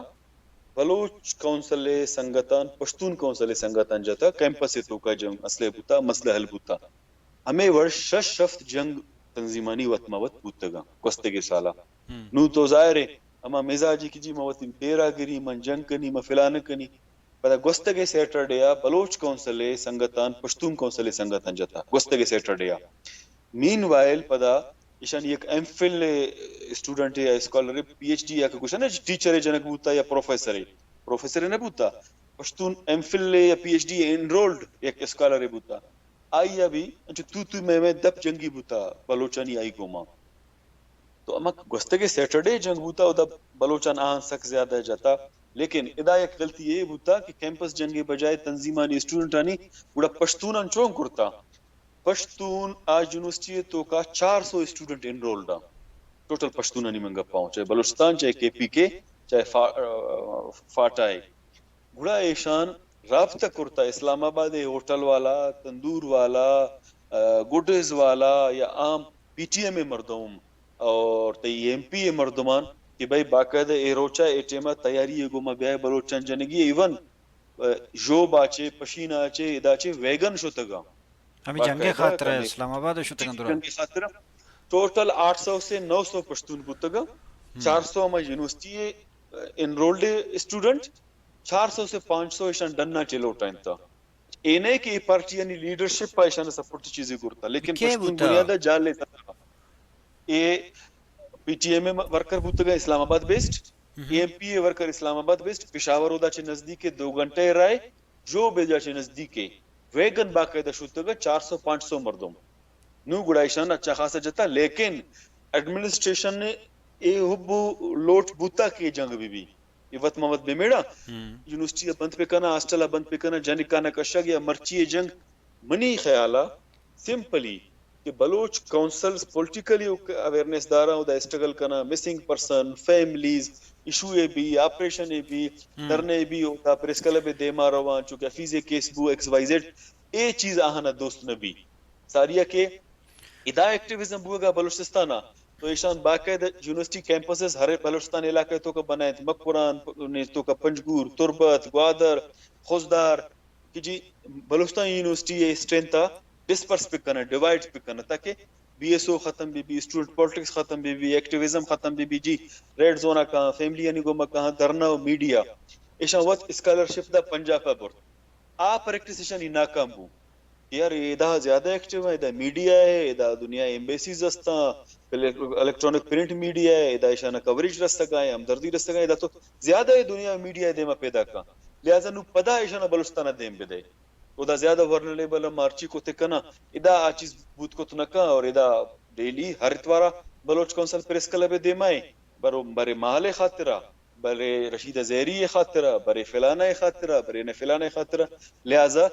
بلوچ کونسل ء سنگتان، پشتون کونسل ء سنگتان جتا، کیمپس ء توکا جنگ مسئلہ بوتا، مسئلہ حل بوتا۔ ہمے وڑ شش ہفت جنگ تنظیمانی وت ما وت بوتگاں گوستگیں سالا۔ ہم۔ نوں تو ظاہر ہے، ہما مزاجی کہ جی ما وتی پیرا گری، من جنگ کنی، من فلان کنی۔ پدا گوستگیں سیٹرڈے آ بلوچ کونسل ء سنگتان، پشتون کونسل ء سنگتان جتا، گوستگیں سیٹرڈے آ۔ مین وائل پدا ایشانی یک ایم فل اسٹوڈنٹ یا اسکالر، پی ایچ ڈی یا کہ گوشن ٹیچر جنک بوتا یا پروفیسر، پروفیسر نہ بوتا، پشتون ایم فل یا پی ایچ ڈی انرولڈ یک اسکالر بوتا۔ آئی ء بھی انچو تو تو میں میں دپ جنگی بوتا بلوچانی آئی گوما۔ تو ہما گوستگیں سیٹرڈے جنگ بوتا، اودا بلوچان آہاں سک زیادہ جتا، لیکن ادا یک غلطی اے بوتا کہ کیمپس جنگ ء بجائے تنظیمانی اسٹوڈنٹانی گڑا پشتونان چون کرتا؟ پشتون آ یونیورسٹی ء توکا چار سو اسٹوڈنٹ انرولڈ آں۔ ٹوٹل پشتونانی من گپاں، چاہے بلوچستان، چاہے کے پی کے، چاہے فا-، آ، فاٹا ء۔ گڑا ایشان رابطہ کرتا اسلام آباد ء ہوٹل والا، تندور والا، آ، گڈز والا یا عام پی ٹی ایم ء مردم اور تئی ایم پی ء مردمان کہ بھئی باقاعدہ اے روچا اے ٹیما تیاری ء گوما بیائے بلوچاں جنگی ایون، آ، ژوب ء چہ، پشین ء چہ، ادا چہ ویگن شتگاں۔ ہمے جنگ ء باقاعدہ خاطر ء کمے اسلام آباد ء شتگ انت دراہ۔ جنگ ء خاطر ٹوٹل آٹھ سو سے نو سو پشتون بوتگ ء، ہم۔ چار سو ہما یونیورسٹی ء انرولڈ اسٹوڈنٹ، چار سو سے پانچ سو ایشاں ڈن ء چہ لوٹائینت۔ اے نہ کہ اے پارٹیانی لیڈرشپ ء ایشاں سپورٹ چیزے کرتا، لیکن کئے پشتون بوتا؟ بنیاد ء جال ء سرا اے پی ٹی ایم ء ورکر بوتگ ء اسلام آباد بیسڈ، ہم۔ اے ایم پی ء ورکر اسلام آباد بیسڈ، پشاور اودا چہ نزدیک ء دو گھنٹہ ء راہ ء، جو بیجا چہ نزدیک ء ویگن باقاعدہ شتگ ء چار سو پانچ سو مردم۔ نوں گڑا ایشان اچھا خاصا جتا، لیکن ایڈمنسٹریشن ء اے حب و لوٹ بوتا کہ جنگ بہ بی۔ اے وت ما وت بہ میڑاں۔ ہم۔ یونیورسٹی ء بند بہ کناں، ہاسٹل ء بند بہ کناں، جنکان ء کشگ یا مرچی ء جنگ، منی خیال ء سمپلی کہ بلوچ کونسلز پولیٹیکلی اویئرنیس داراں، اودا اسٹرگل کناں، مسنگ پرسن، فیملیز، ایشو ء بی، آپریشن ء بی، ہم۔ دھرنے ء بی، اودا پریس کلب ء دیما رواں، چونکہ حفیظ ء کیس بو، ایکس وائی زیڈ، اے چیز آہاں ء دوست نہ بی۔ ساری ء کہ ادا ایکٹیویزم بوگا بلوچستان ء، تو ایشان باقاعدہ یونیورسٹی کیمپسز ہر بلوچستان علاقہ توکا بنائینت، مکران توکا، پنجگور، تربت، گوادر، خضدار، کہ جی بلوچستان یونیورسٹی ء اسٹرینتھ ء ڈسپرس بکنن، ڈیوائیڈ بکنن، تاکہ بی ایس او ختم بہ بی، اسٹوڈنٹ پالیٹکس ختم بہ بی، ایکٹیویزم ختم بہ بی، جی ریڈ زون ء کہاں، فیملی آنی گوما کہاں، دھرنا و میڈیا، ایشاں وت اسکالرشپ دا پنجاب ء برت۔ آ پریکٹس ایشانی ناکام بو۔ یار، ادا زیادہ ایکٹیو ہیں، ادا میڈیا ہے، ادا دنیا ایمبیسیز ہستاں، الیکٹرانک پرنٹ میڈیا ہے، ادا ایشانہ کوریج رستگا ہے، ہمدردی رستگا ہے، ادا تو زیادہ ہے دنیا میڈیا ہے دیما پیدا کاں۔ لہذا نو پدا ایشانہ بلوچستان دیم بدے۔ ادا زیادہ ورنلیبل مارچی کو تکنا، ادا آ چیز بوت کت نکا اور ادا ڈیلی ہر اتوارا بلوچ کونسل پریس کلب دیما ہے، برو برے ماہلے خاطرہ، برے رشید زہری ء خاطرا، برے فلانا ء خاطرا، برے نہ فلانا ء خاطرا، لہذا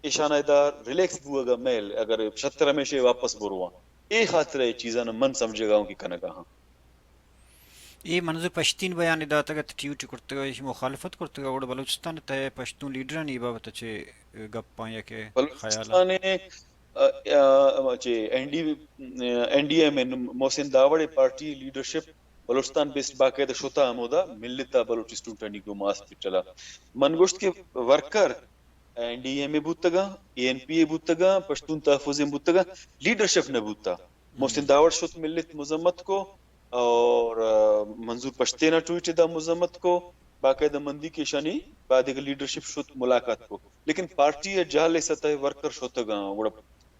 ایشان ادا ریلیکس بوگ ء میل، اگر شتر ہمیشہ واپس برواں، اے خاطر ء چیزاں من سمجھگا ہوں کہ کنگا ہاں۔ اے منظور پشتی ء بیان داتگ ات، ٹویٹ کرتگ ء، ایشی مخالفت کرتگ ء، گڑا بلوچستان ء تہ ء پشتون لیڈرانی اے بابت ء چے گپاں یا کہ خیالاں؟ بلوچستان ء، ا، ا، چے N D, N D M A Mohsin Dawar ء پارٹی لیڈرشپ بلوچستان بیسڈ باقاعدہ شتا ہمودا ملتا بلوچ اسٹوڈنٹانی گوما ہاسپٹل ء۔ من گوشت کہ ورکر این ڈی ایم اے بوتگاں، اے این پی اے بوتگاں، پشتون تحفظ ایم بوتگاں، لیڈرشپ نہ بوتا۔ محسن داوڑ شت ملت مذمت کو اور، آ، منظور پشتین ء ٹویٹ دا مذمت کو، باقاعدہ مندی کہ ایشانی بعد ایک لیڈرشپ شت ملاقات کو۔ لیکن پارٹی ء جہل سطح ورکر شتگاں، گڑا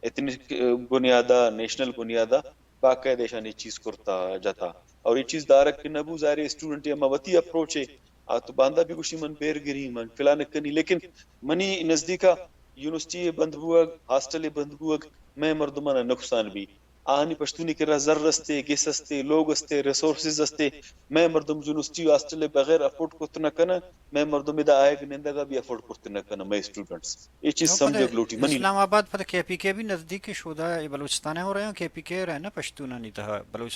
ایتھنک، آ، بنیادا، نیشنل بنیادا باقاعدہ ایشانی چیز کرتا جتا۔ اور یہ چیز دارگ کہ نبو، ظاہر ہے اسٹوڈنٹ ہم وتی اپروچ ہے، آ تو باندا بھی گوشی من بیر گری، من فلان کنی، لیکن منی نزدیکا یونیورسٹی بند بوگ، ہاسٹل بند بوگ، میں مردمان نقصان بھی۔ آہانی پشتونی کرا زر استے، گس استے، لوگ استے، ریسورسز استے، میں مردم یونیورسٹی و ہاسٹل بغیر افورڈ کرت نہ کنن، میں مردم ادا آئیگ نندگا بھی افورڈ کرت نہ کنن، میں اسٹوڈنٹس۔ یہ چیز نو پدا سمجھگ لوٹی منی۔ اسلام آباد پدا کے پی کے بھی نزدیک شودا، یہ بلوچستان ہو رہے ہیں، کے پی کے رہے نا پشتونانی تہا، بلوچ،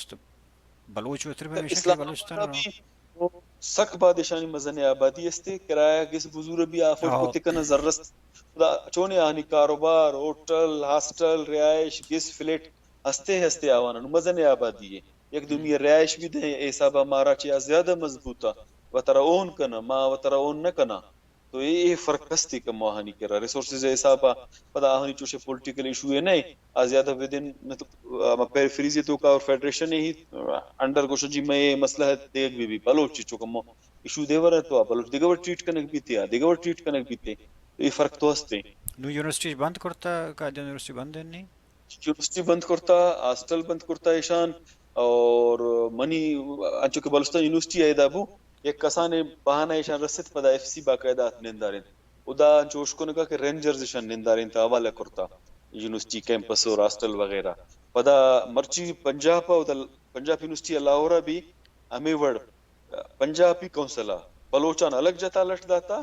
بلوچ وتر میں ہمیشہ کہ اسلام بلوچستان آباد رہا۔ بھی سک بادشانی مزن آبادی استے، کرایہ گس بزور بھی افورڈ آہو۔ کرت کنن، زر است۔ خدا چونے آہانی کاروبار، ہوٹل، ہاسٹل، رہائش، گس، فلیٹ، ہستے ہستے آوانن، مزن آبادی ہے۔ یک دومی رہائش بھی دیں، اے حسابا مارا چیا زیادہ مضبوط آ۔ وترا اون کنا، ما وترا اون نہ کنا۔ تو اے، اے فرق ہستے کم آہانی کرا۔ ریسورسز حسابا، پدا آہانی چوشے پولیٹیکل ایشو ہے نہیں، آ زیادہ ودن، مطلب، آ، ما پیریفریز توکا اور فیڈریشن ہی انڈر گوشن جی میں اے مسئلہ ہے دیگ بھی، بھی بلوچ چو کم ایشو دیور ہے تو آ بلوچ دیگر ٹریٹ کنگ بیتے، آ دیگر ٹریٹ کنگ بیتے۔ تو اے فرق تو ہستے۔ نو یونیورسٹی بند کرتا، قائد یونیورسٹی بند ہے نہیں؟ یونیورسٹی بند کرتا، ہاسٹل بند کرتا ایشان، اور منی انچو کہ بلوچستان یونیورسٹی ایدا بو، یک کسانے بہانہ ایشان رسیت، پدا ایف سی باقاعدہ ات نندارینت۔ ادا انچو اشکنگا کہ رینجرز ایشان نندارینت، حوالہ کرتا یونیورسٹی کیمپس اور ہاسٹل وغیرہ۔ پدا مرچی پنجاب، ادا پنجاب یونیورسٹی لاہور بھی ہمیں وڑ پنجابی کونسل ء بلوچان الگ جتا لٹ داتا،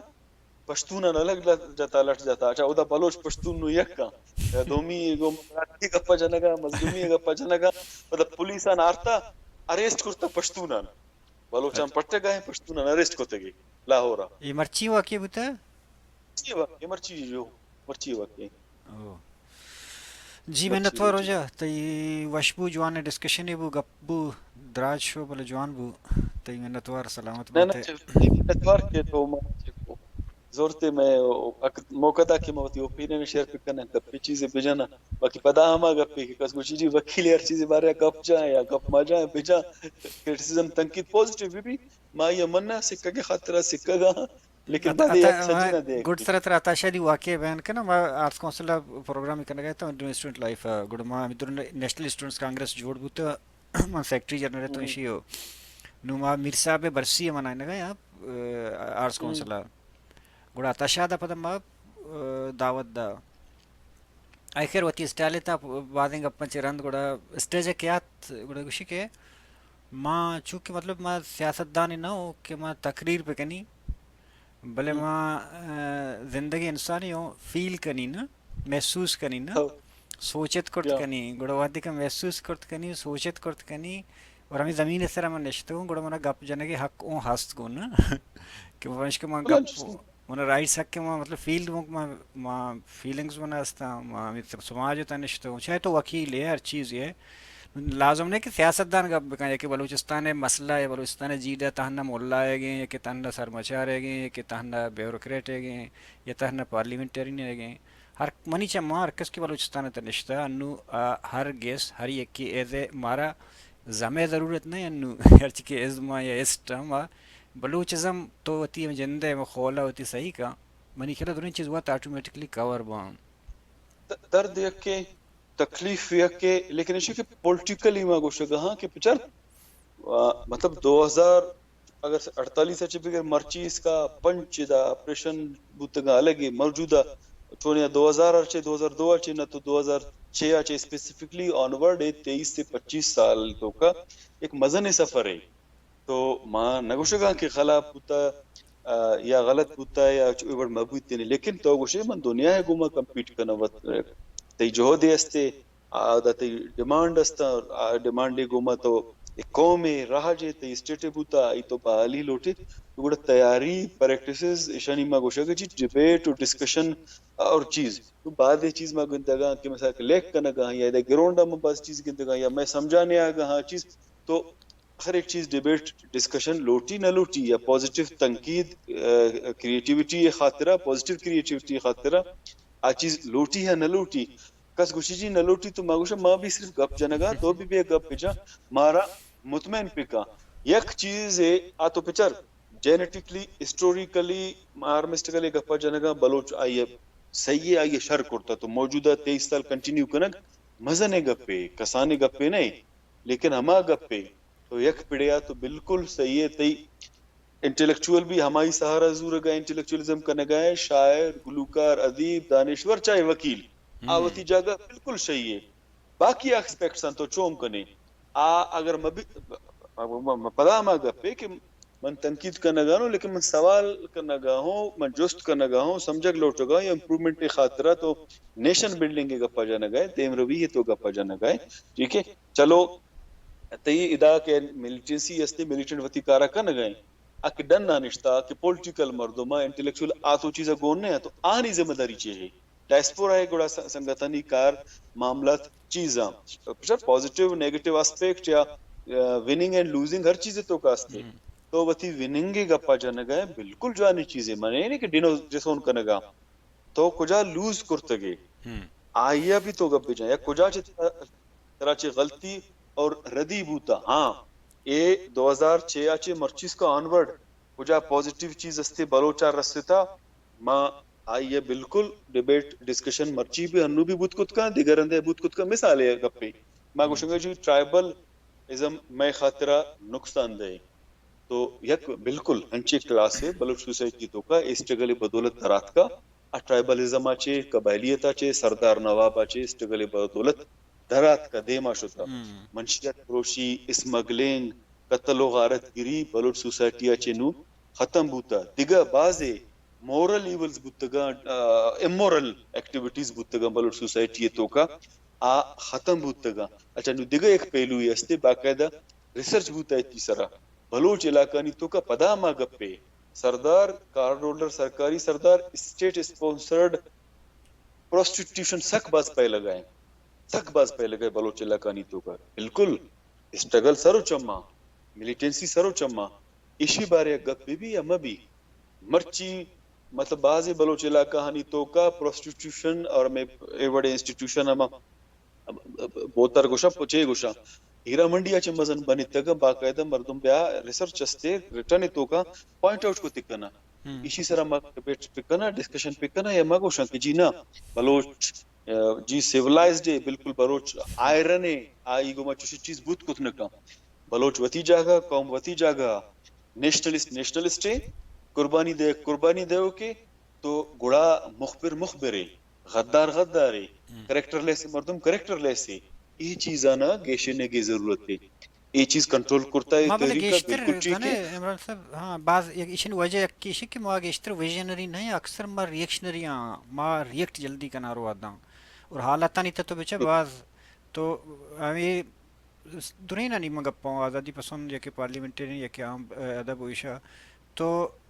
پشتونان الگ لٹ جتا، لٹ جتا۔ اچھا، اودا بلوچ پشتون نو یک آں۔ دومی گو مراٹھی گپا جنگا، مظلومی گپا جنگا، پدا پولیسان آرتا، اریسٹ کرتا پشتونان، بلوچان پٹگا ہیں، پشتونان اریسٹ کرتگی لاہور ءَ۔ اے مرچی واقعہ بوتا؟ مرچی واقعہ، مرچی جو، مرچی واقعہ۔ او۔ جی، مرچی منتوار واقعہ۔ ہو جا، تئی وشبو جوان ڈسکشن بو، گپ بو، دراج شو بلے جوان بو، تئی منتوار، سلامت نہ، بات نہ، ہے۔ چہ، منتوار کہ تو ما چہ زورتے میں اک موقع دا کہ ما وتی اوپینین شیئر بکناں، گپے چیزے بجناں۔ باقی پدا ہما گپے کہ کس گوشی جی وکیل ہر چیزے بارے گپ جاں یا گپ ما جاں بجاں، کرٹیسزم، تنقید پازیٹیو بی بی، ما یا منا سکگے خاطرہ سکگا، لیکن عطا، بعد یک عطا، سجی نہ دے۔ گڈ سر ترا عطا شاہ دی واقعہ بیان کنا، ما آرٹس کونسل ءَ پروگرام کنگا تو انڈین اسٹوڈنٹ لائف ءَ، گڈ ما ہمیں در نیشنل اسٹوڈنٹس کانگریس جوڑ بوتا، من سیکرٹری جنرل تو ہم۔ اشی ہو۔ نو ما میر صاحب برسی من آئینگا یا، آ، آرٹس ہم۔ کونسل ءَ۔ گڑا عطا شاد ءَ پدا ما، آ، دعوت دا۔ آئی خیر وتی اسٹائل ءَ تا بازیں گپاں چہ رند گڑا اسٹیج ءَ کہ آت گڑا گوشی کہ ما چونکہ مطلب ما سیاست دان نہ ہوں کہ ما تقریر بکنی، بلے ہم۔ ما، آ، زندگی انسانی ہوں فیل کنی نا، محسوس کنی نا، ہو۔ سوچت کرت یا۔ کنی، گڑا وہدے کہ محسوس کرت کنی، سوچت کرت کنی، اور ہمیں زمین سر من نشتوں، گڑا منا گپ جنگے حق اوں ہست گون نا۔ کہ پنش کہ من بلے گپ، من رائٹس حق کہ من مطلب فیل، من، من فیلنگز من ہستاں، من ہمیں سماج تا نشتوں، چاہے تو وکیل ہے، ہر چیز ہے، لازم نہیں کہ سیاست دان گپ بکن، یا کہ بلوچستان مسئلہ ہے، بلوچستان جیڈا تہنا ملا ہے گئے، یا کہ تہنا سرمچار ہے گئے، یا کہ تہنا بیوروکریٹ ہے گئے، یا تہنا پارلیمنٹرین ہے گئے۔ ہر منی چہ ما ہر کس کہ بلوچستان تا نشتہ، انو آ ہر گس، ہر یکی ایز اے مارا زمے ضرورت نہیں انو، ہرچی کہ ازم یا اسٹ ہم آ بلوچزم تو وتی ہم جندے ہم خولا وتی صحیح کا، منی خیال درین چیز وت آٹومیٹکلی کور باں۔ د-، درد یکے، تکلیف یکے، لیکن ایشی کہ پولیٹیکلی ما گوشگا ہاں کہ پچر، آ، مطلب دو ہزار اگر اڑتالیس ء چہ بگر مرچی اسکا پنچ دا آپریشن بوتگاں الگ ء موجودہ چونیا دو ہزار ء چہ دو ہزار دو ء چہ نہ تو دو ہزار چھ ء چہ اسپیسیفکلی آن ورڈ ء تئیس سے پچیس سال توکا ایک مزن سفر ہے۔ تو ما نگوشگاں کہ خلاف بوتا، آ، یا غلط بوتا یا چو وڑ مبوتینے، لیکن تو گوشے من دنیا ء گوما کمپیٹ کناں وت، تئی جہدے استے، آ دا تئی ڈیمانڈ است، آ ڈیمانڈے گوما تو ایک قوم ء راج ء تئی اسٹیٹ ء بوتا، آئی تو بحالی لوٹیت، تو گڑا تیاری، پریکٹسز، ایشانی ما گوشگ ء چی ڈیبیٹ و ڈسکشن اور چیز۔ تو بعد اے چیز ما گندگاں کہ مثال کہ لیک کنگا ہاں یا ادا گراؤنڈ ء ما بعض چیز گندگاں یا میں سمجھانے آگا ہاں چیز، تو ہر ایک چیز ڈیبیٹ، ڈسکشن لوٹی نہ لوٹی یا پازیٹیو تنقید، آ، کریٹیویٹی ء خاطرہ، پازیٹیو کریٹیویٹی ء خاطرہ آ چیز لوٹی یا نہ لوٹی۔ کس گوشی جی نہ لوٹی تو ما گوشاں ما بھی صرف گپ جنگا، تو بھی بیا گپ بجا، مارا مطمئن پکا۔ یک چیز ہے آ تو پچر جینیٹکلی، ہسٹوریکلی، آرمسٹکلی گپا جنگا بلوچ آئیے صحیح ہے، آئیے شر کرتا تو موجودہ تئیس سال کنٹینیو کنگ مزنے گپے، کسانے گپے نہیں، لیکن ہما گپے تو یک پڑیا تو بالکل صحیح ہے، تئی انٹلیکچوئل بھی ہمائی سہارا زورگا، انٹلیکچوئلزم کنگا ہے، شاعر، گلوکار، ادیب، دانشور، چاہے وکیل، آ ہم۔ وتی جاگہ بالکل صحیح ہے۔ باقی ایکسپیکٹس انت تو چون کنے؟ آ اگر مبی-، م-، م-، م-، پدا ہما گپے کہ من تنقید کنگا ہوں، لیکن من سوال کنگا ہوں، من جست کنگا ہوں، سمجھگ لوٹگا ہوں، امپروومنٹ خاطرہ تو نیشن بلڈنگ گپا جنگا ہے، دیم روی ہے تو گپا جنگا ہے، ٹھیک ہے؟ چلو، تئی ادا کہ ملیٹنسی استے، ملیٹنٹ وتی کارا کنگا ہیں۔ اک ڈن ء نشتا کہ پولیٹیکل مردم ء انٹلیکچوئل آ تو چیز ء گون نہ تو آنی ذمہ داری چے ہے؟ ڈائسپورا ہے گڑا س-، سنگتانی کار معاملات چیزاں پازیٹیو نیگیٹیو اسپیکٹ یا، آ، وننگ اینڈ لوزنگ ہر چیز تو کا استے۔ ہم۔ تو وتی وننگ گپا جنگا ہے، بالکل جوانی چیزیں من نہیں کہ ڈینو جسون کنگا۔ تو کجا لوز کرتگے؟ ہم۔ آئیا بھی تو گپ بجن یا کجا چہ ترا، ترا چہ غلطی اور ردی بوتا؟ ہاں، اے دو ہزار چھ آ چہ مرچی اسکا آنورڈ کجا پازیٹیو چیز استے بلوچا رستا؟ ما آئیا بالکل ڈیبیٹ، ڈسکشن مرچی بھی ہنو بھی بوت کت کن، دیگر رندے بوت کت کن۔ مثال ہے گپے، ما ہم۔ گوشنگا جی ٹرائبل ازم مئے خاطرا نقصان دہ۔ تو یک بالکل ہنچیں کلاسے بلوچ سوسائٹی توکا اے اسٹرگل ء بدولت دراتکا، آ ٹرائبلزم ء چے، قبائلیت ء چے، سردار نواب ء چے اسٹرگل ء بدولت دراتکا، دیما شتا۔ ہم۔ منشیات فروشی، اسمگلنگ، قتل و غارت گری بلوچ سوسائٹی ء چے نوں ختم بوتا۔ دگہ بازے مورل ایولز بوتگاں، آ، امورل ایکٹیویٹیز بوتگاں بلوچ سوسائٹی ء توکا، آ ختم بوتگاں۔ اچھا، نوں دگہ یک پہلوے استے باقاعدہ ریسرچ بوتا ایتی سرا۔ بلوچ علاقانی توکا پدا ما گپے، سردار، کارڈ ہولڈر، سرکاری سردار، اسٹیٹ اسپانسرڈ پروسٹیٹیوشن سک باز پہلگا ایں، سک باز پہلگا ایں بلوچ علاقانی توکا۔ بالکل اسٹرگل سر و چما، ملیٹنسی سر و چما، ایشی بارے گپ بہ بی یا مہ بی، مرچی مطلب بازیں بلوچ علاقہ ہانی توکا پروسٹیٹیوشن اور میں اے وڑے انسٹیٹیوشن ہما بوتر گوشاں، پچے گوشاں، ہیرا منڈی ء چہ مزن بنتگ، باقاعدہ مردم بیا ریسرچ استے، ریٹن توکا پوائنٹ آؤٹ کو تکناں۔ ایشی سرا ما ڈیبیٹ پکناں، ڈسکشن پکناں، یا ما گوشاں کہ جی نا، بلوچ، آ، جی سیولائزڈ ہے، بالکل بلوچ آئرن ہے، آئی گوما چوشی چیز بوت کت نکاں۔ بلوچ وتی جاگہ، قوم وتی جاگہ، نیشنلسٹ نیشنلسٹ ہے، قربانی دے قربانی دے کے، تو گڑا مخبر مخبرے، غدار غدارے، کریکٹر لیس مردم کریکٹر لیسے۔ اے چیزانا گیشینگے ضرورت ہے۔ اے چیز کنٹرول کرتا ہے ما بلے تحریک ء گیشتر بالکل ٹھیک ہے۔ گنے عمران صاحب، ہاں، باز یک ایشن وجہ یک ایشی کہ ما گیشتر ویژنری نہیں، اکثر ما ریئیکشنری ہاں، ما ریئیکٹ جلدی کنا رو آداں۔ اور حالتانی تہ تو بچے باز تو ہمیں درینانی من گپاں، آزادی پسند یا کہ پارلیمنٹرین یا کہ عام، ادب و ایشا تو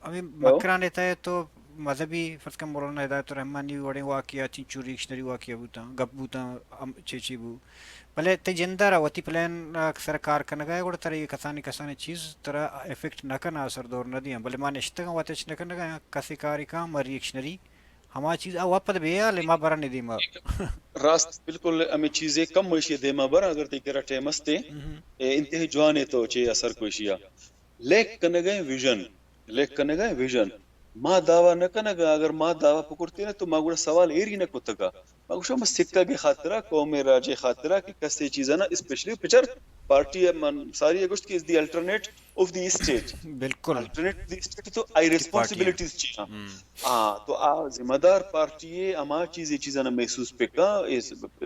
ہمیں مکران تہ تو مذہبی فرض کن مولانا ہدایت الرحمانی وڑیں واقعہ، چنچو ریکشنری واقعہ بوتاں، گپ بوتاں، چے چے بو۔ بلے تئی جندارا وتی پلان سر کار کنگا ہے، گڑا ترا یہ کسانی کسانی چیز ترا افیکٹ نہ کنا، اثر دور نہ دیاں۔ بلے ما نشتگاں وت اچ نہ کنگا، کسے کارے کاں ما ریکشنری ہما چیز آ وپد بے حال ما برن دیما۔ راست، بالکل ہمیں چیزے کم ایشی دیما برن، اگر تئی کرا ٹائم استے۔ اے انتہائی جوان ہے تو چے اثر کو ایشیا۔ لیک کنگا ہے ویژن، لیک کنگا ہے ویژن۔ ما دعویٰ نہ کنگا، اگر ما دعویٰ پکرتے نا تو ما گڑا سوال ایری نہ کتگا۔ ما گوشاں، ما سکگ ء خاطرا، قوم ء راج ء خاطرا کہ کسے چیزانا اسپیشلی پچر پارٹی ء من ساری ء گوشت کہ از دی الٹرنیٹ آف دی اسٹیٹ۔ بالکل۔ الٹرنیٹ دی اسٹیٹ تو آئی ریسپانسبلٹیز چی ہاں؟ ہاں، تو آ ذمہ دار پارٹی ء ہما چیز، چیزانا محسوس پکا،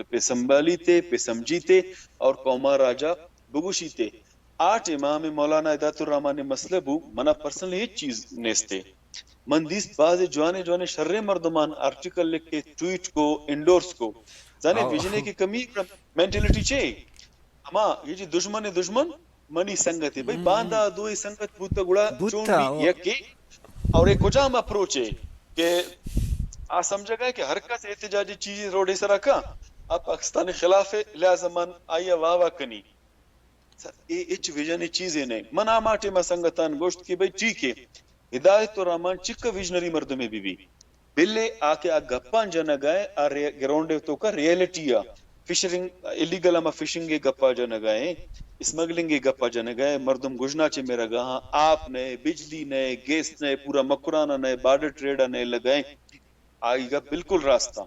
پہ سنبھالیتے، پہ سمجھیتے اور قوما راجا بگوشیتے۔ آ ٹائما ہمیں مولانا ہدایت الرحمن ء مسئلہ بو، منا پرسنلی ہچ چیز نیستے۔ من دیست بازیں جوانیں جوانیں شریں مردمان آرٹیکل لکھے، ٹویٹ کو، انڈورس کو۔ زانے ویژن ء کہ کمی، مینٹلٹی چے؟ ہما یہ جی دشمن ء دشمن منی سنگت ہے۔ بھئی باندا دوئے سنگت بوتا گڑا چون بی یکے؟ اور یہ کجام اپروچ ہے کہ آ سمجھگا ہے کہ ہر کس احتجاجی چیز روڈے سرا کا، آ پاکستان خلاف ہے، لہذا من آئی واہ واہ کنی۔ سر، اے ہچ ویژن ء چیزے نہ۔ من ہما ٹائم ء سنگتان گوشت کہ بھئی ٹھیک ہے، ہدایت الرحمن چک ویژنری مردمے بہ بی، بلے آ کہ آ گپاں جنگ ء، آ رے-، گراؤنڈ ء توکا ریئلٹی ء فشرنگ، الیگل ہما فشنگ ء گپا جنگ ء، اسمگلنگ ء گپا جنگ ء، مردم گژنا چہ مرگا ہاں، آپ نئے، بجلی نئے، گیس نئے، پورا مکران ء نئے، بارڈر ٹریڈ ء نئے لگائیں۔ آئی گپ بالکل راست آں،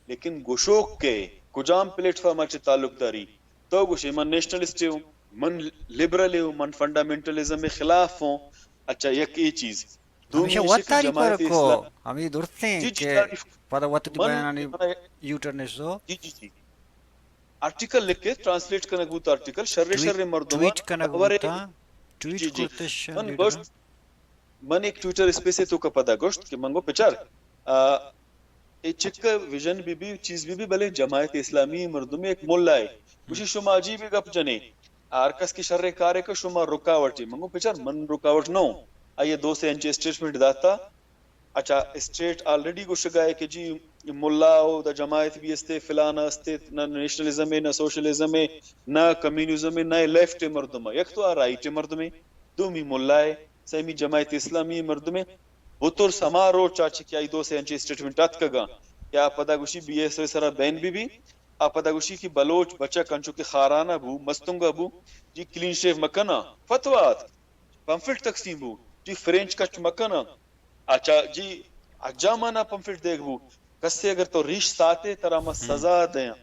لیکن گوشوک کئے، کجام پلیٹ فارم ء چہ تعلق داری؟ تو گوشے من نیشنلسٹ ہوں، من لبرل ہوں، من فنڈامنٹلزم ء خلاف ہوں۔ اچھا، یک اے چیز۔ ہمیشہ دومی ایشی کہ وتاری جماعت پر کو، اسلام، ہمیں درستیں جی، جی، کہ تعریف۔ پدا وت من بیانانی یوٹرن سو۔ جی، جی، جی۔ آرٹیکل لکھ کے ٹرانسلیٹ کنگ بوت، آرٹیکل شر ٹویٹ، شر مردم ٹویٹ کنگ بوتا، ٹویٹ جی، جی۔ کرتے شر من لیڈر۔ گوشت، من ایک ٹویٹر اسپیس ء توکا پدا گوشت کہ من گو پچار، آ، اے چک ویژن بی بی، چیز بی بی، بلے جماعت اسلامی مردم ایک ملا ہے۔ گوشی شما عجیب گپ جنے، ہر کس کی شر کارے کہ شما رکاوٹ ہے۔ من گو پچار من رکاوٹ نہ ہوں۔ آئیے دو سے انچے اسٹیٹمنٹ داتا۔ اچھا، اسٹیٹ آلریڈی گوشگا ہے کہ جی ملا او دا جماعت بھی استے، فلانا استے، نہ نیشنلزم ہے، نہ سوشلزم ہے، نہ کمیونزم ہے، نہ لیفٹ ہے مردم ہے۔ یک تو آ رائٹ ہے مردم ہے، دومی ملا ہے۔ سیمی جماعت اسلامی مردمے بترس ہما روچ آ چہ کہ آئی دو سے انچیں اسٹیٹمنٹ اتکگاں کہ آ پدا گوشی بی ایس او سرا بین بی بی، آ پدا گوشی کہ بلوچ بچک انچو کہ خارانہ بو، مستونگا بو، جی کلین شیو مکناں، فتویٰ اتک، پمفلٹ تقسیم بو، جی فرینچ کچ مکناں۔ اچھا جی، حجامانا پمفلٹ دیگ بو، کسے اگر تو ریش ساتے ترا ما سزا دیاں۔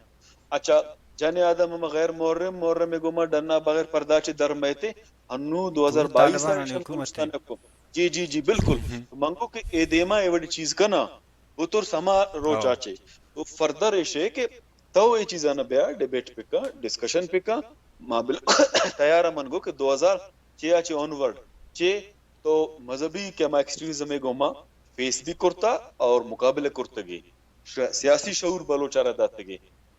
اچھا، جن آدم ہم غیر محرم، محرم گوما ڈنا بغیر پردہ چے در میتے، ہنو دو ہزار بائیس طالبان آ آنی ایشن حکومت ہے۔ جی، جی، جی، بالکل۔ تو منگو کہ اے دیما اے وڑی چیز کنا، بترس ہما روچ آ چے۔ تو فردر ایشے کہ تو اے چیزانا بیا ڈیبیٹ پکا، ڈسکشن پکا، ما بل-، تیار من گو کہ دو ہزار چے آ چے آن ورڈ چے تو مذہبی کہ ہما ایکسٹریمزم ء گوما فیس بھی کرتا اور مقابلہ کرتگی۔ ش-، سیاسی شعور بلوچ ء را داتگی۔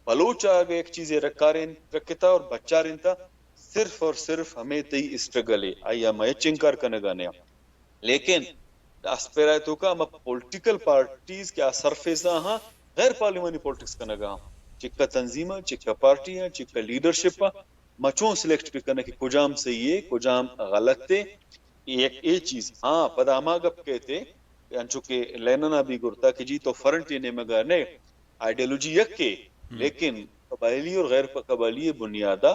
بلوچ ء اگہ یک چیزے رکارین رکھتا اور بچارینتا، صرف اور صرف ہمے تئی اسٹرگل ہے، آئی ءَ ما ہچ انکار کنگا نیاں۔ لیکن ڈاسپیرا ءِ توکا ہما پولیٹیکل پارٹیز کہ آ سرفیس ءَ ہاں، غیر پارلیمانی پالیٹکس کنگا ہاں، چکا تنظیماں، چکا پارٹیاں، چکا لیڈرشپ ءَ، ما چون سلیکٹ بکناں کہ کجام صحیح ہے، کجام غلط ہے؟ اے یک اے چیز۔ ہاں، پدا ہما گپ کئیت، انچو کہ لینن ءَ بھی گرتا کہ جی تو فرنٹ ءِ نیمگا نئے، آئیڈیالوجی یکے، لیکن قبائلی اور غیر قبائلی بنیادا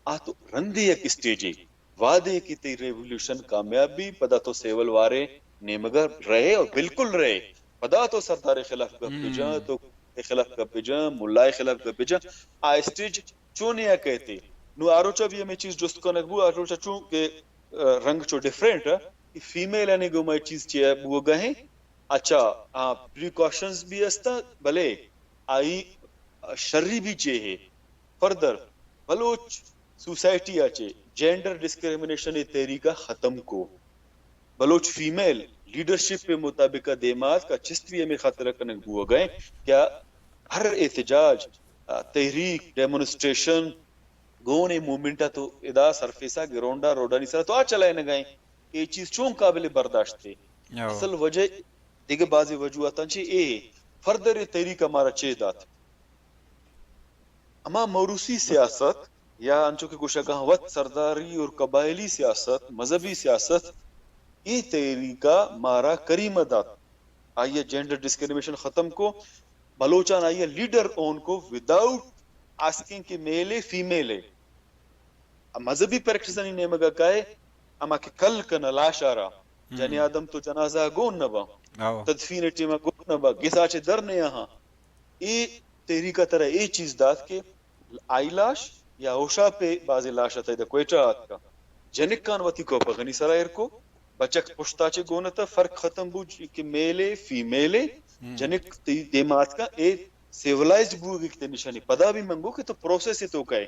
آ تو رندے یک اسٹیجے، وہدے کہ تئی ریولوشن کامیاب بی، پدا تو سیول وار ءِ نیمگا رئے اور بالکل رئے۔ پدا تو سردار ءِ خلاف گپ بجاں، تو ءِ خلاف گپ بجاں، ملا ءِ خلاف گپ بجاں۔ آ اسٹیج چونیا کئیت؟ نوں آ روچا بھی ہمے چیز جست کنگ بو، آ روچا چون کہ، آ، رنگ چو ڈیفرنٹ، کہ فیمیل آنی گوما اے چیز چیا بوگا ہیں۔ اچھا، آ، پریکاشنز بھی ہستا، بلے آئی شری بھی چے ہے۔ فردر، بلوچ سوسائٹی ءَ چے جینڈر ڈسکریمنیشن ءِ تحریک ءَ ختم کو۔ بلوچ فیمیل لیڈرشپ ءِ مطابق ءَ دیما اتک، چست بھی ہمے خاطر ءَ کنگ بوگا ہیں کہ ہر احتجاج، آ، تحریک، ڈیمونسٹریشن، گون اے موومنٹ ءَ تو ادا سرفیس ءَ، گراؤنڈ ءَ، روڈانی سرا تو آ چلائینگا ہیں۔ اے چیز چون قابل برداشت ہے؟ اصل وجہ دگہ بعضی وجوہاتاں چی اے، فردر اے تحریک ءَ مارا چے دات؟ ہما موروثی سیاست یا انچو کہ گوشگا وت سرداری اور قبائلی سیاست، مذہبی سیاست، اے تحریک ءَ مارا کریمہ دات۔ آئی ءَ جینڈر ڈسکریمنیشن ختم کو، بلوچان آئی ءَ لیڈر اون کو وداؤٹ آسکنگ کہ میل ہے، فیمیل ہے۔ مذہبی پریکٹسانی نیمگا کائے، ہما کہ کل کنا لاشارا، جنی آدم تو جنازہ گون نہ با، تدفین ٹیما گون نہ با، گسا چے در نہ آہاں۔ اے تحریک ءَ ترا اے چیز دات کہ آئی لاش یا ہوشاپ ءِ بازیں لاش اتئی دا کوئٹہ آتکا۔ جنکان وتی کوپگانی سرا ایر کو، بچک پشتا چے گون اتہ، فرق ختم بو کہ میل ءِ، فیمیل ءِ، جنک تئی دیما آتکا، اے سیولائزڈ بوگی تے نشانی۔ پدا بھی من گو کہ تو پروسیس ءِ توکا ئے،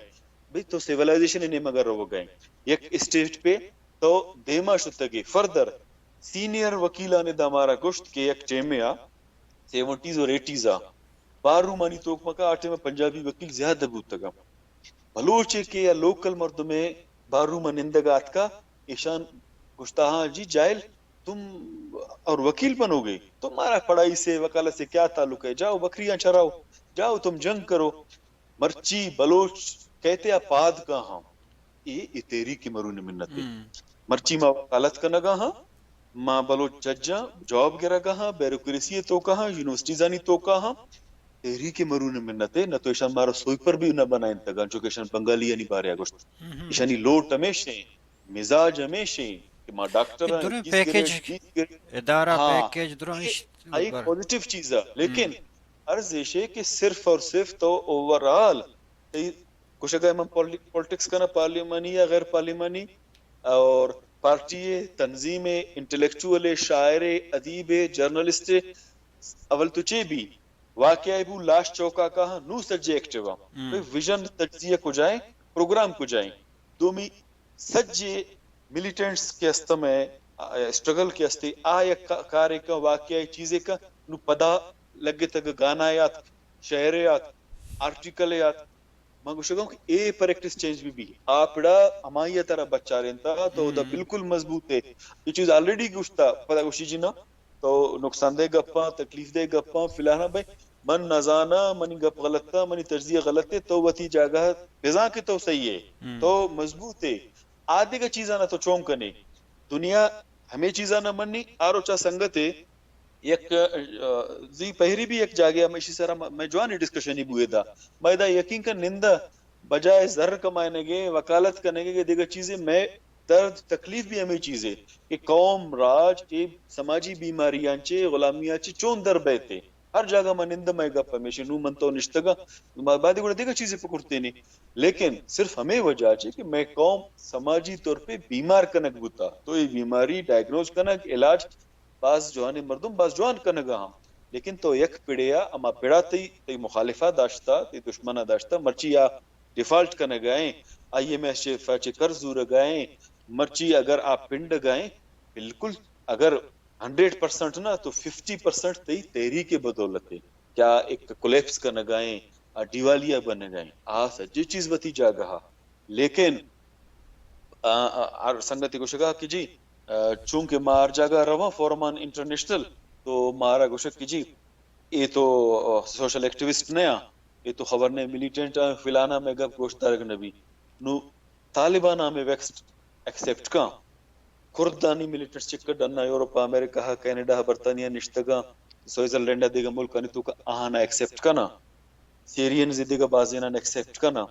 بھئی تو سیولائزیشن ءِ نیمگا روگا ئے۔ یک اسٹیج پہ تو دیما شتگے۔ فردر سینئر وکیلانی دا مارا گوشت کہ یک ٹیمے آ سیونٹیز اور ایٹیز آ بار رومانی توک مکا، آ ٹیم پنجابی وکیل زیادہ بوتگا۔ بلوچے کہ یا لوکل مردمے بار روم نندگا آتکا، ایشان گوشتا، ہاں جی جاہل، تم اور وکیل بنو گے؟ تمہارا پڑھائی سے، وکالت سے کیا تعلق ہے؟ جاؤ بکریاں چراؤ، جاؤ تم جنگ کرو۔ مرچی بلوچ کئیت ءَ پاد کاہاں، اے، اے تحریک ءِ مرونیں منت اے۔ مرچی ما وکالت کنگا ہاں، ما بلوچ ججاں جواب گرگا ہاں، بیوروکریسی ءِ توکا ہاں، یونیورسٹیزانی توکا ہاں، تحریک ءِ مرونیں منت اے، نہ تو ایشان مارا سوئپر بھی نہ بنائینتگاں، چونکہ ایشان بنگالیانی بارے ءَ گوشت۔ ایشانی لوٹ ہمیش ایں، مزاج ہمیش ایں کہ ما ڈاکٹر اے آں، دریں پیکج، ادارہ ہاں، پیکج دریں اے، اش-، آئی پازیٹیو چیز ہے، لیکن عرض ایش اے کہ صرف اور صرف تو اوور آل تئی گوشگ ءَ من پولی-، پالیٹکس کناں، پارلیمانی یا غیر پارلیمانی، اور پارٹی ءِ، تنظیم ءِ، انٹلیکچوئل ءِ، شاعر ءِ، ادیب ءِ، جرنلسٹ ءِ، اول تو چے بی؟ واقعہ بو، لاش چوکا کاہاں، نوں سجے ایکٹیو آں۔ بھئی ویژن، تجزیہ کجائیں؟ پروگرام کجائیں؟ دومی سجے ملیٹنٹس کہ است مئے، آ، اسٹرگل کہ استے، آ یک کا-، کارے کا، واقعہ چیزے کا، نوں پدا لگتگ، گانا یات، شعر یات، آرٹیکل یات۔ من گوشگاں کہ اے پریکٹس چینج بی بی۔ آ پڑا ہمائی ترا بچارینتا تو دا بالکل مضبوط ہے۔ یہ چیز آلریڈی گوشتا، پدا گوشی جی نا، تو نقصان دہ گپاں، تکلیف دہ گپاں، فلانا بھائی، من نزاناں، منی گپ غلط ہے، منی تجزیہ غلط ہے، تو وتی جاگہ بزاں کہ تو صحیح ہے، تو مضبوط ہے۔ آ دگہ چیزاں تو چون کنے؟ دنیا ہمے چیزاں نہ منی۔ آ روچا سنگتے یک، آ، زی پہری بھی یک جاگہ ہمیشی سرا م-، میں جوانی ڈسکشنی بوئے دا۔ میں دا یقین کا نندہ بجائے زر کمائنگے، وکالت کنگے کہ دگہ چیزے، میں درد تکلیف بھی ہمے چیزے کہ قوم، راج، اے سماجی بیماریاں چے، غلامیاں چے چون در بیتے۔ ہر جاگہ من نندہ میں گپ ہمیشی نوں من تو نشتگا، ما بعد گڑا دگہ چیزے پکرتے نہیں۔ لیکن صرف ہمے وجہ چے کہ میں قوم سماجی طور پہ بیمار کنگ بوتا۔ تو یہ بیماری ڈائگنوز کنگ، علاج باز جوانیں مردم باز جوان کنگا ہاں، لیکن تو یک پڑے آ ہما پڑا تئی، تئی مخالفہ داشتا، تئی دشمنا داشتا، مرچی آ ڈیفالٹ کنگا ایں، آئی ایم ایف چے قرض زورگا ایں، مرچی اگر آ پنڈگا ایں، بالکل اگر ہنڈریڈ پرسنٹ نہ تو ففٹی پرسنٹ تئی تحریک بدولت ہے۔ کیا ایک کولیپس کنگا ایں، آ ڈیوالیا بنگا ایں، آ سجے چیز وتی جاگہ۔ لیکن آ، آ، ہر سنگتے گوشگا کہ جی، آ، چونکہ ما ہر جاگہ رواں فورمان انٹرنیشنل، تو مارا گوشگ کہ جی، اے تو، آ، سوشل ایکٹیوسٹ نہ آں، اے تو خبر نہ ملیٹنٹ آں، فلانا مئے گپ گوشدارگ نہ بی۔ نو طالبان ہمے ویکسٹ ایکسپٹ کاں۔ کردانی ملیٹنٹ چکہ ڈنا یورپ، امریکہ، کینیڈا، برطانیہ نشتگاں، سوئٹزرلینڈ ء دگہ ملکانی توکا آہانا ایکسپٹ کناں، سیرینز دگہ بازینان ایکسپٹ کناں۔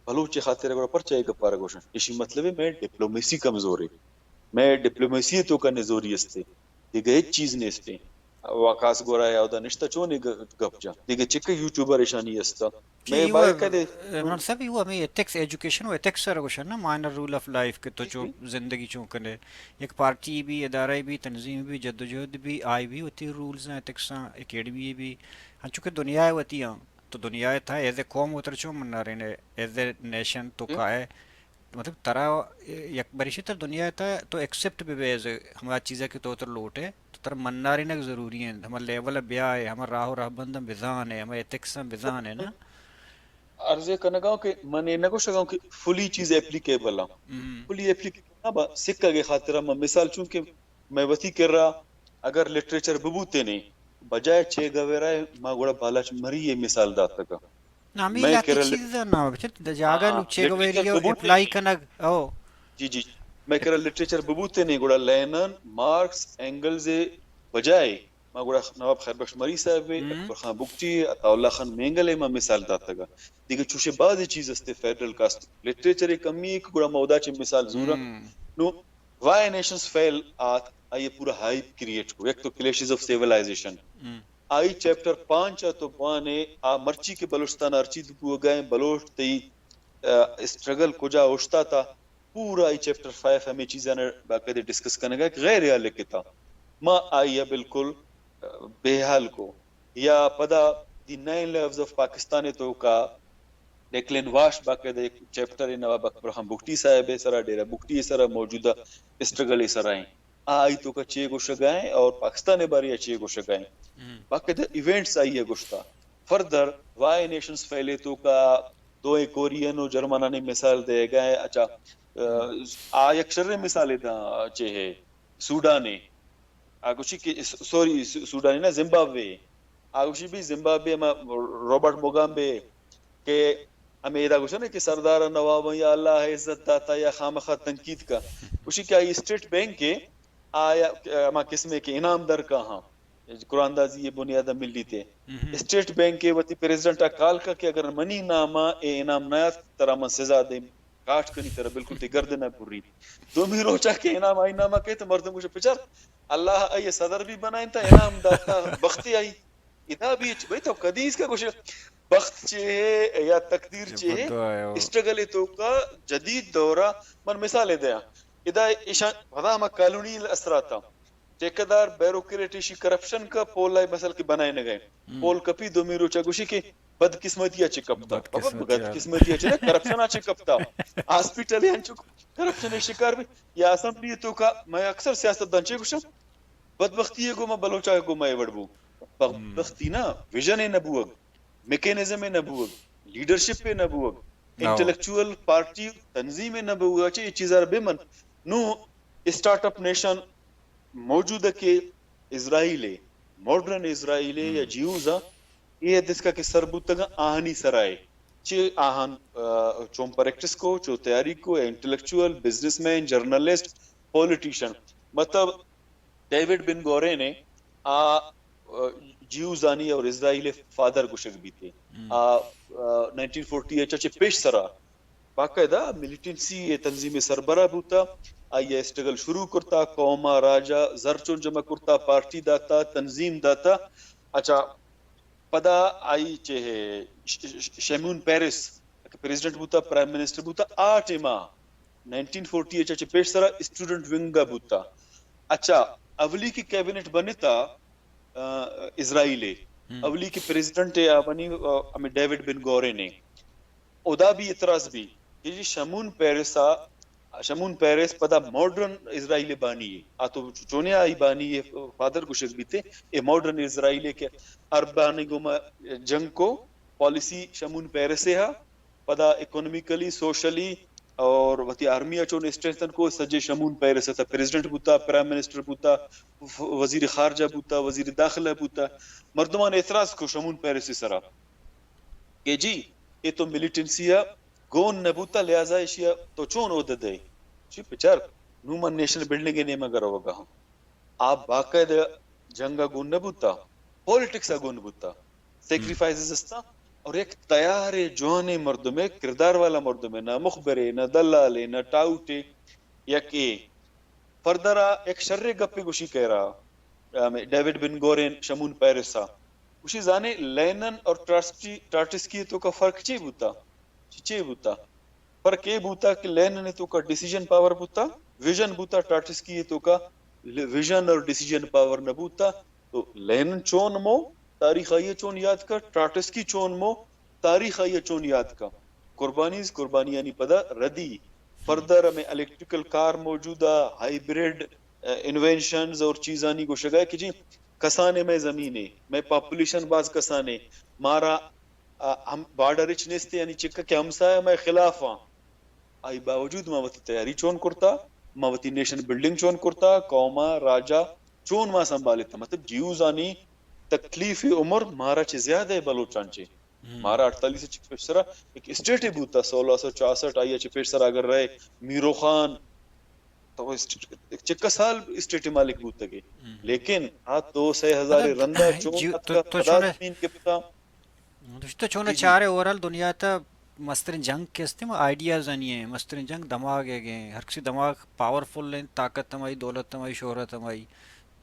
بلوچ ء خاطر ء گڑا پرچا اے گپارا گوشن؟ ایشی مطلب ہے مئے ڈپلومیسی کمزور ہے، مئے ڈپلومیسی ء توکا نزوری استے، دگہ ہچ چیز نیستے۔ وقاص گورا ہے اودا نشتہ چون اے گ-، گپ جا؟ دگہ چکہ یوٹیوبر ایشانی استا؟ چی مئے ایوہ، بائے کدے عمران صاحب، ایوہ ہمیں ایتھکس، ایجوکیشن و ایتھکس سر گوشن نا، مائنر رول آف لائف کہ تو جی، چو جی۔ زندگی چون کنے، یک پارٹی بھی، ادارہ بھی، تنظیم بھی، جدوجہد بھی، آئی بھی وتی رولز ہیں، ایتھکس ہیں، اکیڈمی بھی، ہنچو کہ دنیا ہے وتی ہیں، تو دنیا ہے تھا، ایز اے قوم وتر چون منارین ہے، ایز اے نیشن تو جی۔ کا ہے، مطلب ترا یک بریشی تر دنیا تا تو ایکسپٹ بہ بے، ہما چیزا کہ تو تر لوٹ ہے، تو تر منارینگ ضروری ہیں، ہما لیول بیا ہے، ہما راہ و رہبند بزان ہے، ہما ایتھکس بزان ہے نا۔ عرض کنگا کہ من اے نہ گوشگا کہ فلی چیز اپلیکیبل ہیں۔ ہم۔ فلی اپلیکیبل نہ با، سکہ کے خاطر ہم مثال چونکہ میں وتی کرا اگر لٹریچر ببوتے نے، بجائے چے گویرا ما گڑا بالاچ مری یہ مثال داتگا۔ نہ، ہمیں میں لہتے کرا چیز نہ، بچت جاگہ ہاں، نو چیگویری لٹریچر ببوتے اپلائی نے۔ کنگ، او۔ جی، جی۔ میں کرا لٹریچر ببوتے نے، گڑا لینن، مارکس، اینگلز بجائے، ما گڑا نواب خیر بخش مری صاحب، ہم۔ اکبر خان بگٹی، عطا اللہ خان مینگل ما مثال داتگا۔ دیگه چوشے بعضی چیز استے فیڈرل کاسٹ لٹریچر کمی ایک گڑا مودا چے مثال زورا۔ ہم۔ نو وائی نیشنز فیل آت، آئیے پورا ہائپ کریٹ کو، یک تو کلیشز آف سیولائزیشن۔ ہم۔ آئی چیپٹر پانچ ء تو بوانے، آ مرچی کہ بلوچستان ء ہرچی بوگا ہیں، بلوچ تئی، آ، اسٹرگل کجا اوشتاتا، پورا آئی چیپٹر فائیو ہمیں چیزاں باقاعدہ ڈسکس کنگا کہ غیر یا لکھتا۔ ما آئی ء بالکل، آ، بے حال کو۔ یا پدا the nine lives of Pakistan تو کا ڈیکلین واش باقاعدہ ایک چیپٹر ہے نواب اکبر خان بگٹی صاحب ہے سرا، ڈیرہ بگٹی ہے سرا، موجودہ اسٹرگل ہے سرا ہیں۔ آ آئی توکا چے گوشگا ہیں اور پاکستان ء بارے ء چے گوشگا ہیں۔ ہم۔ باقاعدہ ایونٹس آئی ء گوشتا۔ فردر وائی نیشنز پہلے توکا دوئیں کورین و جرمنانی مثال دے گا ہیں۔ اچھا، آ، آ یک شریں مثال دا چے ہے سوڈان ہے۔ آ گوشی کہ س-، سوری، س-، سوڈان ہے نا، زمبابوے۔ آ گوشی بھی زمبابوے ہما رابرٹ موگامبے کہ ہمیں ادا گوشن کہ سردار نواب یا اللہ عزت داتا یا خامخا تنقید کا۔ گوشی کہ آئی اسٹیٹ بینک کے آیا ہما قسمے کہ انعام در کا ہاں۔ قرآن اندازی یہ بنیاد ملی تے۔ ہم۔ اسٹیٹ بینک کے وتی پریزیڈنٹ ء کال کا کہ اگر منی نام ء اے انعام نہ آت، ترا من سزا دیم، کاٹ کنی ترا بالکل تے گردن ء بری۔ دومی روچا کہ انعام آئی نام ء کہت، مردم گوشے پچر، اللہ آئی صدر بھی بنائیں تا انعام داتا بختی آئی۔ ادا بھی چ-، بھئی تو کدی اس کا گوشے بخت چے ہے یا تقدیر چے ہے؟ اسٹرگل تو کا جدید دورہ من مثال دیا۔ ادا ایشان پدا ہما کالونیل اثرات ٹھیکیدار، بیوروکریٹ ایشی کرپشن کا پول آئی مثل کہ بنائے نہ گئے۔ ہم۔ پول کپی دومی روچا گوشی کہ بدقسمتی ء چہ کپتا۔ بابا، بدقسمتی ء۔ بدقسمتی ء چہ نہ، کرپشن ء چہ کپتا۔ ہاسپٹل انچو کرپشن ء شکار بھی۔ یا اسمبلی تو کا، میں اکثر سیاست دان چے گوشاں، بدبختی ء گو ما بلوچا گو ما ایوڑ بو۔ ہم۔ بدبختی نا، ویژن ء نہ بوگ، میکینزم ء نہ بوگ، لیڈرشپ ء نہ بوگ، انٹلیکچوئل پارٹی تنظیم ء نہ بوگ، اچھا یہ چیزا بے من۔ نو اسٹارٹ اپ نیشن موجودہ کہ اسرائیل ء، ماڈرن اسرائیل ء یا جیوز ء، اے دسکا کہ سر بوتگاں آہانی سرا ء، چہ آہان، آ، چون پریکٹس کو، چو تیاری کو، intellectual, business man, journalist, politician, مطلب ڈیوڈ بن گورین ء آ، آ، جیوزانی اور اسرائیل ء فادر گوشگ بیتے۔ آ، آ، نائنٹین فورٹی ایٹ ء چہ پیش سرا باقاعدہ ملیٹنسی ء تنظیم ء سربراہ بوتا، آئی ء اسٹرگل شروع کرتا، قوم ء راج ء زر چون جمع کرتا، پارٹی داتا، تنظیم داتا۔ اچھا، پدا آئی چہ ش-، ش-، شیمون پیرس کہ پریزیڈنٹ بوتا، پرائم منسٹر بوتا، آ ٹائما نائنٹین فورٹی ایٹ ء چہ پیش سرا اسٹوڈنٹ ونگ ء بوتا۔ اچھا، اولی کہ کیبنٹ بنتا، آ، اسرائیل ء۔ ہم۔ اولی کہ پریزیڈنٹ ء آ بنی، آ، ہمیں ڈیوڈ بن گورین ء۔ ادا بھی اعتراض بھی کہ جی شمون پیرس آ، شمون پیرس پدا ماڈرن اسرائیل ء بانی ء۔ آ تو چونیا آئی بانی ء فادر گوشگ بیتے، اے ماڈرن اسرائیل ء کہ عربانی گوما جنگ کو، پالیسی شمون پیرس ء ہا، پدا اکنامیکلی، سوشلی، اور وتی آرمی ءَ چون اسٹرینتھن کو، سجے شمون پیرس ءِ تہ پریزیڈنٹ بوتا، پرائم منسٹر بوتا، و-، وزیر خارجہ بوتا، وزیر داخلہ بوتا، مردمان اعتراض کو شمون پیرس ءِ سرا کہ جی اے تو ملیٹنسی ءَ گون نہ بوتا، لہذا ایشی ءَ تو چون عہدہ دئے؟ چی بچار، نوں من نیشنل بلڈنگ ءِ نیمگ ءَ روگ ءَ آں۔ آ باقاعدہ جنگ ءَ گون نہ بوتا، پالیٹکس ءَ گون بوتا، سیکریفائسز استا، اور یک تیار جوانیں مردمے، کردار والا مردمے، نہ مخبرے، نہ دلالے، نہ ٹاؤٹے، یک اے پردرا یک شریں گپے گوشی کہرا، ہمے ڈیوڈ بن گورین شمون پیرس ءَ گوشی، زانے لینن اور ٹراسکی، ٹارٹسکی ءِ توکا فرق چی بوتا؟ چی، چی بوتا؟ فرق اے بوتا کہ لینن ءِ توکا ڈیسیژن پاور بوتا، ویژن بوتا، ٹارٹسکی ءِ توکا ل-، ویژن اور ڈیسیژن پاور نہ بوتا۔ تو لینن چون مو، تاریخ آئی ءَ چون یاد کا، ٹارٹسکی چون مو، تاریخ آئی ءَ چون یاد کا۔ قربانیز، قربانیانی پدا ردی۔ فردر ہمے الیکٹریکل کار موجود ءَ، ہائیبریڈ، ا، انوینشنز اور چیزانی گوشگ ءَ کہ جی کسانے مئے زمینے، مئے پاپولیشن باز کسانے، مارا، ا، ہم بارڈر ہچ نیستے، یعنی چکہ کہ ہمسایہ مئے خلاف آں۔ آئی باوجود ما وتی تیاری چون کرتا، ما وتی نیشن بلڈنگ چون کرتا، قوم ءَ، راج ءَ چون ما سنبھالتا۔ مطلب جیوزانی تکلیف عمر مارا چہ زیادہ ہے بلوچان چہ۔ مارا اڑتالیس چہ پیش سرا ایک اسٹیٹ بوتا، سولہ سو چاسٹھ، آئی چہ پیش سرا اگر رہے میرو خان، تو اسٹیٹ، چکا سال اسٹیٹ مالک بوتگے۔ لیکن آ دو سے ہزار مطلب، رندا چون جی، تو، اتکا تو پدا چون زمین گپتا۔ دوشی تو چونا جی، جی۔ چارے اوورآل دنیا تا مسترین جنگ کہ استیں، ما آئیڈیاز آنی ہیں، مسترین جنگ دماغ ہے گئے، ہر کسی دماغ پاورفل ہیں، طاقت ہمائی، دولت ہمائی، شہرت ہمائی۔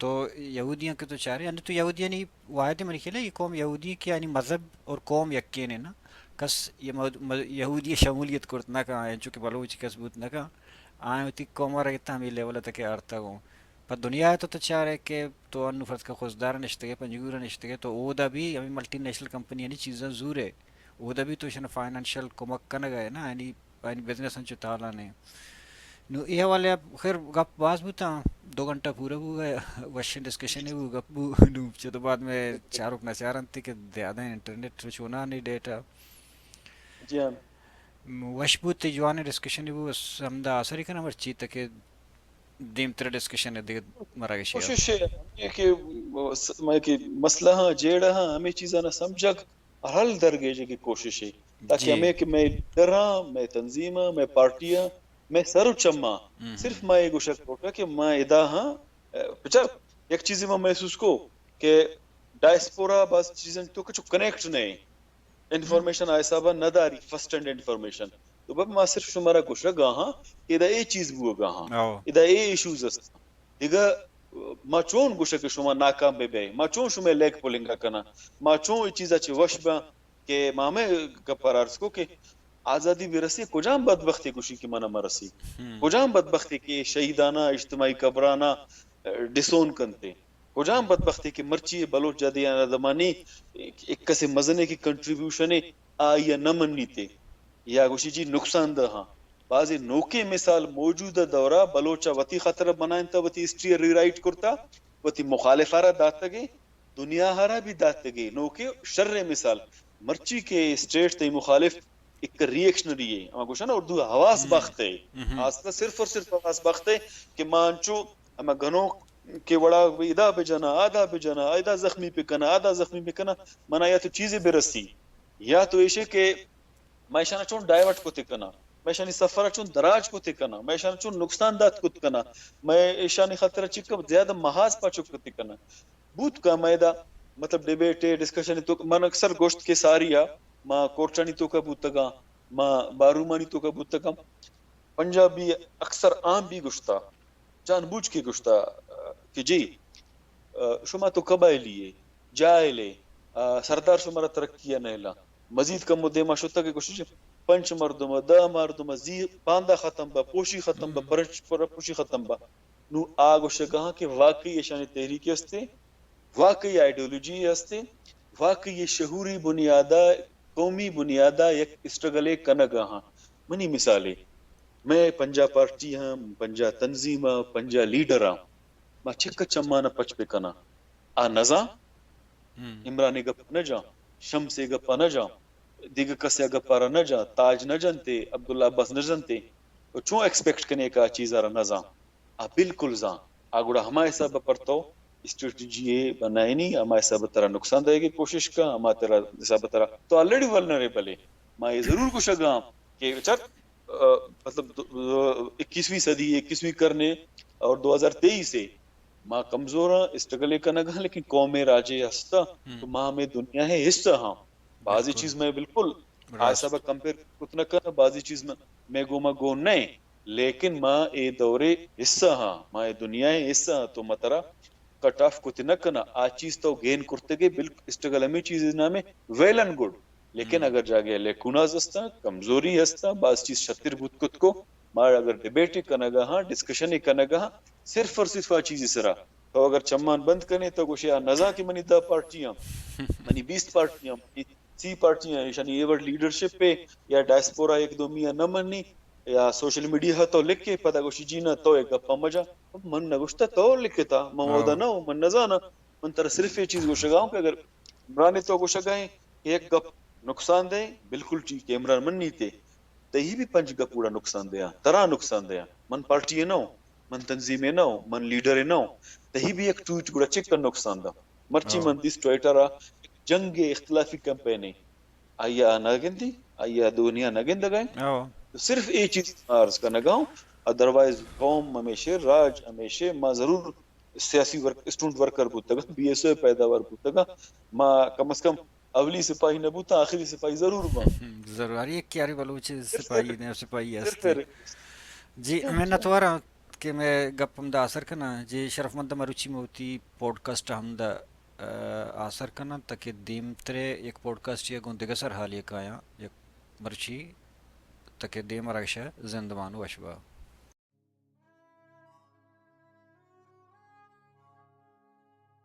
تو یہودیاں کہ تو چارے، یعنی تو یہودیانی واحد منی خیال ہے، یہ قوم یہودی کہ یعنی مذہب اور قوم یکین ہے نا۔ کس یہ مذ-، مذ-، یہودی شمولیت کرت نہ کہاں ہے، چونکہ بلوچ کس بوت نہ کہاں۔ آئیں وتی قوم را اتنا ہمیں لیول تک آرتا گوں۔ پہ دنیا ء تو، تو چارئے کہ تو انوں فرض کن خضدار ء نشتگ ئے، پنجگور ء نشتگ ئے، تو اودا بھی ہمے ملٹی نیشنل کمپنیانی چیزاں زور ئے، اودا بھی تو اشاں فائنانشل کمک کنگ ء ئے نا، یعنی، یعنی بزنس انچو تالان ئے۔ نوں اے حوالے ء خیر گپ باز بوتاں، دو گھنٹہ پورا بوگ ء، وشیں ڈسکشنے بو، گپ بو، نوں چہ تو بعد میں چاروک نہ چار انت کہ زیادہ انٹرنیٹ چونانے ڈیٹا۔ جی ہاں۔ وش بوت، جوانیں ڈسکشنے بو، بس ہمدا آسری کناں مرچی تک دیمتر ڈسکشن ء دگہ مراگشے ء۔ کوشش ء ہمے کہ س-، مئے کہ مسئلہ ہاں، جیڑہ ہاں، ہمے چیزاں سمجھگ اور حل درگیجگ ء کوشش ء، تاکہ جی۔ ہمے کہ مئے لیڈراں، مئے تنظیماں، مئے پارٹیاں، مئے سر و چماں، ہم۔ صرف ما اے گوشگ لوٹاں کہ ما ادا ہاں، ا، بچار، یک چیزے ما محسوس کو کہ ڈائسپورا باز چیزاں تو کچھ کنیکٹ نہیں۔ انفارمیشن آ حسابا نہ داری، فرسٹ ہینڈ انفارمیشن۔ تو بابا ما صرف شمارا گوشگ ء ہاں کہ ادا اے چیز بوگ ء ہاں، او۔ ادا اے ایشوز است۔ دگہ ما چون گوشگ کہ شما ناکام بہ بئے، ما چون شمئے لیگ پلنگ ء کناں، ما چون اے چیز ء چہ وش باں کہ ما ہمے گپ ء را عرض کو کہ آزادی بہ رسی، کجام بدبختی گوشی کہ من ء مہ رسی؟ ہم۔ کجام بدبختی کہ شہیدانہ اجتماعی قبرانہ ڈسون کنتے؟ کجام بدبختی کہ مرچی بلوچ جدے آن دمانی ایک کسے مزنے کی کنٹریبیوشن ہے، آئی ء نہ منیتے یا گوشی جی نقصان دہ ہاں۔ بازیں نوکیں مثال موجودہ دورا بلوچ ء وتی خاطر بنائینتا، وتی ہسٹری ء ری رائٹ کرتا، وتی مخالف ء را داتگے، دنیا ء را بھی داتگے۔ نوکیں شریں مثال، مرچی کہ اسٹیٹ تئی مخالف ایک ری ایکشنری ہے، ہما گوشن اردو حواس ہم۔ بخت ہے، ہم۔ آستہ صرف اور صرف حواس بخت ہے کہ ما انچو ہما گنوک کہ وڑا ادا بجنا، ادا بجنا، ادا زخمی بکنا، ادا زخمی بکنا، منا یا تو چیزے برسی، یا تو ایشے کہ ما ایشانا چون ڈائیورٹ کتے کنا، ما ایشانی سفر چون دراج کتے کنا، ما ایشانا چون نقصان دات کت کنا، ما ایشانی خاطر چکا زیادہ محاذ پاچو کتے کنا۔ بوت کا ما ادا، مطلب، ڈیبیٹ ڈسکشن تو من اکثر گوشت کہ ساری آ ما کورٹانی توکا بوتگاں، ما بارومانی توکا بوتگاں۔ پنجابی اکثر عام بھی گشتا، جان بوجھ کے گشتا، آ، کہ جی، آ، شما تو قبائلی ہے، جاہل ہے، آ، سردار شمارا ترقی ء نہ الاں۔ مزید کمو دیما شتگ کہ گوشی پنچ مردم، دہ مردم، زی پاندا ختم با، پوشی ختم با، پرچ-، پر-، پوشی ختم با۔ نو آ گوشگاں کہ واقعی ایشانی تحریک استے، واقعی آئیڈیالوجی ہستے، واقعی یہ شعوری بنیادا، قومی بنیادا یک اسٹرگلے کنگا ہاں۔ منی مثالے، میں پنجا پارٹی ہاں، پنجا تنظیم ہاں، پنجا لیڈر ہاں، ما چک چمانا پچ بکناں۔ آ نزاں، ہم۔ عمران گپ نہ جاں، شمس گپ نہ جاں، دیگہ کسے گپارا نہ جاں، تاج نہ جنتے، عبداللہ عباس نہ جنتے۔ تو چون ایکسپیکٹ کنے کہ آ چیز ءَ را نہ زان؟ آ بالکل زان۔ آ گڑا ہما حساب ءَ پر تو اسٹریٹجی ءَ بنائینی، ہما حساب ءَ ترا نقصان دئیگ ءِ کوشش کا، ہما ترا حساب ءَ ترا، تو آلریڈی ولنریبل ئے۔ ما اے ضرور گوشگ ءَ آں کہ چر، آ، مطلب، دو-، دو-، اکیسویں صدی، اکیسویں قرن ءَ اور دو ہزار تئیس ءَ ما کمزور آں، اسٹرگل ءَ کنگ ءَ آں، لیکن قوم ءِ راج ءِ ہست آں، تو ما ہمے دنیا ءِ حصہ آں۔ بازی چیز مئے بالکل آ حساب ءَ کمپیئر کت نہ کناں، بازی چیز مئے، مئے گوما گون نہ ایں، لیکن ما اے دور ءِ حصہ آں، ما اے دنیا ءِ حصہ آں، تو ما ترا کٹ آف کت نہ کناں۔ آ چیز تو گین کرتگ ئے، بالکل اسٹرگل ہمے چیز ءِ نام ءَ، ویل اینڈ گڈ۔ لیکن اگر جاگہ ءَ لیکوناز ہستاں، کمزوری ہستاں، باز چیز شتر بوت کت کو، ما اگر ڈیبیٹ ءَ کنگ ءَ آں، ڈسکشن ءَ کنگ ءَ آں، صرف اور صرف آ چیز ءِ سرا، تو اگر چمان بند کنے تو گوشے آ نزاں کہ منی دہ پارٹی آں، منی بیست پارٹی آں، منی سی پارٹی آں، ایشانی اے وڑ لیڈرشپ ءَ یا ڈائسپورا یک دومی ءَ نہ منی یا سوشل میڈیا ءَ تو لکھے، پدا گوشی جی نہ تو اے گپ ءَ مجا۔ من نہ گوشتہ تو لکھتا، من اودا نہ اوں، من نہ زاناں۔ من ترا صرف اے چیز گوشگ ءَ آں کہ اگر عمران ءَ تو گوشگ ءَ ئے کہ یک گپ نقصان دہ، بالکل ٹھیک ہے، عمران منی تے، تئی بھی پنچ گپ گڑا نقصان دہ آں، ترا نقصان دہ آں۔ من پارٹی ءَ نہ اوں، من تنظیم ءَ نہ اوں، من لیڈر ءَ نہ اوں، تئی بھی یک ٹویٹ گڑا چکن نقصان دہ۔ مرچی من دیست ٹویٹر ءَ جنگ ءِ اختلافی کمپین ءَ، آئی ءَ نہ گندی، آئی ءَ دنیا نہ گندگ ءَ۔ تو صرف اے چیز عرض کنگ ءَ آں، ادروائز قوم ہمیشہ، راج ہمیشہ، ما ضرور سیاسی ورک، اسٹوڈنٹ ورکر بوتگ آں، بی ایس او ءِ پیداوار بوتگ آں، ما کم از کم اولی سپاہی نہ بوتاں، آخری سپاہی ضرور باں۔ ضرور، ہر یک کہ ہر بلوچ سپاہی نے، سپاہی ہست۔ جی، منتوار آں کہ مئے گپ ہمدا آسر کناں۔ جی، شرفمند، مروچی ما وتی پوڈکاسٹ ہمدا، آ، آسر کناں، تاکہ دیمترے یک پوڈکاسٹے ءَ گوں دگہ سرحالے ءَ کایاں، یک مرچی تاکہ دیم ءَ را گشاں زندمان وش با۔